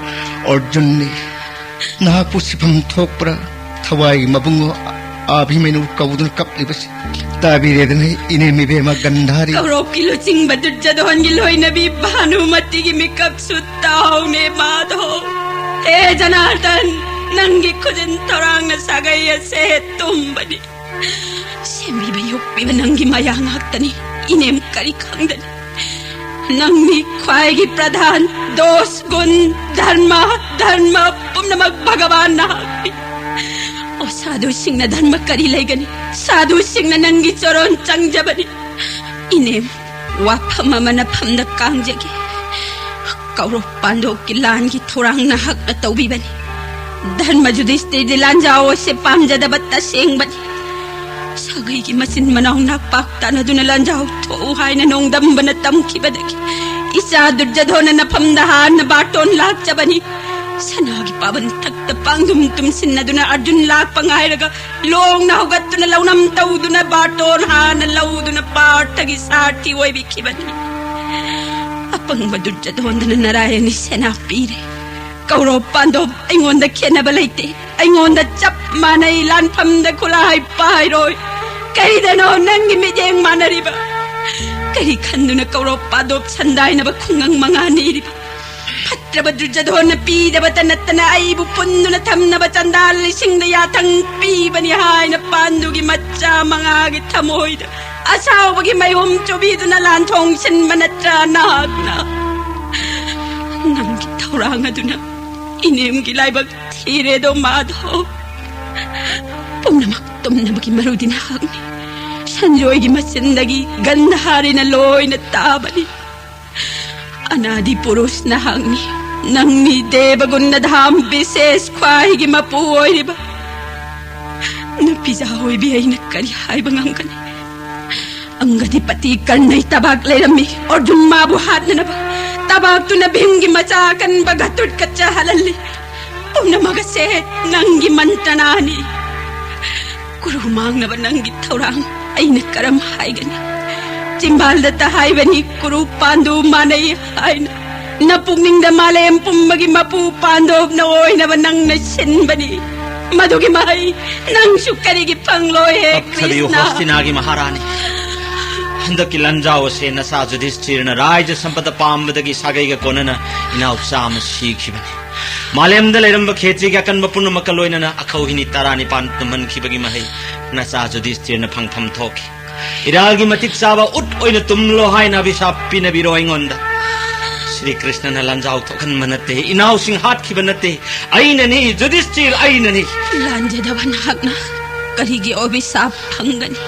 ꯑꯔꯖꯨꯟꯅꯤ꯫ ꯅꯍꯥꯛꯄꯨ ꯁꯤꯐꯝ ꯊꯣꯛꯄ꯭ꯔꯥ? ꯊꯋꯥꯏꯒꯤ ꯃꯕꯨꯡꯉꯣ ꯑꯥꯚꯤꯃꯅꯨ ꯀꯧꯗꯨꯅ ꯀꯞꯂꯤꯕꯁꯤ ꯇꯥꯕꯤꯔꯦꯗꯅ, ꯏꯅꯦꯝ ꯏꯕꯦꯝꯃ ꯒꯟꯙꯥꯔꯤ꯫ ꯀꯧꯔꯣꯛꯀꯤ ꯂꯨꯆꯤꯡꯕ ꯗꯨꯔꯖꯗꯣꯟꯒꯤ ꯂꯣꯏꯅꯕꯤ ꯚꯥꯅꯨꯃꯇꯤꯒꯤ ꯃꯤꯀꯞꯁꯨ ꯇꯥꯎꯅꯦ ꯃꯥꯙꯣ꯫ ꯍꯦ ꯖꯅꯥꯔꯗꯟ, ꯅꯪꯒꯤ ꯈꯨꯖꯤꯟ ꯊꯧꯔꯥꯡꯅ ꯁꯥꯒꯩ ꯑꯁꯦ ꯇꯨꯝꯕꯅꯤ꯫ ꯁꯦꯝꯕꯤꯕ ꯌꯣꯛꯄꯤꯕ ꯅꯪꯒꯤ ꯃꯌꯥ ꯉꯥꯛꯇꯅꯤ꯫ ꯏꯅꯦꯝ ꯀꯔꯤ ꯈꯪꯗꯅꯤ? ꯅꯪꯅꯤ ꯈ꯭ꯋꯥꯏꯒꯤ ꯄ꯭ꯔꯙꯥꯟ, ꯗꯣꯁ, ꯒꯨꯟ, ꯙꯔꯃ, ꯙꯔꯃ ꯄꯨꯝꯅꯃꯛ ꯚꯒꯋꯥꯟꯅ ꯍꯥꯞꯄꯤ꯫ ꯑꯣ ꯁꯥꯙꯨꯁꯤꯡꯅ ꯙꯔꯃ ꯀꯔꯤ ꯂꯩꯒꯅꯤ? ꯁꯥꯙꯨꯁꯤꯡꯅ ꯅꯪꯒꯤ ꯆꯣꯔꯣꯟ ꯆꯪꯖꯕꯅꯤ꯫ ꯏꯅꯦꯝ, ꯋꯥꯐꯝ ꯑꯃ ꯅꯐꯝꯗ ꯀꯥꯡꯖꯒꯦ꯫ ꯀꯧꯔꯣꯞ ꯄꯥꯟꯗꯣꯞꯀꯤ ꯂꯥꯟꯒꯤ ꯊꯧꯔꯥꯡ ꯅꯍꯥꯛꯅ ꯇꯧꯕꯤꯕꯅꯤ꯫ ꯙꯔꯃ ꯌꯨꯙꯤꯁꯇꯤꯔꯗꯤ ꯂꯥꯟꯖꯥꯎ ꯑꯁꯤ ꯄꯥꯝꯖꯗꯕ ꯇꯁꯦꯡꯕꯅꯤ꯫ ꯁꯥꯒꯩꯒꯤ ꯃꯆꯤꯟ ꯃꯅꯥꯎ ꯅꯥꯛꯄꯥꯛ ꯇꯥꯟꯅꯗꯨꯅ ꯂꯥꯟꯖꯥꯎ ꯊꯣꯛꯎ ꯍꯥꯏꯅ ꯅꯣꯡꯗꯝꯕꯅ ꯇꯝꯈꯤꯕꯗꯒꯤ ꯏꯆꯥ ꯗꯨꯔꯖꯙꯣꯟꯅ ꯅꯐꯝꯗ ꯍꯥꯟꯅ ꯕꯥꯔꯇꯣꯟ ꯂꯥꯛꯆꯕꯅꯤ꯫ ꯁꯅꯥꯒꯤ ꯄꯥꯕꯟ ꯊꯛꯇ ꯄꯥꯡꯗꯨꯝ ꯇꯨꯝꯁꯤꯟꯅꯗꯨꯅ ꯑꯔꯖꯨꯟ ꯂꯥꯛꯄ ꯉꯥꯏꯔꯒ ꯂꯣꯡꯅ ꯍꯧꯒꯠꯇꯨꯅ ꯂꯧꯅꯝ ꯇꯧꯗꯨꯅ ꯕꯥꯔꯇꯣꯟ ꯍꯥꯟꯅ ꯂꯧꯗꯨꯅ ꯄꯥꯔꯊꯒꯤ ꯁꯥꯔꯊꯤ ꯑꯣꯏꯕꯤꯈꯤꯕꯅꯤ꯫ ꯑꯄꯪꯕ ꯗꯨꯔꯖꯙꯣꯟꯗꯅ ꯅꯔꯥꯌꯅꯤ ꯁꯦꯅꯥ ꯄꯤꯔꯦ꯫ ꯀꯧꯔꯣꯞ ꯄꯥꯟꯗꯣꯞ ꯑꯩꯉꯣꯟꯗ ꯈꯦꯠꯅꯕ ꯂꯩꯇꯦ꯫ ꯑꯩꯉꯣꯟꯗ ꯆꯞ ꯃꯥꯟꯅꯩ꯫ ꯂꯥꯟꯐꯝꯗ ꯈꯨꯠꯂꯥꯏ ꯄꯥꯏꯔꯣꯏ꯫ ꯀꯔꯤꯗꯅꯣ ꯅꯪꯒꯤ ꯃꯤꯠꯌꯦꯡ ꯃꯥꯟꯅꯔꯤꯕ? ꯀꯔꯤ ꯈꯟꯗꯨꯅ ꯀꯧꯔꯣꯞ ꯄꯥꯟꯗꯣꯞ ꯁꯟꯗꯥꯏꯅꯕ ꯈꯨꯡꯒꯪ ꯃꯉꯥ ꯅꯤꯔꯤꯕ? ꯐꯠꯇ꯭ꯔꯕ ꯗꯨꯔꯖꯙꯣꯟꯅ ꯄꯤꯗꯕꯇ ꯅꯠꯇꯅ ꯑꯩꯕꯨ ꯄꯨꯟꯗꯨꯅ ꯊꯝꯅꯕ ꯆꯟꯗꯥꯜ ꯂꯤꯁꯤꯡꯗ ꯌꯥꯊꯪ ꯄꯤꯕꯅꯤ ꯍꯥꯏꯅ ꯄꯥꯟꯗꯨꯒꯤ ꯃꯆꯥ ꯃꯉꯥꯒꯤ ꯊꯃꯣꯏꯗ ꯑꯁꯥꯎꯕꯒꯤ ꯃꯩꯍꯨꯝ ꯆꯨꯕꯤꯗꯨꯅ ꯂꯥꯟ ꯊꯣꯡ ꯁꯤꯟꯕ ꯅꯠꯇ꯭ꯔꯥ ꯅꯍꯥꯛꯅ? ꯅꯪꯒꯤ ꯊꯧꯔꯥꯡ ꯑꯗꯨꯅ ꯏꯅꯦꯝꯒꯤ ꯂꯥꯏꯕꯛ ꯊꯤꯔꯦꯗꯣ ꯃꯥꯙꯣ꯫ ꯄꯨꯝꯅꯃꯛ ꯇꯨꯝꯅꯕꯒꯤ ꯃꯔꯨꯗꯤ ꯅꯍꯥꯛꯅꯤ꯫ ꯁꯟꯖꯣꯏꯒꯤ ꯃꯆꯤꯟꯗꯒꯤ ꯒꯟꯙꯥꯔꯤꯅ ꯂꯣꯏꯅ ꯇꯥꯕꯅꯤ꯫ ꯑꯅꯥꯗꯤ ꯄꯨꯔꯨꯁ ꯅꯍꯥꯛꯅꯤ꯫ ꯅꯪꯅꯤ ꯗꯦꯕꯒꯨꯟꯅ ꯙꯥꯝ ꯕꯤꯁꯦꯁ ꯈ꯭ꯋꯥꯏꯒꯤ ꯃꯄꯨ ꯑꯣꯏꯔꯤꯕ꯫ ꯅꯨꯄꯤꯖꯥ ꯑꯣꯏꯕꯤ ꯑꯩꯅ ꯀꯔꯤ ꯍꯥꯏꯕ ꯉꯝꯒꯅꯤ? ꯑꯪꯒꯗꯤꯄꯇꯤ ꯀꯔꯅꯩ ꯇꯕꯥꯛ ꯂꯩꯔꯝꯃꯤ꯫ ꯑꯔꯖꯨꯟ ꯃꯥꯕꯨ ꯍꯥꯠꯅꯅꯕ ꯇꯕꯥꯛꯇꯨꯅ ꯚꯤꯝꯒꯤ ꯃꯆꯥ ꯑꯀꯟꯕ ꯘꯇꯨꯠꯀꯠ ꯆꯍꯜꯍꯜꯂꯤ꯫ ꯄꯨꯝꯅꯃꯛ ꯑꯁꯦ ꯅꯪꯒꯤ ꯃꯟꯇ꯭ꯔꯅꯥꯅꯤ꯫ ꯀꯨꯔꯨ ꯃꯥꯡꯅꯕ ꯅꯪꯒꯤ ꯊꯧꯔꯥꯡ ꯑꯩꯅ ꯀꯔꯝ ꯍꯥꯏꯒꯅꯤ? ꯆꯤꯝꯕꯥꯜꯗꯇ ꯍꯥꯏꯕꯅꯤ ꯀꯨꯔꯨ ꯄꯥꯟꯗꯨ ꯃꯥꯟꯅꯩ ꯍꯥꯏꯅ꯫ ꯅꯄꯨꯛꯅꯤꯡꯗ ꯃꯥꯂꯦꯝ ꯄꯨꯝꯕꯒꯤ ꯃꯄꯨ ꯄꯥꯟꯗꯣꯞꯅ ꯑꯣꯏꯅꯕ ꯅꯪꯅ ꯁꯤꯟꯕꯅꯤ꯫ ꯃꯗꯨꯒꯤ ꯃꯍꯩ ꯅꯪꯁꯨ ꯀꯔꯤꯒꯤ ꯐꯪꯂꯣꯏ ꯍꯦ ꯇꯞꯊꯕꯤꯌꯨ, ꯀ꯭ꯔꯤꯁꯅ? ꯍꯣꯁꯇꯤꯅꯥꯒꯤ ꯃꯍꯥꯔꯥꯅꯤ꯫ ꯍꯟꯗꯛꯀꯤ ꯂꯥꯟꯖꯥꯎ ꯑꯁꯦ ꯅꯆꯥ ꯌꯨꯙꯤꯁꯊꯤꯔꯅ ꯔꯥꯏꯖ ꯁꯝꯄꯗ ꯄꯥꯝꯕꯗꯒꯤ ꯁꯥꯒꯩꯒ ꯀꯣꯟꯅꯅ ꯏꯅꯥꯎꯆꯥ ꯑꯃ ꯁꯤꯈꯤꯕꯅꯤ꯫ ꯃꯥꯂꯦꯝꯗ ꯂꯩꯔꯝꯕ ꯈꯦꯇ꯭ꯔꯤꯒꯤ ꯑꯀꯟꯕ ꯄꯨꯝꯅꯃꯛꯀ ꯂꯣꯏꯅꯅ ꯑꯈꯧ ꯍꯤꯅꯤ ꯇꯔꯥꯅꯤꯄꯥꯟ ꯇꯨꯝꯍꯟꯈꯤꯕꯒꯤ ꯃꯍꯩ ꯅꯆꯥ ꯖꯨꯙꯤꯁꯊꯤꯔꯅ ꯐꯪꯐꯝ ꯊꯣꯛꯈꯤ꯫ ꯏꯔꯥꯜꯒꯤ ꯃꯇꯤꯛ ꯆꯥꯕ ꯎꯠ ꯑꯣꯏꯅ ꯇꯨꯝꯂꯣ ꯍꯥꯏꯅ ꯑꯚꯤꯁꯥꯞ ꯄꯤꯅꯕꯤꯔꯣ ꯑꯩꯉꯣꯟꯗ꯫ ꯁ꯭ꯔꯤ ꯀ꯭ꯔꯤꯁꯅꯅ ꯂꯥꯟꯖꯥꯎ ꯊꯣꯛꯍꯟꯕ ꯅꯠꯇꯦ, ꯏꯅꯥꯎꯁꯤꯡ ꯍꯥꯠꯈꯤꯕ ꯅꯠꯇꯦ, ꯑꯩꯅꯅꯤ, ꯖꯨꯙꯤꯁꯊꯤꯔ, ꯑꯩꯅꯅꯤ꯫ ꯂꯥꯟꯖꯗꯕ ꯅꯍꯥꯛꯅ ꯀꯔꯤꯒꯤ ꯑꯚꯤꯁꯥꯞ ꯐꯪꯒꯅꯤ?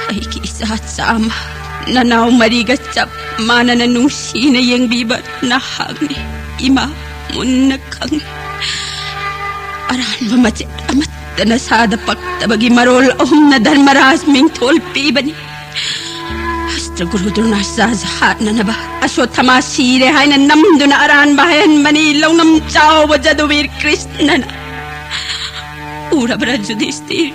ꯑꯩꯒꯤ ꯏꯆꯥ ꯆꯥꯝꯃ, ꯅꯅꯥꯎ ꯃꯔꯤꯒ ꯆꯞ ꯃꯥꯟꯅꯅ ꯅꯨꯡꯁꯤꯅ ꯌꯦꯡꯕꯤꯕ ꯅꯍꯥꯛꯅꯤ, ꯏꯃꯥ ꯃꯨꯟꯅ ꯈꯪꯏ꯫ ꯑꯔꯥꯟꯕ ꯃꯆꯦꯠ ꯑꯃꯠꯇ ꯅꯁꯥꯗ ꯄꯛꯇꯕꯒꯤ ꯃꯔꯣꯜ ꯑꯍꯨꯝꯅ ꯙꯔꯃꯔꯥꯖ ꯃꯤꯡꯊꯣꯜ ꯄꯤꯕꯅꯤ꯫ ꯑꯁꯇ꯭ꯔ ꯒꯨꯔꯨ ꯗ꯭ꯔꯣꯅꯥꯆꯥꯔꯖ ꯍꯥꯠꯅꯅꯕ ꯑꯁꯣꯊꯃꯥ ꯁꯤꯔꯦ ꯍꯥꯏꯅ ꯅꯝꯗꯨꯅ ꯑꯔꯥꯟꯕ ꯍꯥꯏꯍꯟꯕꯅꯤ ꯂꯧꯅꯝ ꯆꯥꯎꯕ ꯖꯗꯨꯕꯤꯔ ꯀ꯭ꯔꯤꯁꯅꯅ꯫ ꯎꯔꯕ꯭ꯔꯥ ꯖꯨꯙꯤꯁꯇꯤꯔ?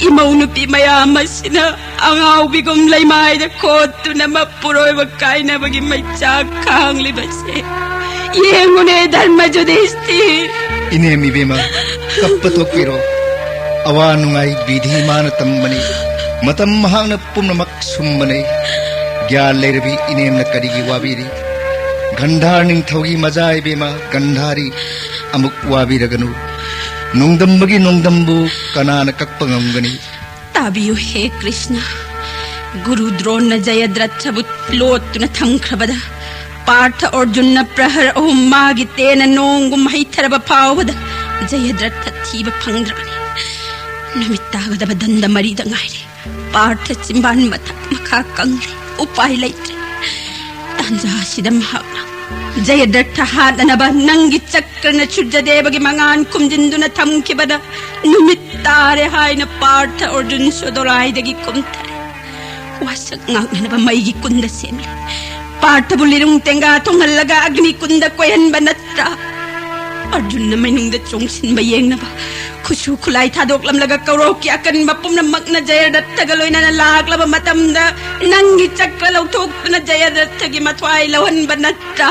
ꯏꯃꯧ ꯅꯨꯄꯤ ꯃꯌꯥꯝ ꯑꯁꯤꯅ ꯑꯉꯥꯎꯕꯤꯒꯨꯝ ꯂꯩꯃꯥꯏꯗ ꯈꯣꯠꯇꯨꯅ ꯃꯄꯨꯔꯣꯏꯕ ꯀꯥꯏꯅꯕꯒꯤ ꯃꯩꯆꯥꯛ ꯈꯥꯡꯂꯤꯕꯁꯦ꯫ ꯌꯦꯡꯉꯨꯅꯦ ꯙꯔꯃ ꯖꯨꯙꯤꯁꯇꯤꯔ꯫ ꯏꯅꯦꯝ ꯏꯕꯦꯝꯃ, ꯀꯞꯄ ꯇꯣꯛꯄꯤꯔꯣ꯫ ꯑꯋꯥ ꯅꯨꯡꯉꯥꯏ ꯕꯤꯙꯤ ꯃꯥꯅ ꯇꯝꯕꯅꯤ꯫ ꯃꯇꯝ ꯃꯍꯥꯛꯅ ꯄꯨꯝꯅꯃꯛ ꯁꯨꯝꯕꯅꯤ꯫ ꯒ꯭ꯌꯥꯟ ꯂꯩꯔꯕꯤ ꯏꯅꯦꯝꯅ ꯀꯔꯤꯒꯤ ꯋꯥꯕꯤꯔꯤ? ꯒꯟꯙꯥꯔ ꯅꯤꯡꯊꯧꯒꯤ ꯃꯖꯥ ꯏꯕꯦꯝꯃ ꯒꯟꯙꯥꯔꯤ, ꯑꯃꯨꯛ ꯋꯥꯕꯤꯔꯒꯅꯨ꯫ ꯅꯣꯡꯗꯝꯕꯒꯤ ꯅꯣꯡꯗꯝꯕꯨ ꯀꯅꯥꯅ ꯀꯛꯄ ꯉꯝꯒꯅꯤ? ꯇꯥꯕꯤꯌꯨ ꯍꯦ ꯀ꯭ꯔꯤꯁꯅ, ꯒꯨꯔꯨ ꯗ꯭ꯔꯣꯟꯅ ꯖꯌꯗ꯭ꯔꯊꯕꯨ ꯂꯣꯠꯇꯨꯅ ꯊꯝꯈ꯭ꯔꯕꯗ, ꯄꯥꯔꯊ ꯑꯔꯖꯨꯟꯅ ꯄ꯭ꯔꯍꯔ ꯑꯍꯨꯝ ꯃꯥꯒꯤ ꯇꯦꯟꯅ ꯅꯣꯡꯒꯨꯝ ꯍꯩꯊꯔꯕ ꯐꯥꯎꯕꯗ ꯖꯌꯗ꯭ꯔꯊ ꯊꯤꯕ ꯐꯪꯗ꯭ꯔꯕꯅꯤ꯫ ꯅꯨꯃꯤꯠ ꯇꯥꯒꯗꯕ ꯗꯟꯗ ꯃꯔꯤꯗ ꯉꯥꯏꯔꯦ꯫ ꯄꯥꯔꯊ ꯆꯤꯝꯕꯥꯟ ꯃꯊꯛ ꯃꯈꯥ ꯀꯪꯂꯦ, ꯎꯄꯥꯏ ꯂꯩꯇ꯭ꯔꯦ꯫ ꯇꯥꯟꯖꯥ ꯑꯁꯤꯗ ꯃꯍꯥꯛꯅ ꯖꯌꯗ꯭ꯔꯊ ꯍꯥꯠꯅꯅꯕ ꯅꯪꯒꯤ ꯆꯀ꯭ꯔꯅ ꯁꯨꯔꯖꯗꯦꯕꯒꯤ ꯃꯉꯥꯟ ꯈꯨꯝꯖꯤꯟꯗꯨꯅ ꯊꯝꯈꯤꯕꯗ, ꯅꯨꯃꯤꯠ ꯇꯥꯔꯦ ꯍꯥꯏꯅ ꯄꯥꯔꯊ ꯑꯔꯖꯨꯟꯁꯨ ꯗꯣꯂꯥꯏꯗꯒꯤ ꯀꯨꯝꯊꯔꯦ꯫ ꯋꯥꯁꯛ ꯉꯥꯛꯅꯅꯕ ꯃꯩꯒꯤ ꯀꯨꯟꯗ ꯁꯦꯝꯂꯦ꯫ ꯄꯥꯔꯊꯕꯨ ꯂꯤꯔꯨꯡ ꯇꯦꯡꯒꯥ ꯊꯣꯡꯍꯜꯂꯒ ꯑꯒꯅꯤ ꯀꯨꯟꯗ ꯀꯣꯏꯍꯟꯕ ꯅꯠꯇ꯭ꯔꯥ? ꯑꯔꯖꯨꯟꯅ ꯃꯩꯅꯨꯡꯗ ꯆꯣꯡꯁꯤꯟꯕ ꯌꯦꯡꯅꯕ ꯈꯨꯠꯁꯨ ꯈꯨꯠꯂꯥꯏ ꯊꯥꯗꯣꯛꯂꯝꯂꯒ ꯀꯧꯔꯣꯛꯀꯤ ꯑꯀꯟꯕ ꯄꯨꯝꯅꯃꯛꯅ ꯖꯌꯗ꯭ꯔꯊꯒ ꯂꯣꯏꯅꯅ ꯂꯥꯛꯂꯕ ꯃꯇꯝꯗ, ꯅꯪꯒꯤ ꯆꯀ꯭ꯔ ꯂꯧꯊꯣꯛꯇꯨꯅ ꯖꯌꯗ꯭ꯔꯊꯒꯤ ꯃꯊ꯭ꯋꯥꯏ ꯂꯧꯍꯟꯕ ꯅꯠꯇ꯭ꯔꯥ?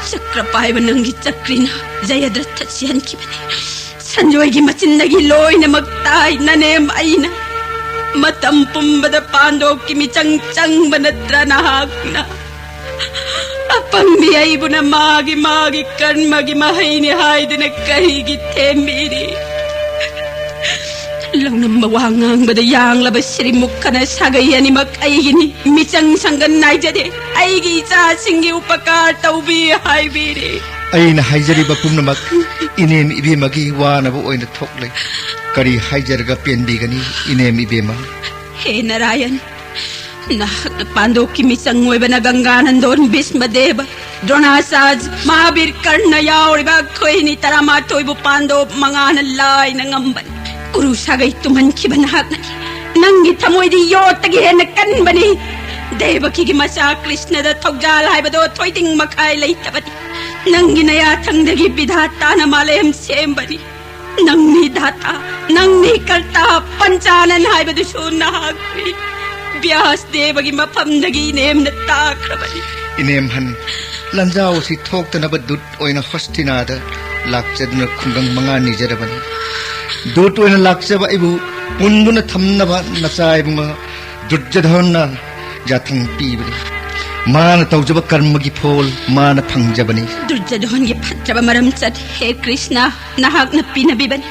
ꯆꯀ꯭ꯔ ꯄꯥꯏꯕ ꯅꯪꯒꯤ ꯆꯀ꯭ꯔꯤꯅ ꯖꯌꯗ꯭ꯔꯊ ꯁꯤꯍꯟꯈꯤꯕꯅꯤ꯫ ꯁꯟꯖꯣꯏꯒꯤ ꯃꯆꯤꯟꯗꯒꯤ ꯂꯣꯏꯅꯃꯛ ꯇꯥꯏ ꯅꯅꯦꯝ ꯑꯩꯅ꯫ ꯃꯇꯝ ꯄꯨꯝꯕꯗ ꯄꯥꯟꯗꯣꯞꯀꯤ ꯃꯤꯆꯪ ꯆꯪꯕ ꯅꯠꯇ꯭ꯔꯥ ꯅꯍꯥꯛꯅ? ꯑꯄꯪꯕꯤ ꯑꯩꯕꯨꯅ ꯃꯥꯒꯤ ꯃꯥꯒꯤ ꯀꯔꯃꯒꯤ ꯃꯍꯩꯅꯤ ꯍꯥꯏꯗꯨꯅ ꯀꯔꯤꯒꯤ ꯊꯦꯝꯕꯤꯔꯤ? ꯂꯧꯅꯝꯕ ꯋꯥ ꯉꯥꯡꯕꯗ ꯌꯥꯡꯂꯕ ꯁꯤꯔꯤꯃꯨꯛ ꯈꯅ ꯁꯥꯒꯩ ꯑꯅꯤꯃꯛ ꯑꯩꯒꯤꯅꯤ꯫ ꯃꯤꯆꯪ ꯁꯪꯒꯟ ꯅꯥꯏꯖꯗꯦ꯫ ꯑꯩꯒꯤ ꯏꯆꯥꯁꯤꯡꯒꯤ ꯎꯄꯀꯥꯔ ꯇꯧꯕꯤ ꯍꯥꯏꯕꯤꯔꯤ꯫ ꯑꯩꯅ ꯍꯥꯏꯖꯔꯤꯕ ꯄꯨꯝꯅꯃꯛ ꯏꯅꯦꯝ ꯏꯕꯦꯝꯃꯒꯤ ꯋꯥꯅꯕ ꯑꯣꯏꯅ ꯊꯣꯛꯂꯦ꯫ ꯀꯔꯤ ꯍꯥꯏꯖꯔꯒ ꯄꯦꯟꯕꯤꯒꯅꯤ ꯏꯅꯦꯝ ꯏꯕꯦꯝꯃ? ꯍꯦ ꯅꯥꯔꯥꯌꯟ, ꯅꯍꯥꯛꯅ ꯄꯥꯟꯗꯣꯞꯀꯤ ꯃꯤꯆꯪ ꯑꯣꯏꯕꯅ ꯒꯪꯒꯥꯅꯟꯗꯣꯟ, ꯚꯤꯁꯃꯗꯦꯕ, ꯗ꯭ꯔꯣꯅꯥꯆꯥꯔꯖ, ꯃꯍꯥꯕꯤꯔ ꯀꯔꯅ ꯌꯥꯎꯔꯤꯕ ꯑꯩꯈꯣꯏ ꯅꯤ ꯇꯔꯥꯃꯥꯊꯣꯏꯕꯨ ꯄꯥꯟꯗꯣꯞ ꯃꯉꯥꯅ ꯂꯥꯏꯅ ꯉꯝꯕꯅꯤ꯫ ꯀꯨꯔꯨ ꯁꯥꯒꯩ ꯇꯨꯝꯍꯟꯈꯤꯕ ꯅꯍꯥꯛꯅꯅꯤ꯫ ꯅꯪꯒꯤ ꯊꯃꯣꯏꯗꯤ ꯌꯣꯠꯇꯒꯤ ꯍꯦꯟꯅ ꯀꯟꯕꯅꯤ꯫ ꯗꯦꯕꯀꯤꯒꯤ ꯃꯆꯥ ꯀ꯭ꯔꯤꯁꯅꯗ ꯊꯧꯖꯥꯜ ꯍꯥꯏꯕꯗꯣ ꯊꯣꯏꯗꯤꯡ ꯃꯈꯥꯏ ꯂꯩꯇꯕꯅꯤ꯫ ꯅꯪꯒꯤ ꯅꯌꯥꯊꯪꯗꯒꯤ ꯕꯤꯙꯥꯇꯥꯅ ꯃꯥꯂꯦꯝ ꯁꯦꯝꯕꯅꯤ꯫ ꯅꯪꯅꯤ ꯗꯥꯇꯥ, ꯅꯪꯅꯤ ꯀꯔꯇꯥ, ꯄꯟꯆꯥꯅꯟ ꯍꯥꯏꯕꯗꯨꯁꯨ ꯅꯍꯥꯛꯅꯤ꯫ ꯕ꯭ꯌꯥꯁ ꯗꯦꯕꯒꯤ ꯃꯐꯝꯗꯒꯤ ꯏꯅꯦꯝꯅ ꯇꯥꯈ꯭ꯔꯕꯅꯤ꯫ ꯏꯅꯦꯝꯍꯟ, ꯂꯟꯖꯥꯎ ꯑꯁꯤ ꯊꯣꯛꯇꯅꯕ ꯗꯨꯠ ꯑꯣꯏꯅ ꯍꯣꯁꯇꯤꯅꯥꯗ ꯂꯥꯛꯆꯗꯨꯅ ꯈꯨꯡꯒꯪ ꯃꯉꯥ ꯅꯤꯖꯔꯕꯅꯤ꯫ ꯗꯨꯠ ꯑꯣꯏꯅ ꯂꯥꯛꯆꯕ ꯑꯩꯕꯨ ꯄꯨꯟꯗꯨꯅ ꯊꯝꯅꯕ ꯅꯆꯥ ꯏꯕꯨꯡꯉꯣ ꯗꯨꯔꯖꯙꯣꯟꯅ ꯌꯥꯊꯪ ꯄꯤꯕꯅꯤ꯫ ꯃꯥꯅ ꯇꯧꯖꯕ ꯀꯔꯃꯒꯤ ꯐꯣꯜ ꯃꯥꯅ ꯐꯪꯖꯕꯅꯤ꯫ ꯗꯨꯔꯖꯙꯣꯟꯒꯤ ꯐꯠꯇ꯭ꯔꯕ ꯃꯔꯝꯆꯠ, ꯍꯦ ꯀ꯭ꯔꯤꯁꯅ, ꯅꯍꯥꯛꯅ ꯄꯤꯅꯕꯤꯕꯅꯤ꯫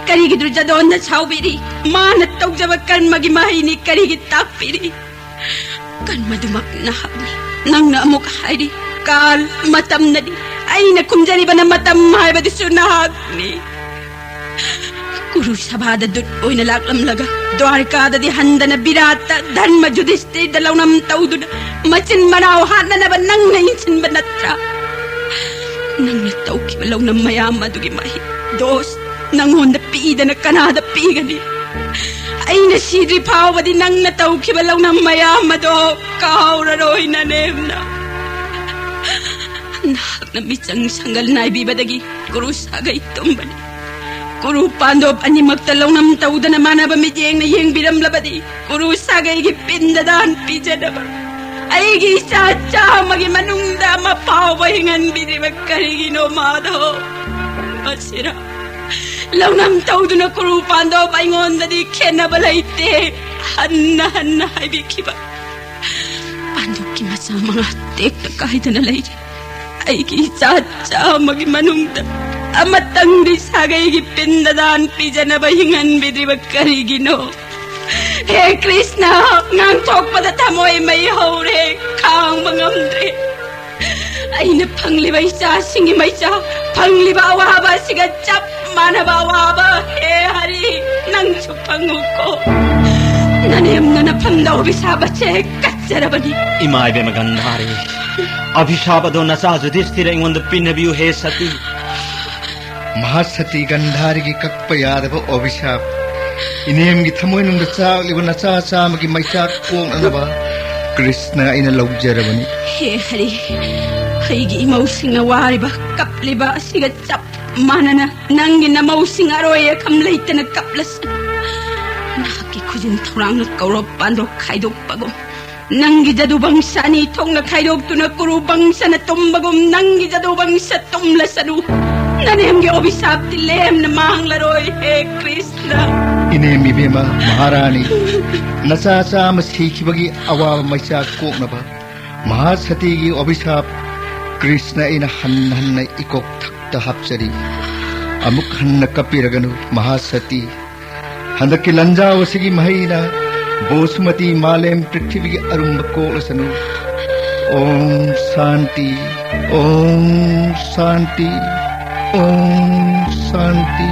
ꯀꯔꯤꯒꯤ ꯗꯨꯔꯖꯙꯣꯟꯗ ꯁꯥꯎꯕꯤꯔꯤ? ꯃꯥꯅ ꯇꯧꯖꯕ ꯀꯔꯃꯒꯤ ꯃꯍꯩꯅꯤ, ꯀꯔꯤꯒꯤ ꯇꯥꯛꯄꯤꯔꯤ? ꯀꯔꯃꯗꯨꯃꯛ ꯅꯍꯥꯛꯅꯤ꯫ ꯅꯪꯅ ꯑꯃꯨꯛ ꯍꯥꯏꯔꯤ, "ꯀꯥꯜ, ꯃꯇꯝꯅꯅꯤ"꯫ ꯑꯩꯅ ꯈꯨꯝꯖꯔꯤꯕꯅ ꯃꯇꯝ ꯍꯥꯏꯕꯗꯨꯁꯨ ꯅꯍꯥꯛꯅꯤ꯫ ꯀꯨꯔꯨ ꯁꯚꯥꯗ ꯗꯨꯠ ꯑꯣꯏꯅ ꯂꯥꯛꯂꯝꯂꯒ ꯗ꯭ꯋꯥꯔꯀꯥꯗꯗꯤ ꯍꯟꯗꯅ ꯕꯤꯔꯥꯠꯇ ꯙꯔꯃ ꯌꯨꯙꯤꯁꯇꯤꯔꯗ ꯂꯧꯅꯝ ꯇꯧꯗꯨꯅ ꯃꯆꯤꯟ ꯃꯅꯥꯎ ꯍꯥꯠꯅꯅꯕ ꯅꯪꯅ ꯏꯟꯁꯤꯟꯕ ꯅꯠꯇ꯭ꯔꯥ? ꯅꯪꯅ ꯇꯧꯈꯤꯕ ꯂꯧꯅꯝ ꯃꯌꯥꯝ ꯑꯗꯨꯒꯤ ꯃꯍꯩ, ꯗꯣꯁ, ꯅꯪꯉꯣꯟꯗ ꯄꯤꯗꯅ ꯀꯅꯥꯗ ꯄꯤꯒꯅꯤ? ꯑꯩꯅ ꯁꯤꯗ꯭ꯔꯤ ꯐꯥꯎꯕꯗꯤ ꯅꯪꯅ ꯇꯧꯈꯤꯕ ꯂꯧꯅꯝ ꯃꯌꯥꯝ ꯑꯗꯣ ꯀꯥꯎꯔꯔꯣꯏ ꯅꯅꯦꯝꯅ꯫ ꯅꯍꯥꯛꯅ ꯃꯤꯆꯪ ꯁꯪꯒꯜ ꯅꯥꯏꯕꯤꯕꯗꯒꯤ ꯀꯨꯔꯨ ꯁꯥꯒꯩ ꯇꯨꯝꯕꯅꯤ꯫ ꯀꯨꯔꯨ ꯄꯥꯟꯗꯣꯞ ꯑꯅꯤꯃꯛꯇ ꯂꯧꯅꯝ ꯇꯧꯗꯅ ꯃꯥꯟꯅꯕ ꯃꯤꯠꯌꯦꯡꯅ ꯌꯦꯡꯕꯤꯔꯝꯂꯕꯗꯤ ꯀꯨꯔꯨ ꯁꯥꯒꯩꯒꯤ ꯄꯤꯟꯗ ꯗꯥꯟ ꯄꯤꯖꯅꯕ꯫ ꯑꯩꯒꯤ ꯏꯆꯥ ꯆꯥꯝꯃꯒꯤ ꯃꯅꯨꯡꯗ ꯑꯃ ꯐꯥꯎꯕ ꯍꯤꯡꯍꯟꯕꯤꯗ꯭ꯔꯤꯕ ꯀꯔꯤꯒꯤꯅꯣ ꯃꯥꯙꯕ? ꯃꯁꯤꯔ? ꯂꯧꯅꯝ ꯇꯧꯗꯨꯅ ꯀꯨꯔꯨ ꯄꯥꯟꯗꯣꯞ ꯑꯩꯉꯣꯟꯗꯗꯤ ꯈꯦꯟꯅꯕ ꯂꯩꯇꯦ꯫ ꯍꯟꯅ ꯍꯟꯅ ꯍꯥꯏꯕꯤꯈꯤꯕ꯫ ꯑꯗꯨꯛꯀꯤ ꯃꯆꯥ ꯃꯉꯥ ꯇꯦꯛꯇ ꯀꯥꯏꯗꯅ ꯂꯩꯔꯤ꯫ ꯑꯩꯒꯤ ꯏꯆꯥ ꯆꯥꯝꯃꯒꯤ ꯃꯅꯨꯡꯗ ꯑꯃꯇꯪꯗꯤ ꯁꯥꯒꯩꯒꯤ ꯄꯤꯟꯗꯗꯥꯟ ꯄꯤꯖꯅꯕ ꯍꯤꯡꯍꯟꯕꯤꯗ꯭ꯔꯤꯕ ꯀꯔꯤꯒꯤꯅꯣ? ꯍꯦ ꯀ꯭ꯔꯤꯁꯅ, ꯉꯥꯡꯊꯣꯛꯄꯗ ꯊꯃꯣꯏ ꯃꯩ ꯍꯧꯔꯦ, ꯈꯥꯡꯕ ꯉꯝꯗ꯭ꯔꯦ꯫ ꯑꯩꯅ ꯐꯪꯂꯤꯕ ꯏꯆꯥꯁꯤꯡꯒꯤ ꯃꯩꯆꯥ, ꯐꯪꯂꯤꯕ ꯑꯋꯥꯕ ꯑꯁꯤꯒ ꯆꯞ ꯃꯥꯟꯅꯕ ꯑꯋꯥꯕ꯫ ꯍꯦ ꯍꯔꯤ, ꯅꯪꯁꯨ ꯐꯪꯉꯨꯀꯣ꯫ ꯅꯅꯦꯝꯅ ꯅꯐꯝꯗ ꯑꯣꯕꯤꯁꯥꯕꯁꯦ ꯀꯠꯆꯔꯕꯅꯤ꯫ ꯏꯃꯥ ꯏꯕꯦꯝꯃ ꯒꯟꯙꯥꯔꯤ, ꯑꯚꯤꯁꯥꯞ ꯑꯗꯣ ꯅꯆꯥ ꯌꯨꯙꯤꯁꯊꯤꯔ ꯑꯩꯉꯣꯟꯗ ꯄꯤꯟꯅꯕꯤꯌꯨ ꯍꯦ ꯁꯇꯤ꯫ ꯃꯍꯥꯁꯇꯤ ꯒꯟꯙꯥꯔꯤꯒꯤ ꯀꯛꯄ ꯌꯥꯗꯕ ꯑꯣꯕꯤꯁꯥꯞ ꯏꯅꯦꯝꯒꯤ ꯊꯃꯣꯏꯅꯨꯡꯗ ꯆꯥꯛꯂꯤꯕ ꯅꯆꯥ ꯆꯥꯝꯃꯒꯤ ꯃꯩꯆꯥꯛ ꯀꯣꯛꯅꯅꯕ ꯀ꯭ꯔꯤꯁꯅ ꯑꯩꯅ ꯂꯧꯖꯔꯕꯅꯤ꯫ ꯍꯦ ꯍꯔꯤ, ꯑꯩꯒꯤ ꯏꯃꯧꯁꯤꯡꯅ ꯋꯥꯔꯤꯕ, ꯀꯞꯂꯤꯕ ꯑꯁꯤꯒ ꯆꯞ ꯃꯥꯟꯅꯅ ꯅꯪꯒꯤ ꯅꯃꯧꯁꯤꯡ ꯑꯔꯣꯏ ꯑꯈꯝ ꯂꯩꯇꯅ ꯀꯞꯂꯁꯅꯨ꯫ ꯅꯍꯥꯛꯀꯤ ꯈꯨꯖꯤꯟ ꯊꯧꯔꯥꯡꯅ ꯀꯧꯔꯣꯞ ꯄꯥꯟꯗꯣꯛ ꯈꯥꯏꯗꯣꯛꯄꯒꯨꯝ, ꯅꯪꯒꯤ ꯖꯗꯨ ꯕꯪꯁ ꯑꯅꯤ ꯊꯣꯛꯅ ꯈꯥꯏꯗꯣꯛꯇꯨꯅ ꯀꯨꯔꯨ ꯕꯪꯁꯅ ꯇꯨꯝꯕꯒꯨꯝ, ꯅꯪꯒꯤ ꯖꯗꯨ ꯕꯪꯁ ꯇꯨꯝꯂꯁꯅꯨ꯫ ꯅꯅꯦꯝꯒꯤ ꯑꯣꯕꯤꯁꯥꯞꯇꯤ ꯂꯦꯝꯅ ꯃꯥꯡꯂꯔꯣꯏ, ꯍꯦ ꯀ꯭ꯔꯤꯁꯅ꯫ ꯏꯅꯦꯝ ꯏꯕꯦꯝꯃ ꯃꯍꯥꯔꯥꯅꯤ, ꯅꯆꯥ ꯆꯥꯝꯃ ꯁꯤꯈꯤꯕꯒꯤ ꯑꯋꯥꯕ ꯃꯩꯆꯥꯛ ꯀꯣꯛꯅꯕ ꯃꯍꯥꯁꯇꯤꯒꯤ ꯑꯣꯕꯤꯁꯥꯞ ꯀ꯭ꯔꯤꯁꯅ ꯑꯩꯅ ꯍꯟꯅ ꯍꯟꯅ ꯏꯀꯣꯛ ꯊꯛꯇ ꯍꯥꯞꯆꯔꯤ꯫ ꯑꯃꯨꯛ ꯍꯟꯅ ꯀꯞꯄꯤꯔꯒꯅꯨ ꯃꯍꯥꯁꯇꯤ꯫ ꯍꯟꯗꯛꯀꯤ ꯂꯟꯖꯥꯎ ꯑꯁꯤꯒꯤ ꯃꯍꯩꯅ ꯕꯣꯁꯨꯃꯇꯤ ꯃꯥꯂꯦꯝ ꯄ꯭ꯔꯤꯊꯤꯕꯤꯒꯤ ꯑꯔꯨꯝꯕ ꯀꯣꯛꯂꯁꯅꯨ꯫ ꯁꯥꯟꯇꯤ, ꯁꯥꯟꯇꯤ, ꯁꯥꯟꯇꯤ꯫